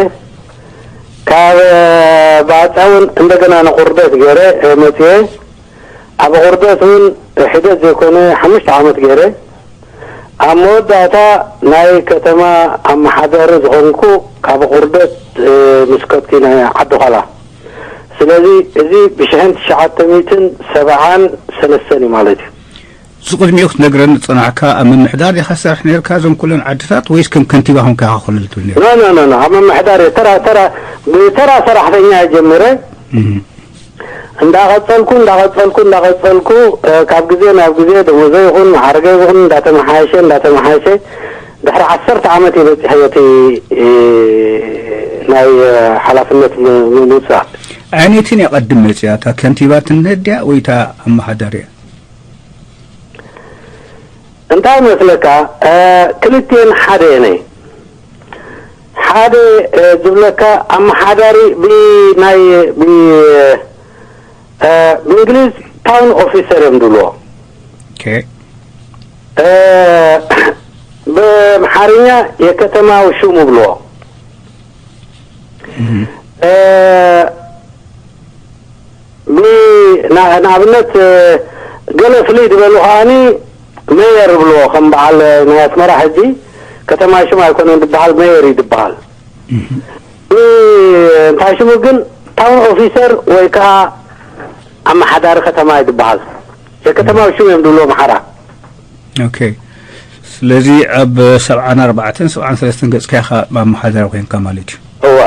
ካብ ባጽዕ እውን እንደገና ንቑርደት ገይረ፣ እ፣ መጽየ። ኣብ ቑርደት እውን ሒደት ዘይኮነ ሓሙሽተ ዓመት ገይረ። ኣብ መወዳእታ ናይ ከተማ ኣመሓዳሪ ዝኾንኩ ካብ ቑርደት፣ እ፣ ምስ ከብቲ ናይ ዓዲ ዃላ። ስለዚ እዚ ብሽሕን ትሽዓተ ሚእትን ሰብዓን ሰለስተን እዩ ማለት እዩ። እዚ ቅድሚኡ ክትነግረኒ ዝጸናሕካ፣ ኣብ ምምሕዳር ዲኻ ትሰርሕ ነርካ እዞም ኩለን ዓድታት፣ ወይስ ከም ከንቲባ ኮንካ ኢኻ ኩሉ ትብል ነርካ? ኖ፣ ኖ፣ ኖ፣ ኖ፣ ኣብ ምምሕዳር እየ ተራ፣ ተራ፣ ብተራ ሰራሕተኛ እየ ጀሚረ። እም። እንዳቐጸልኩ፣ እንዳቐጸልኩ፣ እንዳቐጸልኩ፣ እ፣ ካብ ግዜ ናብ ግዜ ደሞዘይ ይኹን መዓርገይ ይኹን እንዳተመሓየሸ፣ እንዳተመሓየሸ፣ ድሕሪ ዓሰርተ ዓመት እየ በጺሐዮ እቲ፣ እ፣ ናይ፣ እ፣ ሓላፍነት ም-፣ ም-፣ ምውጻእ። ኣየነይትን እያ ቀድም መጽያ? እታ ከንቲባትነት ድያ ወይ እታ ኣመሓዳሪ እያ? እንታይ መስለካ፣ እ፣ ክልቲኤን ሓደ እየን። ሓደ፣ እ፣ ዝብለካ ኣመሓዳሪ ብ-፣ ናይ፣ ብ-፣ እ፣ ብእንግሊዝ ታውን ኦፊሰር እዮም ዝብልዎ። ኦኬ። እ፣ ብኣምሓርኛ የከተማው ሹም ይብልዎ። እም። እ፣ ብ-፣ ና-፣ ንኣብነት፣ እ፣ ገለ ፍልይ ዝበሉ ከኣኒ ሜየር ይብልዎ፣ ከም በዓል ናይ ኣስመራ ሕጂ ከተማ ሽም ኣይኮነን ዝበሃል፣ ሜየር እዩ ዝበሃል። እም። ብ-፣ እንታይ ሽሙ ግን ታውን ኦፊሰር ወይ ከዓ ኣመሓዳሪ ከተማ እዩ ዝበሃል። የከተማዊ ሽም እዮም ዝብልዎ ኣምሓራ። ኦኬ። ስለዚ ኣብ ሰብዓን ኣርባዕተን ሰብዓን ሰለስተን ገጽካ ኢኻ ኣመሓዳሪ ኮይንካ ማለት እዩ። እወ።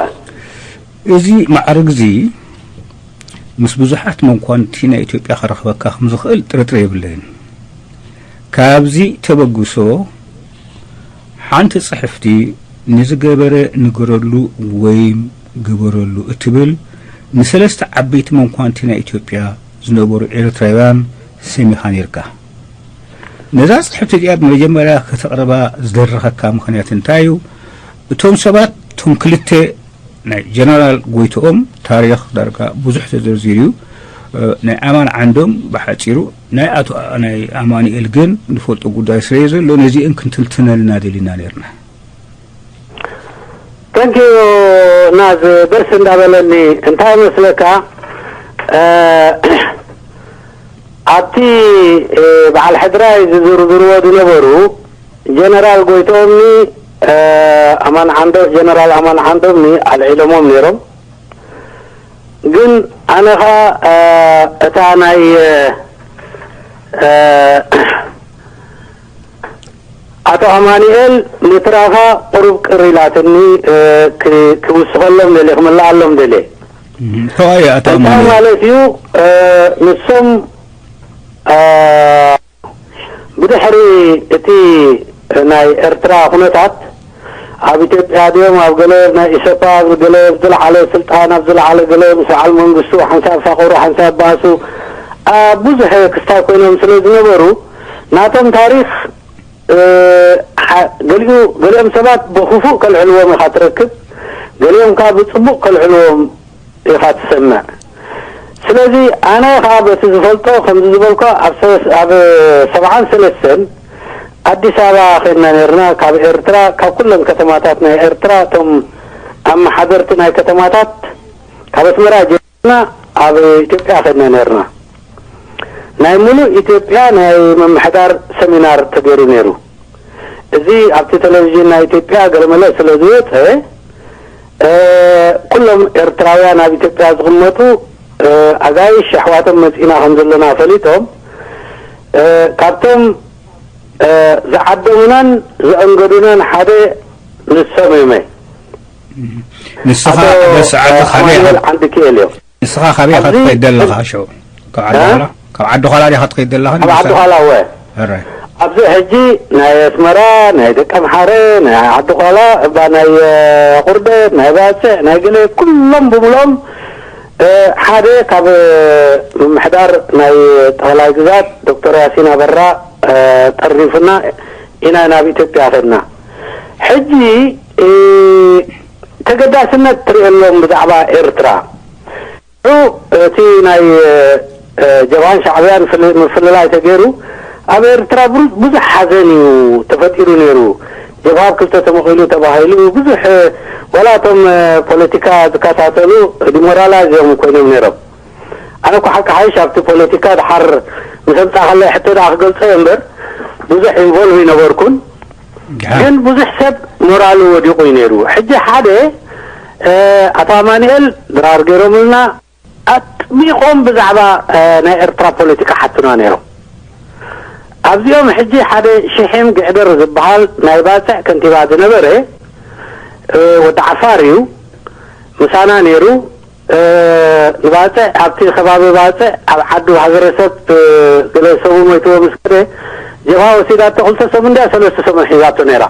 እዚ ማዕርግዚ ምስ ብዙሓት መንኳንቲ ናይ ኢትዮጵያ ከረኽበካ ከም ዝኽእል ጥርጥር የብለይን። ካብዚ ተበግሶ ሓንቲ ጽሕፍቲ ንዝገበረ ንገረሉ ወይም ግበረሉ እትብል ንሰለስተ ዓበይቲ መንኳንቲ ናይ ኢትዮጵያ ዝነበሩ ኤርትራውያን ሰሚኻ ነርካ። ነዛ ጽሕፍቲ እዚኣ ብመጀመርያ ከተቕርባ ዝደረኸካ ምኽንያት እንታይ እዩ? እቶም ሰባት፣ እቶም ክልተ ናይ ጀነራል ጎይትኦም ታሪኽ ዳርጋ ብዙሕ ተዘርዚሩ እዩ። ናይ ኣማን ዓንዶም ብሓጺሩ፣ ናይ ኣቶ፣ ናይ ኣማኑኤል ግን ንፈልጦ ጉዳይ ስለ ዘሎ ነዚአን ክንትንትነልና ደሊና ነርና። ተንኪዩ ናዝ ደስ እንዳበለኒ። እንታይ መስለካ፣ ኣብቲ በዓል ሕድራይ ዝዝርዝርዎ ዝነበሩ ጀነራል ጎይትኦምኒ፣ ኣማን ዓንዶ ጀነራል ኣማን ዓንዶምኒ ኣልዒሎሞም ነይሮም። ግን ኣነ ኸኣ እታ ናይ ኣቶ ኣማኑኤል ንትራኻ ቁሩብ ቅር ኢላትኒ። ክውስኸሎም ደልየ፣ ክምልኣሎም ደልየ። ተዋየ ኣቶ እንታይ ኣማኑኤል። ማለት እዩ? ንሶም ብድሕሪ እቲ ናይ ኤርትራ ኩነታት ኣብ ኢትዮጵያ ድዮም ኣብ ገለ ናይ ኢሰፓ ኣብ ገለ ዝለዓለ ስልጣን ኣብ ዝለዓለ ገለ ምስ በዓል መንግስቱ ሓንሳብ ፋቐሩ ሓንሳብ ባእሱ ኣብ ብዙሕ ክስታይ ኮይኖም ስለ ዝነበሩ ናቶም ታሪኽ ገሊኡ ገሊኦም ሰባት ብክፉእ ከልዕልዎም ኢኻ ትረክብ፣ ገሊኦም ከዓ ብፅቡቕ ከልዕልዎም ኢኻ ትሰምዕ። ስለዚ ኣነ ከዓ በቲ ዝፈልጦ ከምዚ ዝበልኳ ኣብ ሰ- ኣብ ሰብዓን ሰለስተን ኣዲስ ኣበባ ኸድና ነርና። ካብ ኤርትራ ካብ ኩለን ከተማታት ናይ ኤርትራ እቶም ኣመሓደርቲ ናይ ከተማታት ካብ ኣስመራ ጀሚርና ኣብ ኢትዮጵያ ኸድና ነርና። ናይ ሙሉእ ኢትዮጵያ ናይ ምምሕዳር ሰሚናር ተገይሩ ነይሩ። እዚ ኣብቲ ቴሌቪዥን ናይ ኢትዮጵያ ገለመለ ስለ ዝወፀ ኩሎም ኤርትራውያን ኣብ ኢትዮጵያ ዝቕመጡ ኣጋይሽ ኣሕዋቶም መፂና ከም ዘለና ፈሊጦም ካብቶም ዝዓደሙናን ዘአንገዱናን ሓደ ንሶም እዮም። ንስኻ በስዓት ካበይ ኣማኑኤል ኢኻ ዓንድኪኤል እዮም። ንስኻ ካበይ ኢኻ ኣብዚ ትኸይድ ዘለኻ? ሸው ካብ ዓዲ እ? ኋላ ካብ ዓዲ ኋላ ዲኻ ትኸይድ ዘለኻ? ኣብ ዓዲ ኋላ እወ ሕራይ ኣብዚ ሕጂ ናይ ኣስመራ ናይ ደቂ ኣምሓረ ናይ ዓዲ ኋላ እባ ናይ ቁርደት ናይ ባፅዕ ናይ ገለ ኩሎም ብምሎም ሓደ ካብ ምምሕዳር ናይ ጠቕላይ ግዛት ዶክተር ያሲን ኣበራ ጠሪፉና ኢና ናብ ኢትዮጵያ ከድና። ሕጂ ተገዳስነት ትርእየሎም ብዛዕባ ኤርትራ እቲ ናይ ጀብሃን ሻዕብያን ምፍልላይ ተገይሩ ኣብ ኤርትራ ብዙሕ ሓዘን እዩ ተፈጢሩ ነይሩ። ጀብሃ ኣብ ክልተ ተመቒሉ ተባሂሉ ብዙሕ ዋላ እቶም ፖለቲካ ዝከታተሉ ዲሞራላይዝ እዮም ኮይኖም ነይሮም። ኣነ እኮ ሓቂ ሓይሽ ኣብቲ ፖለቲካ ድሓር ምስ ኣምፃእካለይ ሕቶ ደኣ ክገልፆ እየ እምበር ብዙሕ ኢንቮልቭ ይነበርኩን። ግን ብዙሕ ሰብ ሞራሉ ወዲቑ እዩ ነይሩ። ሕጂ ሓደ ኣቶ ኣማኑኤል ድራር ገይሮምልና ኣጥቢቖም ብዛዕባ ናይ ኤርትራ ፖለቲካ ሓቱና ነይሮም። ኣብዚኦም ሕጂ ሓደ ሽሒም ግዕደር ዝበሃል ናይ ባፅዕ ከንቲባ ዝነበረ ወዲ ዓፋር እዩ። ምሳና ነይሩ። ንባፅዕ ኣብቲ ከባቢ ባፅዕ ኣብ ዓዱ ሃገረሰብ ገለ ሰቡ ሞይትዎ ምስ ከደ ጀብሃ ወሲዳቶ ክልተ ሰሙን ድያ ሰለስተ ሰሙን ሒዛቶ ነይራ።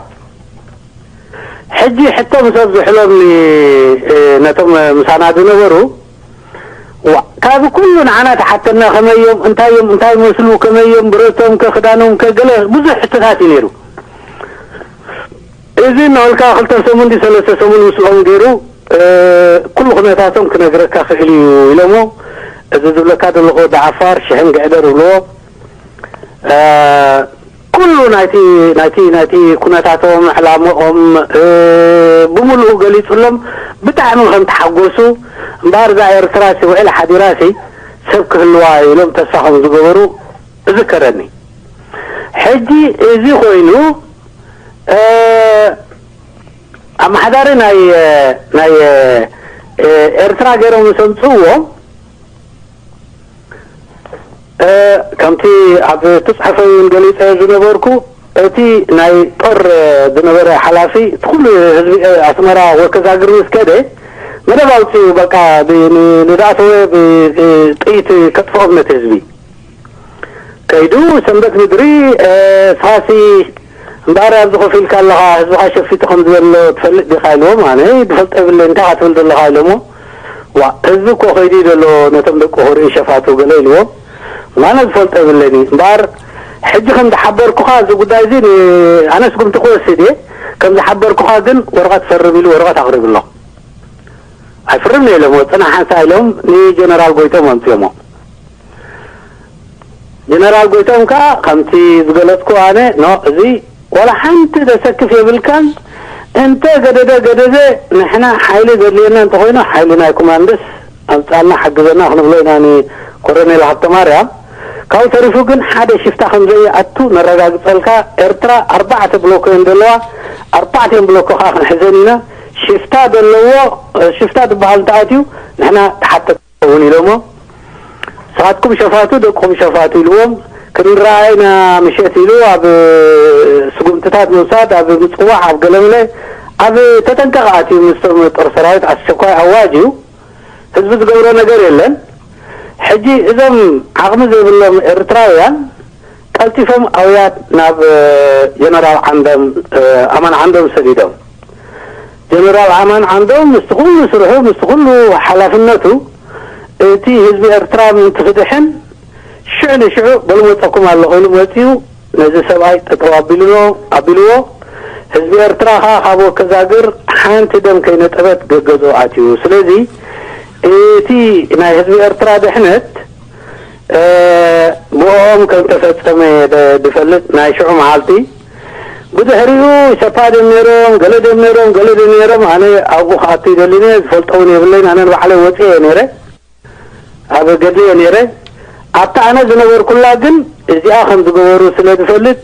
ሕጂ ሕቶ ምስ ኣብዝሕሎም ነቶም ምሳና ዝነበሩ ካብ ኩሉ ንዓና ተሓተና ከመይ እዮም እንታይ እዮም እንታይ መስሉ ከመይ እዮም ብረቶም ከ ክዳኖም ከ ገለ ብዙሕ ሕቶታት እዩ ነይሩ። እዚ እናበልካ ክልተ ሰሙን ድዩ ሰለስተ ሰሙን ምስኦም ገይሩ ኩሉ ኩነታቶም ክነግረካ ክእል እዩ ኢሎሞ። እዚ ዝብለካ ዘለኹ ወዲ ዓፋር ሽሕን ግዕደር ይብልዎ። ኩሉ ናይቲ ናይቲ ናይቲ ኩነታቶም ዕላምኦም ብምሉኡ ገሊጹሎም። ብጣዕሚ ከም ተሓጎሱ እምበኣር እዛ ኤርትራ ሲ ውዕል ሓዲራ ሲ ሰብ ክህልዋ ኢሎም ተስፋ ከም ዝገበሩ እዝከረኒ። ሕጂ እዚ ኮይኑ ኣመሓዳሪ ናይ ናይ ኤርትራ ገይሮም ምስ ኣምፅእዎ ከምቲ ኣብ ትፅሕፈይ እውን ገሊፀ ዝነበርኩ እቲ ናይ ጦር ዝነበረ ሓላፊ እቲ ኩሉ ህዝቢ ኣስመራ ወከዛግር ምስ ከደ መደብ ኣውፅኡ፣ በቃ ብ- ን- ንዝኣተወ ብ- ጥይት ከጥፍኦም ነቲ ህዝቢ። ከይዱ ሰንበት ምድሪ፣ እ፣ ስኻሲ እምበኣር ኣብዚ ኮፍ ኢልካ ኣለኻ፣ ህዝብኻ ሸፊቱ ከም ዝበሎ ትፈልጥ ዲኻ ኢልዎም። ኣነ ዝፈልጦ የብለይ፣ እንታይ ኢኻ ትብል ዘለኻ ኢሎሞ። ዋ፣ ህዝቢ እኮ ከይዱ እዩ ዘሎ፣ ነቶም ደቁ ክርኢ ሸፋቱ ገለ ኢልዎም። ኣነ ዝፈልጦ የብለይን እምበኣር፣ ሕጂ ከም ዝሓበርኩኻ እዚ ጉዳይ እዚ ን- ኣነ ስጉምቲ ክወስድ እየ። ከም ዝሓበርኩኻ ግን ወረቐት ፈርም ኢሉ ወረቐት ኣቕሪብሎ። ኣይፍርም ኢሎሞ፣ ጽናሕ ሓንሳ ኢሎም ንጀነራል ጎይቶም ኣምፅኦሞ። ጀነራል ጎይቶም ከኣ ከምቲ ዝገለጽኩ ኣነ፣ ኖ፣ እዚ ዋላ ሓንቲ ዘሰክፍ የብልካን። እንተ ገደደ ገደደ፣ ንሕና ሓይሊ ዘድልየና እንተኾይኑ ሓይሊ ናይ ኮማንድስ ኣምጻልና ሓግዘና ክንብሎ ኢና ንኮሎኔል ሃብተማርያም። ካብኡ ተሪፉ ግን ሓደ ሽፍታ ከም ዘይኣቱ ነረጋግጸልካ። ኤርትራ ኣርባዕተ ብሎኮ እየን ዘለዋ፣ ኣርባዕቲኦም ብሎኮ ከኣ ክንሕዘን ኢና። ሽፍታ ዘለዎ፣ ሽፍታ ዝበሃል እንተኣትዩ ንሕና ተሓተቲ እውን ኢሎሞ። ንስኻትኩም ሸፋቱ፣ ደቅኹም ሸፋቱ ኢልዎም። ክንረኣይ ኢና ምሸት ኢሉ ኣብ ስጉምትታት ምውሳድ፣ ኣብ ምጽዋዕ፣ ኣብ ገለምለ፣ ኣብ ተጠንቀቕ ኣትዩ ምስቶም ጦር ሰራዊት ኣስቸኳይ ኣዋጅ እዩ። ህዝቢ ዝገብሮ ነገር የለን። ሕጂ እዞም ዓቕሚ ዘይብሎም ኤርትራውያን ቀልጢፎም ኣውያት ናብ ጀነራል ዓንዶም፣ ኣማን ዓንዶም ሰዲዶም። ጀነራል ኣማን ዓንዶም ምስቲ ኩሉ ስርሑ፣ ምስቲ ኩሉ ሓላፍነቱ፣ እቲ ህዝቢ ኤርትራ ምእንቲ ክድሕን ሽዑ ንሽዑ በሉ መጸኩም ኣለኹ ኢሉ መጺኡ ነዚ ሰብኣይ ጠጠው ኣቢልዎ፣ ኣቢልዎ። ህዝቢ ኤርትራ ከኣ ካብ ወከዛግር ሓንቲ ደም ከይነጠበት ገገዝኡ ኣትዩ። ስለዚ እቲ ናይ ህዝቢ ኤርትራ ድሕነት፣ እ፣ ብኦም ከም ተፈጸመ ደ-፣ ድፈልጥ ናይ ሽዑ መዓልቲ። ብድሕሪኡ ኢሰፓ ድዮም ነይሮም፣ ገለ ድዮም ነይሮም፣ ገለ ድዮም ነይሮም፣ ኣነ ኣብኡ ክኣቱ ይደሊ እየ፣ ዝፈልጦ እውን የብለይን። ኣነ ንባዕለይ ወጺኤ እየ ነይረ፣ ኣብ ገድሊ እየ ነይረ። ኣብታ ኣነ ዝነበርኩላ ግን እዚኣ ከም ዝገበሩ ስለ ዝፈልጥ፣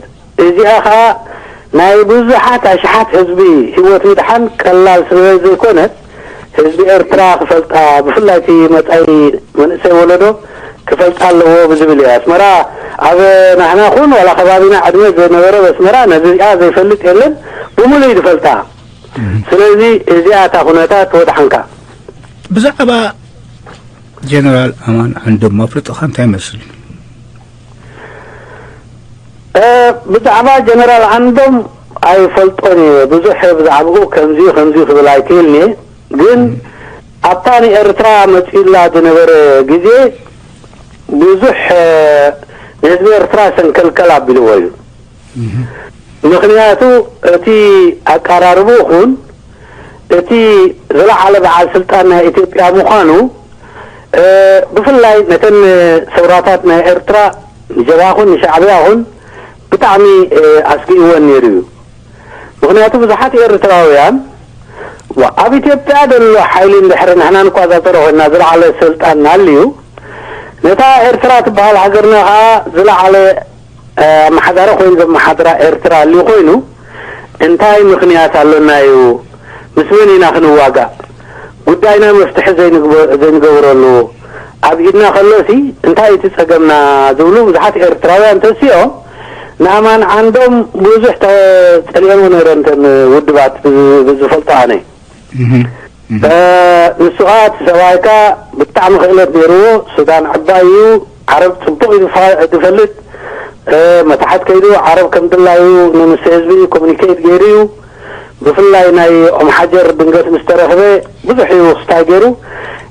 እዚኣ ኸኣ ናይ ብዙሓት ኣሽሓት ህዝቢ ህይወት ምድሓን ቀላል ስለ ዘይኮነት፣ ህዝቢ ኤርትራ ክፈልጣ፣ ብፍላይ እቲ መጻኢ መንእሰይ ወለዶ ክፈልጣ ኣለዎ ብዝብል እየ። ኣስመራ ኣብ ናህና ኹን ዋላ ከባቢና ዕድመ ዝነበረ ኣስመራ ነዚኣ ዘይፈልጥ የለን፣ ብምሉእ እዩ ዝፈልጣ። ስለዚ እዚኣ እታ ኩነታት ወድሓንካ። ብዛዕባ ጀነራል ኣማን ዓንዶም ኣፍልጦኻ እንታይ ይመስል? እ፣ ብዛዕባ ጀነራል ዓንዶም ኣይፈልጦን እየ። ብዙሕ ብዛዕባኡ ከምዚ ከምዚ ክብል ኣይክእልን እየ። ግን ኣብታ ንኤርትራ መጺኡላ ዝነበረ ግዜ ብዙሕ፣ እ፣ ንህዝቢ ኤርትራ ሰንከልከል ኣቢልዎ እዩ። ምኽንያቱ እቲ ኣቀራርብኡ ኹን እቲ ዝለዓለ በዓል ስልጣን ናይ ኢትዮጵያ ምዃኑ፣ እ፣ ብፍላይ ነተን ሰውራታት ናይ ኤርትራ ንጀብሃ ኹን ንሻዕብያ ኹን ብጣዕሚ፣ እ፣ ኣስጊእወን ነይሩ እዩ። ምኽንያቱ ብዙሓት ኤርትራውያን፣ ዋ፣ ኣብ ኢትዮጵያ ዘሎ ሓይሊ እንድሕሪ ንሕና ንቆጻጸሮ ኮይንና ዝለዓለ ስልጣን እናሃልዩ፣ ነታ ኤርትራ ትበሃል ሃገርና ከኣ ዝለዓለ፣ እ፣ ኣመሓዳሪ ኮይኑ ዘመሓድራ ኤርትራ ኣልዩ ኮይኑ፣ እንታይ ምኽንያት ኣሎና እዩ? ምስ መን ኢና ክንዋጋእ? ጉዳይና መፍትሒ ዘይንግበ-፣ ዘይንገብረሉ ኣብ ኢድና ከሎሲ እንታይ እቲ ጸገምና? ዝብሉ ብዙሓት ኤርትራውያን ተሲኦም ንኣማን ዓንዶም ብዙሕ ተጸሊኦሞ ነይረን እተን ውድባት ብዝ-፣ ብዝፈልጦ ኣነ። እህ፣ እህ። እ፣ ንሱ ኸኣ እቲ ሰብኣይካ ብጣዕሚ ክእለት ነይርዎ። ሱዳን ዕባይ እዩ። ዓረብ ጽቡቕ እዩ ዝፋ-፣ ዝፈልጥ። እ፣ መታሕት ከይዱ ዓረብ ከም ድላዩ ንምስ ህዝቢ ኮሚኒኬት ገይሩ እዩ። ብፍላይ ናይ ኦም ሓጀር ድንገት ምስ ተረኽበ ብዙሕ እዩ ክስታይ ገይሩ።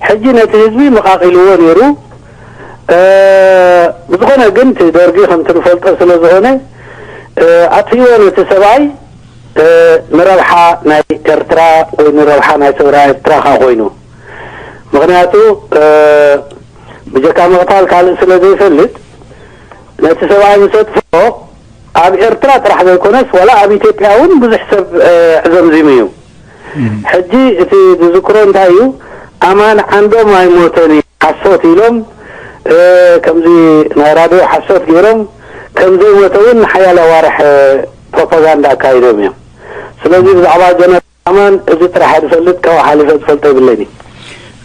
ሕጂ ነቲ ህዝቢ መቓቒልዎ ነይሩ። እ፣ ብዝኾነ ግን እቲ ደርጊ ከምቲ ንፈልጦ ስለ ዝኾነ፣ እ፣ ኣጥፊእዎ ነቲ ሰብኣይ፣ እ፣ ንረብሓ ናይ ኤርትራ ወይ ንረብሓ ናይ ሰውራ ኤርትራ ከኣ ኮይኑ። ምኽንያቱ፣ እ፣ ብጀካ ምቕታል ካልእ ስለ ዘይፈልጥ፣ ነቲ ሰብኣይ ምስ ኣጥፍኦ፣ ኣብ ኤርትራ ጥራሕ ዘይኮነስ፣ ዋላ ኣብ ኢትዮጵያ እውን ብዙሕ ሰብ፣ እ፣ ኣዕዘምዚሙ እዩ። እም። ሕጂ እቲ ዝዝክሮ እንታይ እዩ? ኣማን ዓንዶም ኣይሞተን እዩ፣ ሓሶት ኢሎም፣ እ፣ ከምዚ ናይ ራድዮ ሓሶት ገይሮም፣ ከም ዘይሞተ እውን ንሓያለ ኣዋርሕ፣ እ፣ ፕሮፓጋንዳ ኣካይዶም እዮም። ስለዚ ብዛዕባ ጀነራል ኣማን እዚ ጥራሕ እየ ዝፈልጥ፣ ካብኡ ሓሊፈ ዝፈልጦ የብለይን።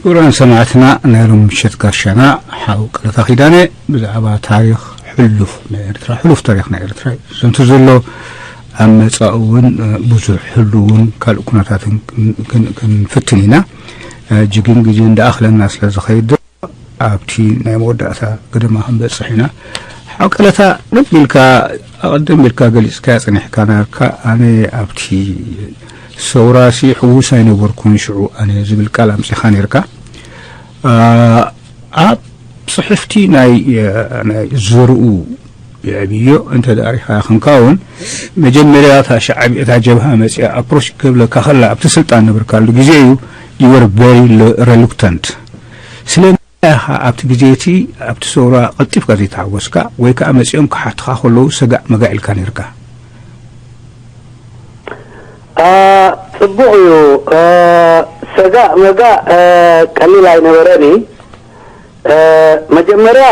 ክቡራን ሰማዕትና፣ ናይ ሎም ምሸት ጋሻና ሓው ቀለታ ኪዳነ ብዛዕባ ታሪኽ ሕሉፍ ናይ ኤርትራ፣ ሕሉፍ ታሪኽ ናይ ኤርትራ እዩ ዘንቱ ዘሎ። ኣብ መጻኢ እውን፣ እ፣ ብዙሕ ህሉውን ካልእ ኩነታትን ክን-፣ ክን-፣ ክንፍትን ኢና። ሕጂ ግን ግዜ እንዳኣኽለና ስለ ዝኸይድ ኣብቲ ናይ መወዳእታ ገደማ ክንበጽሕ ኢና። ሓቀለታ ልብ ኢልካ ኣቐድም ኢልካ ገሊጽካያ ጸኒሕካ ነርካ። ኣነ ኣብቲ ሰውራሲ ሕዉስ ኣይነበርኩን ሽዑ ኣነ ዝብል ቃል ኣምጺኻ ነርካ። ኣብ ጽሕፍቲ ናይ ዘርኡ የዕብዮ እንተ ደኣ ሪኻ ክንካ እውን መጀመርያ እታ ሻዕቢ እታ ጀብሃ መጽያ ኣፕሮች ክብለካ ከላ ኣብቲ ስልጣን ነበርካሉ ግዜ እዩ። You were very reluctant። ስለምንታይ ኢኻ ኣብቲ ግዜ እቲ ኣብቲ ሰውራ ቀልጢፍካ ዘይተሓጎስካ ወይ ከዓ መጺኦም ክሓትኻ ከለዉ ሰጋእ መጋእ ኢልካ ነርካ? ጽቡቕ እዩ። ሰጋእ መጋእ ቀሊል ኣይነበረን። መጀመርያ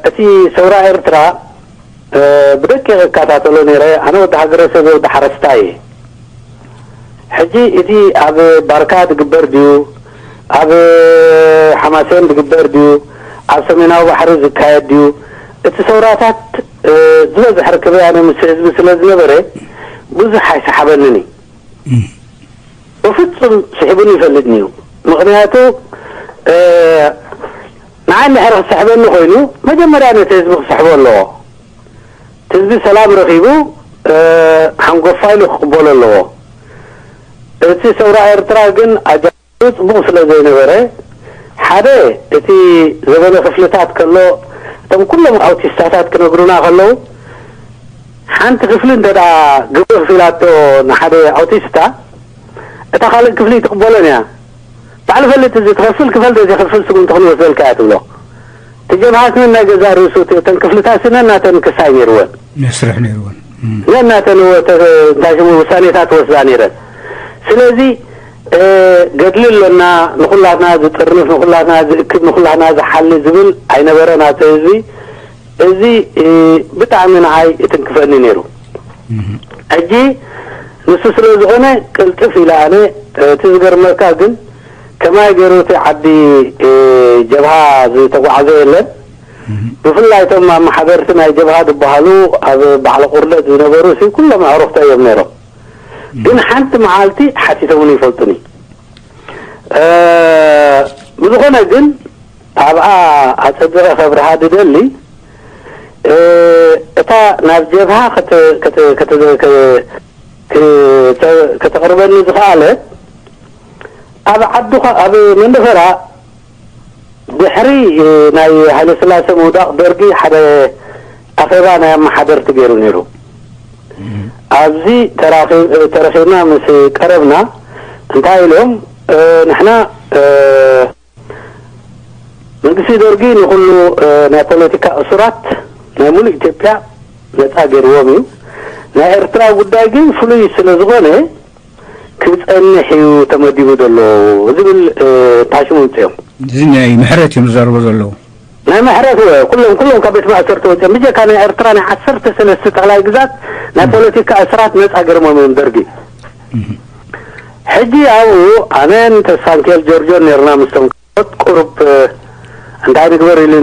እቲ ሰውራ ኤርትራ ብደቂቕ እከታተሎ ነይረ። ኣነ ወዲ ሃገረሰብ ወዲ ሓረስታይ እየ። ሕጂ እቲ ኣብ ባርካ ዝግበር ድዩ፣ ኣብ ሓማሴን ዝግበር ድዩ፣ ኣብ ሰሜናዊ ባሕሪ ዝካየድ ድዩ፣ እቲ ሰውራታት ዝበዝሕ ርክበይ ኣነ ምስ ህዝቢ ስለ ዝነበረ ብዙሕ ኣይሰሓበንን እዩ። ብፍጹም ስሒቡኒ ይፈልጥን እዩ። ምኽንያቱ ንዓይ እንድሕር ክስሕበኒ ኮይኑ መጀመርያ ነቲ ህዝቢ ክስሕቦ ኣለዎ። ህዝቢ ሰላም ረኺቡ ሓንጎፋ ኢሉ ክቕበሎ ኣለዎ። እቲ ሰውራ ኤርትራ ግን ኣጃ ጽቡቕ ስለ ዘይነበረ ሓደ እቲ ዘበነ ክፍልታት ከሎ እቶም ኩሎም ኣውቲስታታት ክነግሩና ከለዉ ሓንቲ ክፍሊ እንተ ደኣ ግብሪ ክፊላቶ ንሓደ ኣውቲስታ እታ ካልእ ክፍሊ ትቕበሎን እያ። ባዕሉ ፈልጥ እዚ ትኸፍል ክፈል ዘይከፍል ስጉምቲ ክንወስደልካ እያ ትብሎ። እቲ ጀብሃ ስነ ናይ ገዛ ርእሱ እተን ክፍልታት ስነ እናተን ክሳይ ነይርወን። መስርሕ ነይርወን። ነናተን እንታይ ሽሙ ውሳኔታት ወስዳ ነይረን። ስለዚ ገድሊ ኣሎና ንኹላትና ዝጥርንፍ ንኹላትና ዝእክብ ንኹላትና ዝሓሊ ዝብል ኣይነበረን ኣብቲ ህዝቢ። እዚ ብጣዕሚ ንዓይ ይትንክፈኒ ነይሩ። ሕጂ ንሱ ስለ ዝኾነ ቅልጥፍ ኢለ ኣነ እቲ ዝገርመካ ግን ከማይ ገይሩ እቲ ዓዲ ጀብሃ ዝተጓዓዘ የለን። ብፍላይ እቶም ኣመሓደርቲ ናይ ጀብሃ ዝበሃሉ ኣብ ባዕሊ ቁርደት ዝነበሩ ሲ ኩሎም ኣዕሩኽተ እዮም ነይሮም። ግን ሓንቲ መዓልቲ ሓቲቶምኒ ይፈልጡኒ። ብዝኾነ ግን ኣብኣ ኣጸቢቐ ከብርሃ ድደሊ እታ ናብ ጀብሃ ከተቕርበኒ ዝኸኣለት ኣብ ዓዱ ኣብ መንደፈራ ድሕሪ ናይ ሃይለስላሴ ምውዳቕ ደርጊ ሓደ ኣኼባ ናይ ኣመሓደርቲ ገይሩ ነይሩ። ኣብዚ ተረኺብና ምስ ቀረብና እንታይ ኢሎም ንሕና መንግስቲ ደርጊ ንኹሉ ናይ ፖለቲካ እሱራት ናይ ሙሉእ ኢትዮጵያ ነፃ ገይርዎም እዩ። ናይ ኤርትራ ጉዳይ ግን ፍሉይ ስለ ዝኾነ ክፀንሕ እዩ ተመዲቡ ዘሎ ዝብል ታሽሙ ምፅኦም። እዚ ናይ ምሕረት እዮም ዝዛረቡ ዘለዉ። ናይ ምሕረት ወ ኩሎም ኩሎም ካብ ቤት ማእሰርቲ ወፂኦም ብጀካ ናይ ኤርትራ ናይ ዓሰርተ ሰለስተ ጠቕላይ ግዛት ናይ ፖለቲካ እስራት ነፃ ገርሞም እዮም ደርጊ። ሕጂ ኣብኡ ኣነን ተስፋንኬል ጆርጆን ነርና ምስቶም ካልኦት ቁሩብ እንታይ ንግበር ኢሉ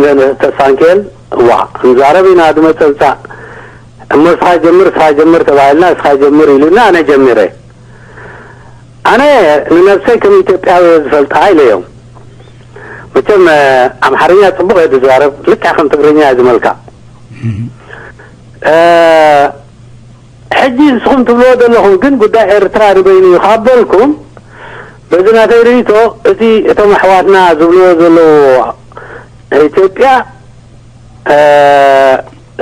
ተስፋንኬል እዋ ንዛረብ ኢና ድመፀ ምፃእ እሞ እስኻ ጀምር እስኻ ጀምር ተባሂልና እስኻ ጀምር ኢሉና ኣነ ጀሚረ። ኣነ ንነብሰይ ከም ኢትዮጵያዊ እየ ዝፈልጣ ኢለዮም። መቸም ኣምሓርኛ ፅቡቕ እየ ዝዛረብ ልክዕ ከም ትግርኛ እየ ዝመልካ። ሕጂ ንስኹም ትብልዎ ዘለኹም ግን ጉዳይ ኤርትራ ንበይኑ እዩ ካብ በልኩም በዚ ናተይ ርእይቶ እቲ እቶም ኣሕዋትና ዝብልዎ ዘለዉ ኢትዮጵያ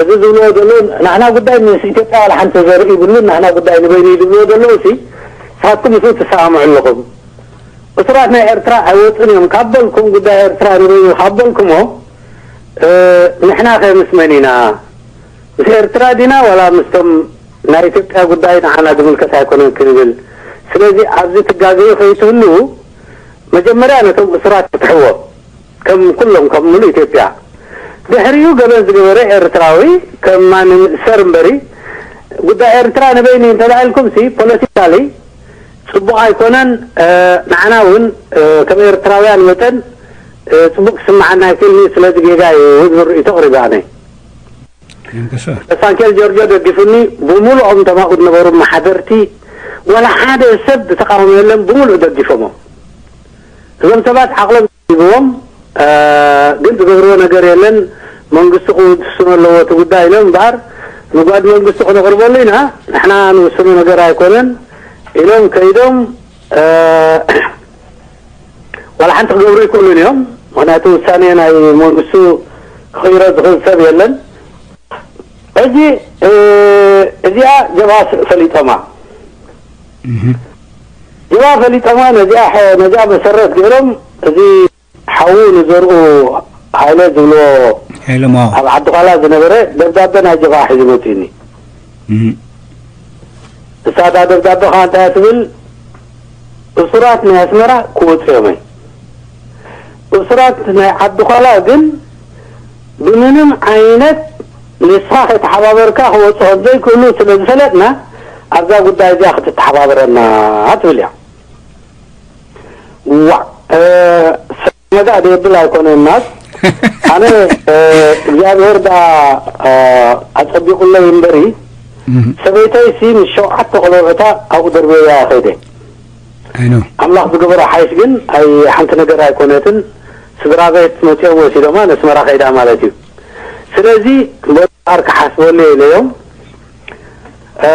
እዚ ዝብልዎ ዘለዉ ናሕና ጉዳይ ምስ ኢትዮጵያ ዋላ ሓንቲ ዘርኢ ይብሉን ናሕና ጉዳይ ንበይኑ እዩ ዝብልዎ ዘለዉ ሲ ንስኻትኩም ምስኡ ትሰማምዑ ኣለኹም። እሱራት ናይ ኤርትራ ኣይወፁን እዮም ካብ በልኩም ጉዳይ ኤርትራ ንበይኑ ካብ በልኩሞ ንሕና ከ ምስ መን ኢና? ምስ ኤርትራ ዲና ዋላ ምስቶም ናይ ኢትዮጵያ ጉዳይ ንዓና ዝምልከት ኣይኮነን ክንብል ስለዚ ኣብዚ ትጋገዩ ከይትህልዉ መጀመርያ ነቶም እሱራት ፍትሕዎም ከም ኩሎም ከም ሙሉእ ኢትዮጵያ ድሕሪኡ ገበን ዝገበረ ኤርትራዊ ከም ማንም ይእሰር እምበሪ ጉዳይ ኤርትራ ንበይኑ እንተልዒልኩም ሲ ፖለቲካሊ ፅቡቕ ኣይኮነን ንዓና እውን ከም ኤርትራውያን መጠን ፅቡቕ ክስምዓና ኣይክእልን እዩ ስለዚ ጌጋ እዩ ዝብል ርእይቶ ኣቕሪበ ኣነ። ተስፋንኬል ጆርጆ ደጊፉኒ ብሙሉኦም ተማኡ ዝነበሩ ማሓደርቲ ወላ ሓደ ሰብ ተቃውሞ የለን፣ ብምሉእ ደጊፎሞ። እዞም ሰባት ዓቕሎም ይብዎም፣ እ፣ ግን ዝገብርዎ ነገር የለን። መንግስቲ ክውስኖ ኣለዎ እቲ ጉዳይ ኢሎም እምበኣር፣ ንጓድ መንግስቲ ክነቕርበሉ ኢና፣ ንሕና ንውስኖ ነገር ኣይኮነን ኢሎም ከይዶም፣ እ፣ ዋላ ሓንቲ ክገብሩ ይክእሉን እዮም። ምኽንያቱ ውሳኔ ናይ መንግስቱ ክቕይሮ ዝኽእል ሰብ የለን። ሕጂ፣ እ፣ እዚኣ ጀብሃ ፈሊጦማ። ጀብሃ ፈሊጦማ፣ ነዚኣ ሐ-፣ ነዚኣ መሰረት ገይሮም፣ እዚ ሓዉ ንዘርኡ ሃይለ ዝብልዎ፣ ኢሎም፣ ኣዎ። ኣብ ዓዲ ዃላ ዝነበረ ደብዳበ ናይ ጀብሃ ሒዙ መጺኡኒ። እም። እሳ እታ ደብዳበ ኸዓ እንታይ ትብል? እሱራት ናይ ኣስመራ ክወጹ እዮም። እሱራት ናይ ዓዲ ዃላ ግን ብምንም ዓይነት ንስኻ ከይተሓባበርካ ክወጹ ከም ዘይክእሉ ስለ ዝፈለጥና፣ ኣብዛ ጉዳይ እዚኣ ክትተሓባበረና ትብል እያ። ዋዕ፣ እ፣ መጋእ ደብል ኣይኮነን ናት። ኣነ፣ እ፣ እግዚኣብሔር ደኣ፣ እ፣ ኣጸቢቑለይ እምበሪ፣ እም። ሰበይተይሲ ምስ ሸውዓተ ቆልዑታ ኣብኡ ደርበያ ከይደ። ኣይ ኖ። ኣምላኽ ዝገበሮ ሓይሽ ግን፣ ኣይ፣ ሓንቲ ነገር ኣይኮነትን። ስድራ ቤት መጺኦም ወሲዶማ፣ ነስመራ ከይዳ ማለት እዩ። ስለዚ፣ እምበኣር ክሓስበሉ ኢለዮም። እ፣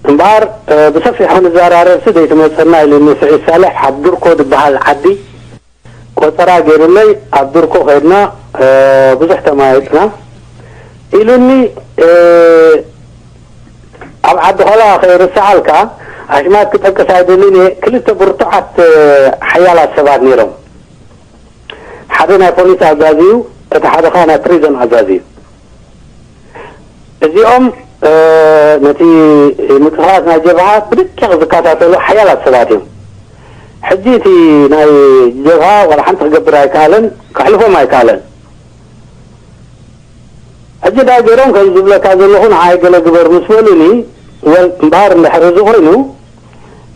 እምበኣር፣ እ፣ ብሰፊሑ ክንዘራረብሲ ዘይትመጸና ኢሉኒ ስዒድ ሳልሕ፣ ኣብ ድርኮ ዝበሃል ዓዲ ቆጸራ ገይሩለይ፣ ኣብ ድርኮ ከይድና፣ እ፣ ብዙሕ ተማይጥና ኢሉኒ። እ፣ ኣብ ዓዲ ኾላ ከይርስዓልካ፣ ኣሽማት ክጠቅስ ኣይደልን እየ፣ ክልተ ብርቱዓት፣ እ፣ ሓያላት ሰባት ነይሮም። ሓደ ናይ ፖሊስ ኣዛዚ እዩ፣ እቲ ሓደ ኸኣ ናይ ፕሪዝን ኣዛዚ እዩ። እዚኦም፣ እ፣ ነቲ ምንቅስቓስ ናይ ጀብሃ ብድቂቕ ዝከታተሉ ሓያላት ሰባት እዮም። ሕጂ እቲ ናይ ጀብሃ ዋላ ሓንቲ ክገብር ኣይከኣለን፣ ከሕልፎም ኣይከኣለን። ሕጂ ዳይ ገይሮም ከም ዝብለካ ዘለኹ ንዓይ ገለ ግበር ምስ በሉኒ፣ ወል እምበኣር እንድሕር እዚ ኮይኑ፣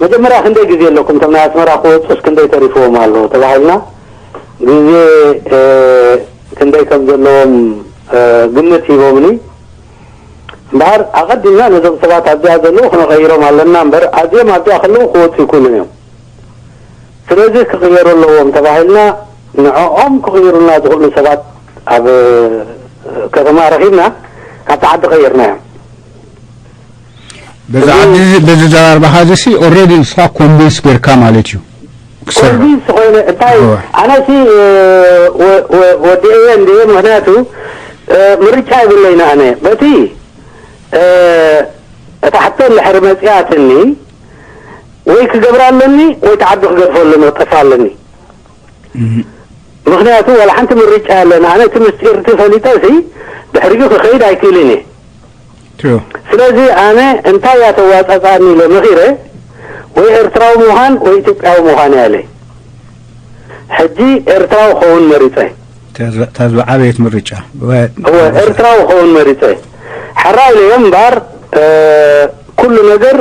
መጀመርያ ክንደይ ግዜ ኣለኩም እቶም ናይ ኣስመራ ክወፁስ ክንደይ ተሪፍዎም ኣሎ ተባሂልና፣ ግዜ፣ እ፣ ክንደይ ከም ዘለዎም፣ እ፣ ግምት ሂቦምኒ። እምበኣር ኣቐዲምና ነዞም ሰባት ኣብዚኣ ዘለዉ ክነቐይሮም ኣለና እምበር፣ ኣዝዮም ኣብዚኣ ከለዉ ክወፁ ይክእሉን እዮም። ስለዚ ክቕየሩ ኣለዎም ተባሂልና፣ ንዕኦም ክቕይሩልና ዝኽእሉ ሰባት ኣብ ከተማ ረኺብና፣ ካብቲ ዓዲ ቀይርናዮም። በዚ እዚ ዓዲ እዚ፣ በዚ ዘራርባኻ እዚ ሲ ኦልሬዲ ንስኻ ኮንቪንስ ጌርካ ማለት እዩ ክሰርሑ። ኮንቪንስ ዝኾይነ እንታይ፣ እወ። ኣነ ሲ፣ እ፣ ወ-፣ ወ-፣ ወዲኤ እንድየ፣ ምኽንያቱ፣ እ፣ ምርጫ የብለይን ኣነ። በቲ፣ እ፣ እታ ሕቶ እንድሕር መጺኣትኒ፣ ወይ ክገብራ ኣለኒ፣ ወይ እቲ ዓዲ ክገድፎ ኣለኒ፣ ክጠፍእ ኣለኒ። እም። ምኽንያቱ ዋላ ሓንቲ ምርጫ የለን። ኣነ እቲ ምስጢር እቲ ፈሊጠ ሲ ድሕሪኡ ክኸይድ ኣይክእልን እየ። ትሩ። ስለዚ ኣነ እንታይ እያ ተዋጻጽኣኒ ኢለ መኺረ፣ ወይ ኤርትራዊ ምዃን ወይ ኢትዮጵያዊ ምዃን እያ ኢለ። ሕጂ ኤርትራዊ ክኸውን መሪጸ። ተዝ-፣ ተዝቢ ዓበየት ምርጫ። ወ-፣ እወ፣ ኤርትራዊ ክኸውን መሪጸ። ሕራይ ኢለዮም እምበኣር፣ እ፣ ኩሉ ነገር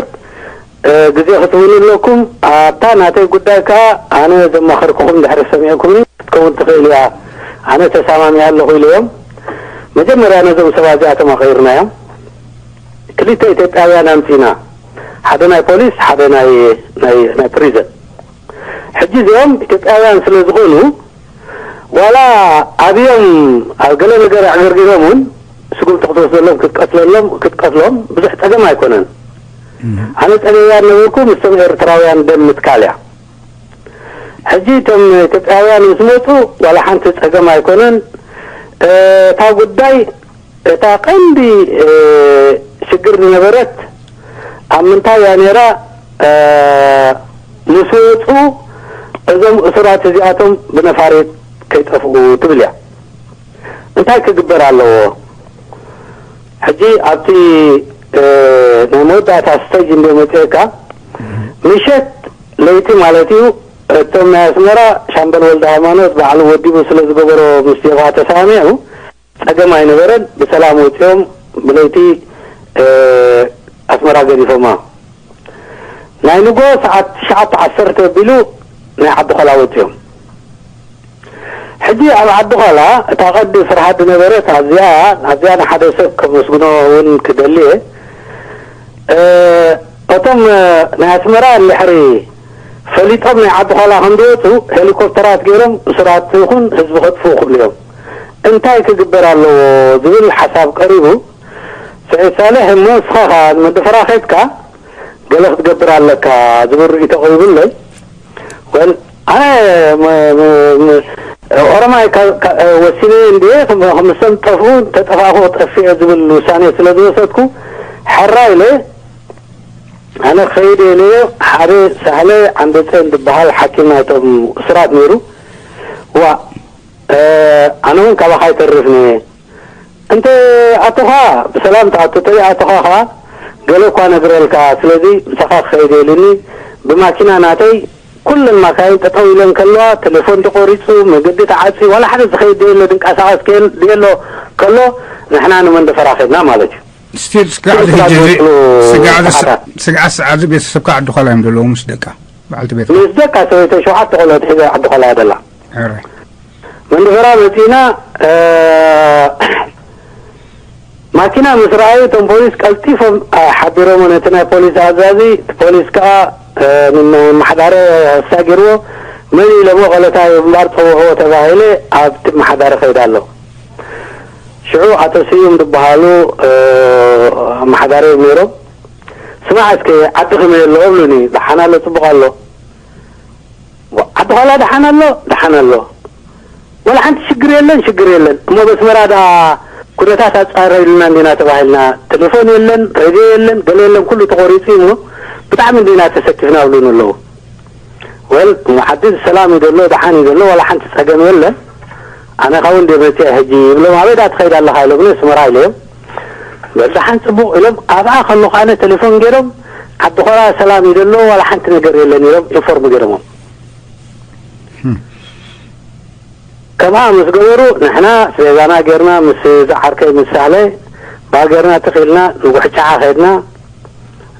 እ፣ ግዜ ክትህቡኒ ኣለኩም። ኣብታ ናተይ ጉዳይ ከኣ ኣነ ዘማኸርኩኹም ድሕሪ ሰሚዕኩምኒ ክትከውን ትኽእል እያ፣ ኣነ ተሰማሚዐ ኣለኹ ኢለዮም። መጀመርያ ነዞም ሰባት እዚኣቶም ኣቐይርናዮም። ክልተ ኢትዮጵያውያን ኣምጺእና፣ ሓደ ናይ ፖሊስ፣ ሓደ ናይ፣ ናይ፣ ናይ ፕሪዝን። ሕጂ እዚኦም ኢትዮጵያውያን ስለ ዝኾኑ፣ ዋላ ኣብዮም ኣብ ገለ ነገር ኣዕገርጊሮም እውን ስጉምቲ ክትወስደሎም፣ ክትቀትለሎም፣ ክትቀትሎም ብዙሕ ጸገም ኣይኮነን። እም። ኣነ ጸገም ነበርኩ ምስቶም ኤርትራውያን ደም ምትካል እያ። ሕጂ እቶም ኢትዮጵያውያን ምስ መጹ ዋላ ሓንቲ ጸገም ኣይኮነን። እ፣ እታ ጉዳይ፣ እታ ቀንዲ፣ እ፣ ሽግር ዝነበረት ኣብ ምንታይ እያ ነይራ? እ፣ ምስ ወጹ እዞም እሱራት እዚኣቶም ብነፋሪት ከይጠፍኡ ትብል እያ። እንታይ ክግበር ኣለዎ? ሕጂ ኣብቲ፣ እ፣ ናይ መወዳእታ ስቴጅ እንደ መጽኤካ፣ ምሸት ለይቲ ማለት እዩ፣ እቶም ናይ ኣስመራ ሻምበል ወልደ ሃይማኖት ባዕሉ ወዲቡ ስለ ዝገበሮ ምስ ጀብሃ ተሰማሚዑ፣ ጸገም ኣይነበረን። ብሰላም ወጺኦም ብለይቲ፣ እ፣ ኣስመራ ገዲፎማ። ናይ ንጎ ሰዓት ትሽዓተ ዓሰርተ ኣቢሉ ናይ ዓዲ ኾላ ወጺኦም። ሕጂ ኣብ ዓዲ ኾላ እታ ቀዲ ፍርሃት ዝነበረት ኣብዚኣ፣ ኣብዚኣ ንሓደ ሰብ ከመስግኖ እውን ክደሊ እየ። እ፣ እቶም ናይ ኣስመራ እንድሕሪ ፈሊጦም ናይ ዓዲ ዃላ ከም ዝወፁ፣ ሄሊኮፕተራት ገይሮም እሱራት ይኹን ህዝቢ ከጥፍኡ ክብሉ እዮም። እንታይ ክግበር ኣለዎ ዝብል ሓሳብ ቀሪቡ። ስዒድ ሳልሕ፣ እሞ ንስኻ ኸኣ ንመንደፈራ ኸድካ ገለ ክትገብር ኣለካ ዝብል ርእይቶ ቀሪቡለይ። ወል ኣነ ኦሮማይ ወሲነ እንድየ፣ ክምስቶም ጠፍኡ፣ ተጠፋእኩ ክጠፍእ እየ ዝብል ውሳኔ ስለ ዝወሰድኩ፣ ሕራ ኢለ ኣነ ክኸይድ እየ ኢለዮ። ሓደ ሳህለ ዓንደፀን ዝበሃል ሓኪም ናይቶም እሱራት ነይሩ። ዋ፣ ኣነ እውን ካባኻ ይተርፍኒ። እንተ ኣቶኻ ብሰላም ትኣቱ፣ ተዘይኣቶኻ ኸዓ ገለ እኳ ነግረልካ። ስለዚ ምሳኻ ክኸይድ እየ ኢሉኒ። ብማኪና ናተይ ኩለን ማካይን ጠጠው ኢለን ከለዋ፣ ቴሌፎን ተቆሪፁ፣ መገዲ ተዓፅዩ፣ ዋላ ሓደ ዝኸይድ ደየሎ፣ ድንቀሳቐስ ከየል-፣ ደየሎ ከሎ፣ ንሕና ንመንደፈራ ኸድና ማለት እዩ። ስቲል ስጋዕ እዚ ሕጂ እዚ ዝወፅሉ ስጋዕ እዚ ስ- ሰዓታት። ስጋዕ ሰዓት እዚ ቤተሰብካ ዓዲ ኳላ እዮም ዘለዉ ምስ ደቃ፣ በዓልቲ ቤትካ? ምስ ደቃ ሰበይተ ሸውዓተ ቆልዑ ትሒዘ ዓዲ ኳላ እያ ደላ። ሕራይ። መንደፈራ መፂና፣ እ፣ ማኪና ምስ ረኣዩ እቶም ፖሊስ ቀልጢፎም፣ እ፣ ሓቢሮሞ ነቲ ናይ ፖሊስ ኣዛዚ፣ እቲ ፖሊስ ከዓ፣ እ፣ ንመሓዳረ ኣሳጊርዎ። መን ኢሎሞ ቀለታ እምባር ፀውዕዎ ተባሂለ ኣብቲ መሓዳረ ከይዳ ኣሎ። ሽዑ ኣቶ ስዩም ዝበሃሉ፣ እ፣ መሓዳረ እዮም ነይሮም። ስማዕ እስከ፣ ዓዲ ከመይ ኣሎ? እብሉኒ። ደሓን ኣሎ፣ ፅቡቕ ኣሎ። ዓዲ ኳላ ደሓን ኣሎ? ደሓን ኣሎ። ወላ ሓንቲ ሽግር የለን፣ ሽግር የለን። እሞ በስመራ ደኣ ኩነታት ኣጻረዩልና እንዲና ተባሂልና፣ ቴሌፎን የለን፣ ሬድዮ የለን፣ ገለ የለን፣ ኩሉ ተቆሪጹ እዩ እሞ ብጣዕሚ እንዲና ተሰኪፍና እብሉኒ ኣለዉ። ወል፣ እሞ ዓዲ ሰላም እዩ ዘሎ፣ ደሓን እዩ ዘሎ፣ ዋላ ሓንቲ ጸገም የለን። ኣነ ካብኡ እንድየ መጺአ ሕጂ ይብሎም፣ ኣበይ ደኣ ትኸይድ ኣለኻ ኢሎምኒ፣ ኣስመራ ኢለዮም። በል ደሓን ጽቡቕ ኢሎም፣ ኣብኣ ከለኹ ኣነ ቴሌፎን ገይሮም፣ ዓዲ ኾራ ሰላም እዩ ዘሎ፣ ዋላ ሓንቲ ነገር የለን ኢሎም ኢንፎርም ገይሮሞም። ከምኣ ምስ ገበሩ፣ ንሕና ስቤዛና ጌርና፣ ምስ ዝዓርከይ ምስ ሳህለ፣ ባር ጌርና ትኽ ኢልና፣ ንጉሕጫዓ ኸድና።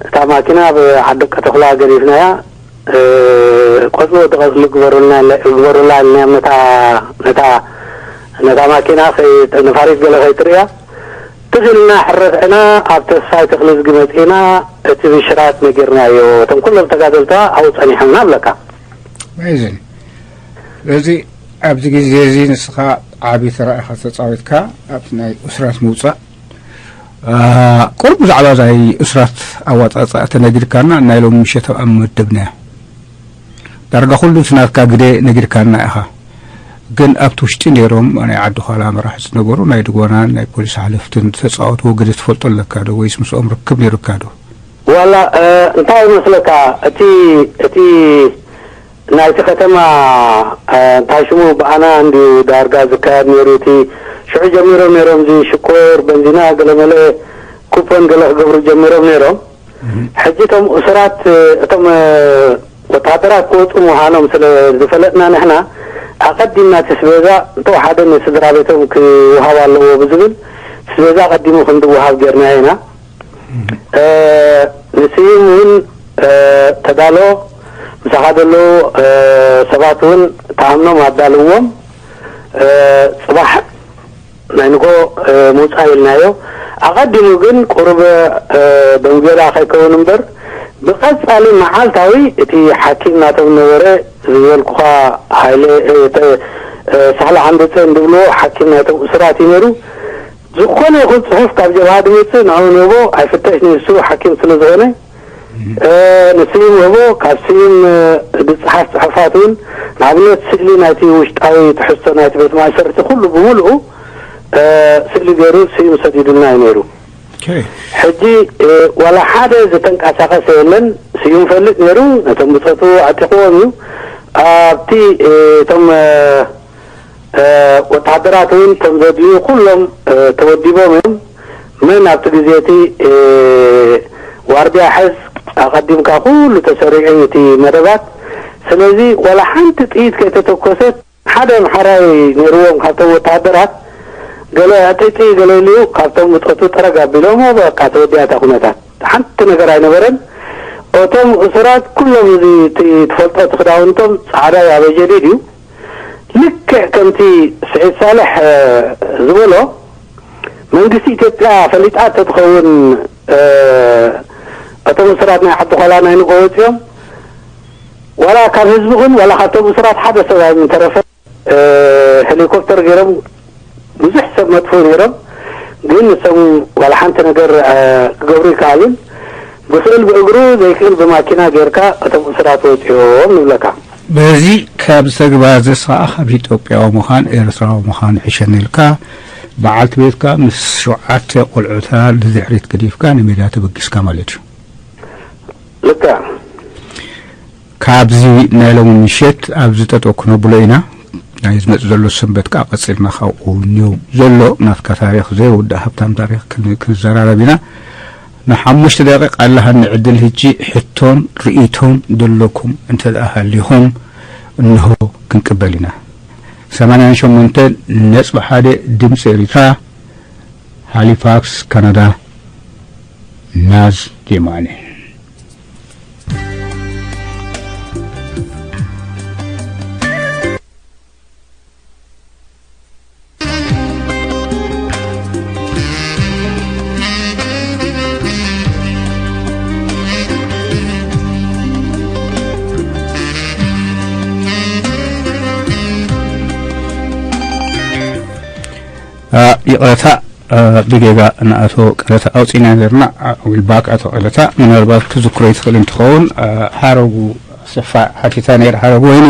እታ ማኪና ኣብ ዓዲ ቀተኹላ ገዲፍናያ። እ፣ ቆጽሊ ወዲ ቆጽሊ ግበሩልና፣ ግበሩላ ኢልናዮም ነታ፣ ነታ፣ ነታ ማኪና ከይ-፣ ነፋሪት ገለ ከይትርእያ። ትኽ ኢልና ሕርፍ ዕና ኣብ ተስፋይ ተኽልዝጊ መጺእና፣ እቲ ብሽራት ነጊርናዮ። እቶም ኩሎም ተጋደልታ ኣብኡ ጸኒሖምና እብለካ። ኣሜዚንግ። ስለዚ ኣብዚ ግዜ እዚ ንስኻ ዓቢ ተራ ኢኻ ተጻዊትካ ኣብቲ ናይ እሱራት ምውጻእ። አ፣ ቁሩብ ብዛዕባ እዛ ናይ እሱራት ኣዋጻጽኣ ተነጊርካና፣ ናይ ሎሚ ምሸት ኣብኣ መደብናያ። ዳርጋ ኩሉ እቲ ናትካ ግደ ነጊርካና ኢኻ። ግን ኣብቲ ውሽጢ ነይሮም ናይ ዓዲ ዃላ መራሕቲ ዝነበሩ ናይ ድጎናን ናይ ፖሊስ ሓለፍትን ዝተጻወትዎ ግደ ትፈልጦ ኣለካ ዶ? ወይስ ምስኦም ርክብ ነይሩካ ዶ? ዋላ፣ እ፣ እንታይ ይመስለካ፣ እቲ፣ እቲ ናይቲ ከተማ፣ እ፣ እንታይ ሽሙ፣ ብኣና እንድዩ ዳርጋ ዝካየድ ነይሩ። እቲ ሽዑ ጀሚሮም ነይሮም፣ እዚ ሽኮር፣ በንዚና፣ ገለመለ፣ ኩፖን ገለ ክገብሩ ጀሚሮም ነይሮም። ሕጂ እቶም እሱራት፣ እቶም፣ እ፣ ወተሃደራት ክወፁ ምዃኖም ስለ ዝፈለጥና፣ ንሕና ኣቐዲምና እቲ ስቤዛ እንተወሓደ ንስድራ ቤቶም ክወሃብ ኣለዎ ብዝብል፣ ስቤዛ ኣቐዲሙ ከም ዝወሃብ ጌርናዮ ኢና። እ፣ ንስዩም እውን፣ እ፣ ተዳሎ፣ ምሳኻ ዘለዉ፣ እ፣ ሰባት እውን ተኣምኖም ኣዳልዎም። እ፣ ፅባሕ ናይ ንጎ፣ እ፣ ምውጻእ ኢልናዮ። ኣቐዲሙ ግን ቁሩብ፣ እ፣ ደንጉየላ ከይከውን እምበር፣ ብቐጻሊ መዓልታዊ እቲ ሓኪም ናቶም ነበረ ዝበልኩኻ ሃይለ፣ እ፣ ተ-፣ እ፣ ሳህለ ዓንደፀ እንድብልዎ ሓኪም ናይቶም እሱራት እዩ ነይሩ። ዝኾነ ይኹን ጽሑፍ ካብ ጀብሃ ድመጽእ ንዕኡ ንህቦ ኣይፍተሽ ንሱ ሓኪም ስለ ዝኾነ። እ፣ ንስዩም ህቦ፣ ካብ ስዩም፣ እ፣ ዝጸሓፍ ጽሑፋት እውን፣ ንኣብነት ስእሊ ናይቲ ውሽጣዊ ትሕዝቶ ናይቲ ቤት ማእሰርቲ ኩሉ ብምሉኡ፣ እ፣ ስእሊ ገይሩ ስዩም ሰዲዱልና እዩ ነይሩ። ኦኬ። ሕጂ፣ እ፣ ዋላ ሓደ ዝተንቀሳቐሰ የለን። ስዩም ፈልጥ ነይሩ፣ ነቶም ብጾቱ ኣዕጢቕዎም እዩ። ኣብቲ፣ እ፣ እቶም፣ እ፣ እ፣ ወተሃደራት እውን ከም ዘድልዩ ኩሎም፣ እ፣ ተወዲቦም እዮም። መን ኣብቲ ግዜ እቲ፣ እ፣ ዋርድያ ሕዝ ኣቐዲምካ ኩሉ ተሰሪዑ እዩ እቲ መደባት። ስለዚ ዋላ ሓንቲ ጥይት ከይተተኮሰት ሓደ ኣምሓራይ ነይርዎም ካብቶም ወተሃደራት ገለ ዕጥይጥይ ገለ ኢሉ ካብቶም ብጾቱ ጠረግ ኣቢሎም በቃ ተወዲኣ እታ ኩነታት። ሓንቲ ነገር ኣይነበረን። እቶም እሱራት ኩሎም እዚ እቲ ትፈልጦ እቲ ክዳውንቶም ጻዕዳ እዩ፣ ኣበይ ጀዲድ እዩ። ልክዕ ከምቲ ስዒድ ሳልሕ፣ እ፣ ዝበሎ፣ መንግስቲ ኢትዮጵያ ፈሊጣ ተትኸውን፣ እ፣ እቶም እሱራት ናይ ዓዲ ኳላ ናይ ንጎ ወፂኦም፣ ዋላ ካብ ህዝቢ ኹን ዋላ ካብቶም እሱራት ሓደ ሰብ ኣይምተረፈ። ሄሊኮፕተር ገይሮም ብዙሕ ሰብ መጥፍኡ ነይሮም። ግን ንሶም ዋላ ሓንቲ ነገር ክገብሩ ይከኣሉን። ብኽእል ብእግሩ ዘይክእል ብማኪና ጌርካ እቶም እሱራት ወፂኦም ንብለካ። በዚ ካብ ዝተግባር ዘስኻኣ ካብ ኢትዮጵያዊ ምዃን ኤርትራዊ ምዃን ይሕሸኒ ኢልካ በዓልቲ ቤትካ ምስ ሸውዓተ ቆልዑታ ንድሕሪት ገዲፍካ ንሜዳ ተበጊስካ ማለት እዩ። ልክዕ። ካብዚ ናይ ሎሚ ምሸት ኣብዚ ጠጠው ክነብሎ ኢና። ናይ ዝመጽእ ዘሎ ሰንበት ከኣ ቀጺልና ካብኡ ንየው ዘሎ ናትካ ታሪኽ ዘይውዳእ ሃብታም ታሪኽ ክን- ክንዘራረብ ኢና። ንሓሙሽተ ደቂቕ ኣለሃኒ ዕድል፣ ሕጂ ሕቶን ርእይቶን ዘለኩም እንተ ደኣ ሃሊኹም እንሆ ክንቅበል ኢና። ሰማንያን ሸሞንተን ነጥቢ ሓደ ድምፂ ኤሪትራ፣ ሃሊፋክስ ካናዳ። ናዝ ጀማኒ። ይቕረታ፣ ብጌጋ ንኣቶ ቀለታ ኣውፂና ነርና። ዊልባክ ኣቶ ቀለታ ምናልባት ክዝክሮ ይትኽእል እንትኸውን፣ ሓረጉ ኣሰፋ ሓቲታ ነይር። ሓረጉ ወይኒ፣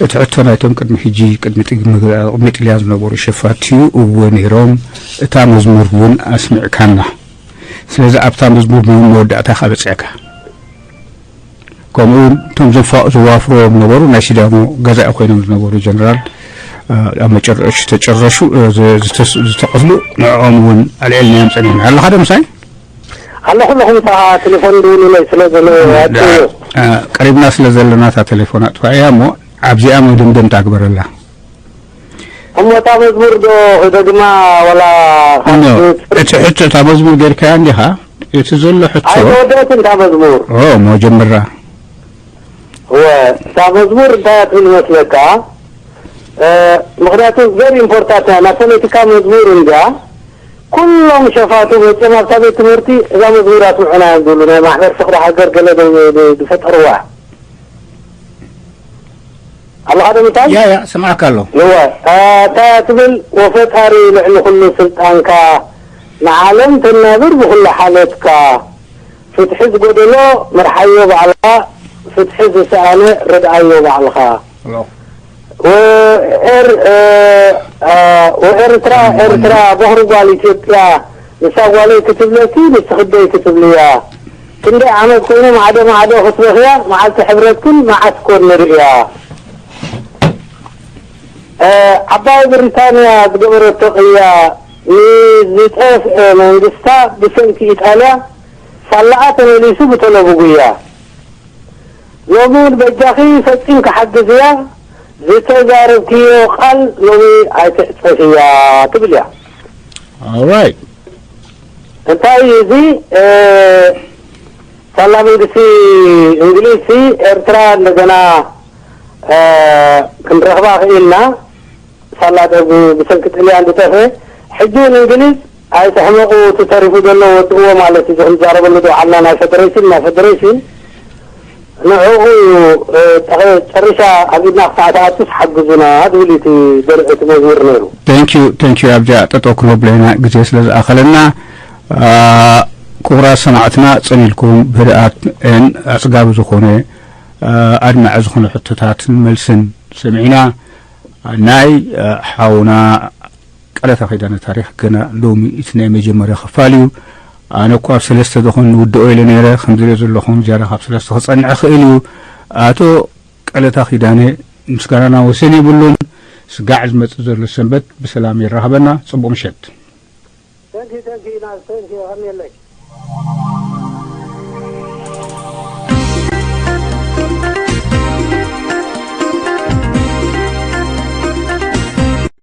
እቲ ሕቶ ናይቶም ቅድሚ ሕጂ ቅድሚ ጥግሚ ቅድሚ ጥልያን ዝነበሩ ሸፋት እዩ። እወ ነይሮም። እታ መዝሙር እውን ኣስሚዕካና። ስለዚ ኣብታ መዝሙር እውን መወዳእታ ካበፅዕካ። ከምኡ እውን እቶም ዘፋ- ዘዋፍርዎም ነበሩ፣ ናይ ሲዳሞ ገዛኢ ኮይኖም ዝነበሩ ጀነራል፣ ኣብ መጨረሽ ተጨረሹ፣ ዝተስ- ዝተቐትሉ፣ ንዕኦም እውን ኣልዒልናዮም ፀኒሕና። ኣለኻ ዶ ምሳይ? ኣለኹ ኣለኹ፣ ምሳኻ ቴሌፎን ድውሉለይ ስለ ዘሎ ኣጥዮ። ቀሪብና ስለ ዘለና እታ ቴሌፎን ኣጥፋእያ እሞ ኣብዚኣ መደምደምታ ግበረላ። እሞ እታ መዝሙር ዶ ክደግማ ዋላ ኖ፣ እቲ ሕቶ እታ መዝሙር ጌርካያ እንዲኻ? እቲ ዘሎ ሕቶ ኣይተወደአትን እታ መዝሙር። ኦ፣ ሞ ጀምራ። እወ፣ እታ መዝሙር እንታይ እያ ትብል መስለካ? ምክንያቱ very important እያ። ናይ ፖለቲካ መዝሙር እንድያ። ኩሎም ሸፋቱ መፅኦም ኣብታ ቤት ትምህርቲ እዛ መዝሙር ኣስምዑና እዮም ዝብሉ፣ ናይ ማሕበር ፍቅሪ ሃገር ገለ ዶ- ዶ- ዝፈጠርዋ። ኣለኻ ዶ ምሳይ? ያ ያ፣ ሰማዕካ ኣለኹ። እወ፣ እንታይ እያ ትብል? ወፈጣሪ ልዕሊ ኩሉ ስልጣንካ፣ ንዓለም ተናብር ብኩሉ ሓለትካ፣ ፍትሒ ዝጎደሎ ምርሓዮ ባዕልኻ፣ ፍትሒ ዝሰኣነ ርድኣዮ ባዕልኻ። ወኤር- ወኤርትራ፣ ኤርትራ ቦኽሪ ጓል ኢትዮጵያ፣ ንሳ ጓለይ ክትብለኪ ንስኺ ኣደይ ክትብልያ። ክንደይ ዓመት ኮይኑ ማዕዶ ማዕዶ ክትበኽያ፣ መዓልቲ ሕብረትክን መዓስ ኮን ንርእያ። ዓባይ ብሪታንያ ዝገበረቶ ቅያ፣ ንዝጠፍአ መንግስታ ብሰንኪ ኢጣልያ ሳላኣ ተመሊሱ ብተለቡ ጉያ። ሎሚ እውን በጃኺ ፈጺም ክሓግዝ እያ፣ ዝተዛረብክዮ ቃል ሎሚ ኣይትዕጸፍያ ትብል እያ። Alright። እንታይ እዩ እዚ? ሳላ መንግስቲ እንግሊዝ ሲ ኤርትራ እንደገና ክንረኽባ ክኢልና። ሳላ ዶ ብ- ብሰንኪ ጥልያን ዝጠፍአ። ሕጂ እውን እንግሊዝ ኣይትሕመቑ፣ እቲ ተሪፉ ዘሎ ወድእዎ ማለት እዩ። እዚ ክንዛረበሉ ዝወዓልና ናይ ፌደሬሽን፣ ናይ ፌደሬሽን ንዕኡ እዩ። ጨሪሻ ኣብ ኢድና ክሳዕ ትኣቱስ ሓግዙና ዝብል እዩ እቲ ደርዒ እቲ መዝሙር ነይሩ። Thank you, thank you። ኣብዚኣ ጠጠው ክነብሎ ኢና ግዜ ስለ ዝኣኸለና። ክቡራት ሰማዕትና፣ ጸኒልኩም ብህድኣት ኣጽጋቢ ዝኾነ ኣድማዒ ዝኾነ ሕቶታትን መልስን ሰሚዕና። ናይ ሓውና ቀለታ ኪዳነ ታሪኽ ገና ሎሚ እቲ ናይ መጀመርያ ክፋል እዩ። ኣነ እኮ ኣብ ሰለስተ ዝኾን ንውድኦ ኢለ ነይረ፣ ከም ዝሪኦ ዘለኹም ዝያዳ ካብ ሰለስተ ክጸንዕ ይኽእል እዩ። ኣቶ ቀለታ ኪዳነ ምስጋናና ወሰን የብሉን። ስጋዕ ዝመጽእ ዘሎ ሰንበት ብሰላም የራኽበና። ጽቡቕ ምሸት። Thank you, thank you, Nas. Thank you.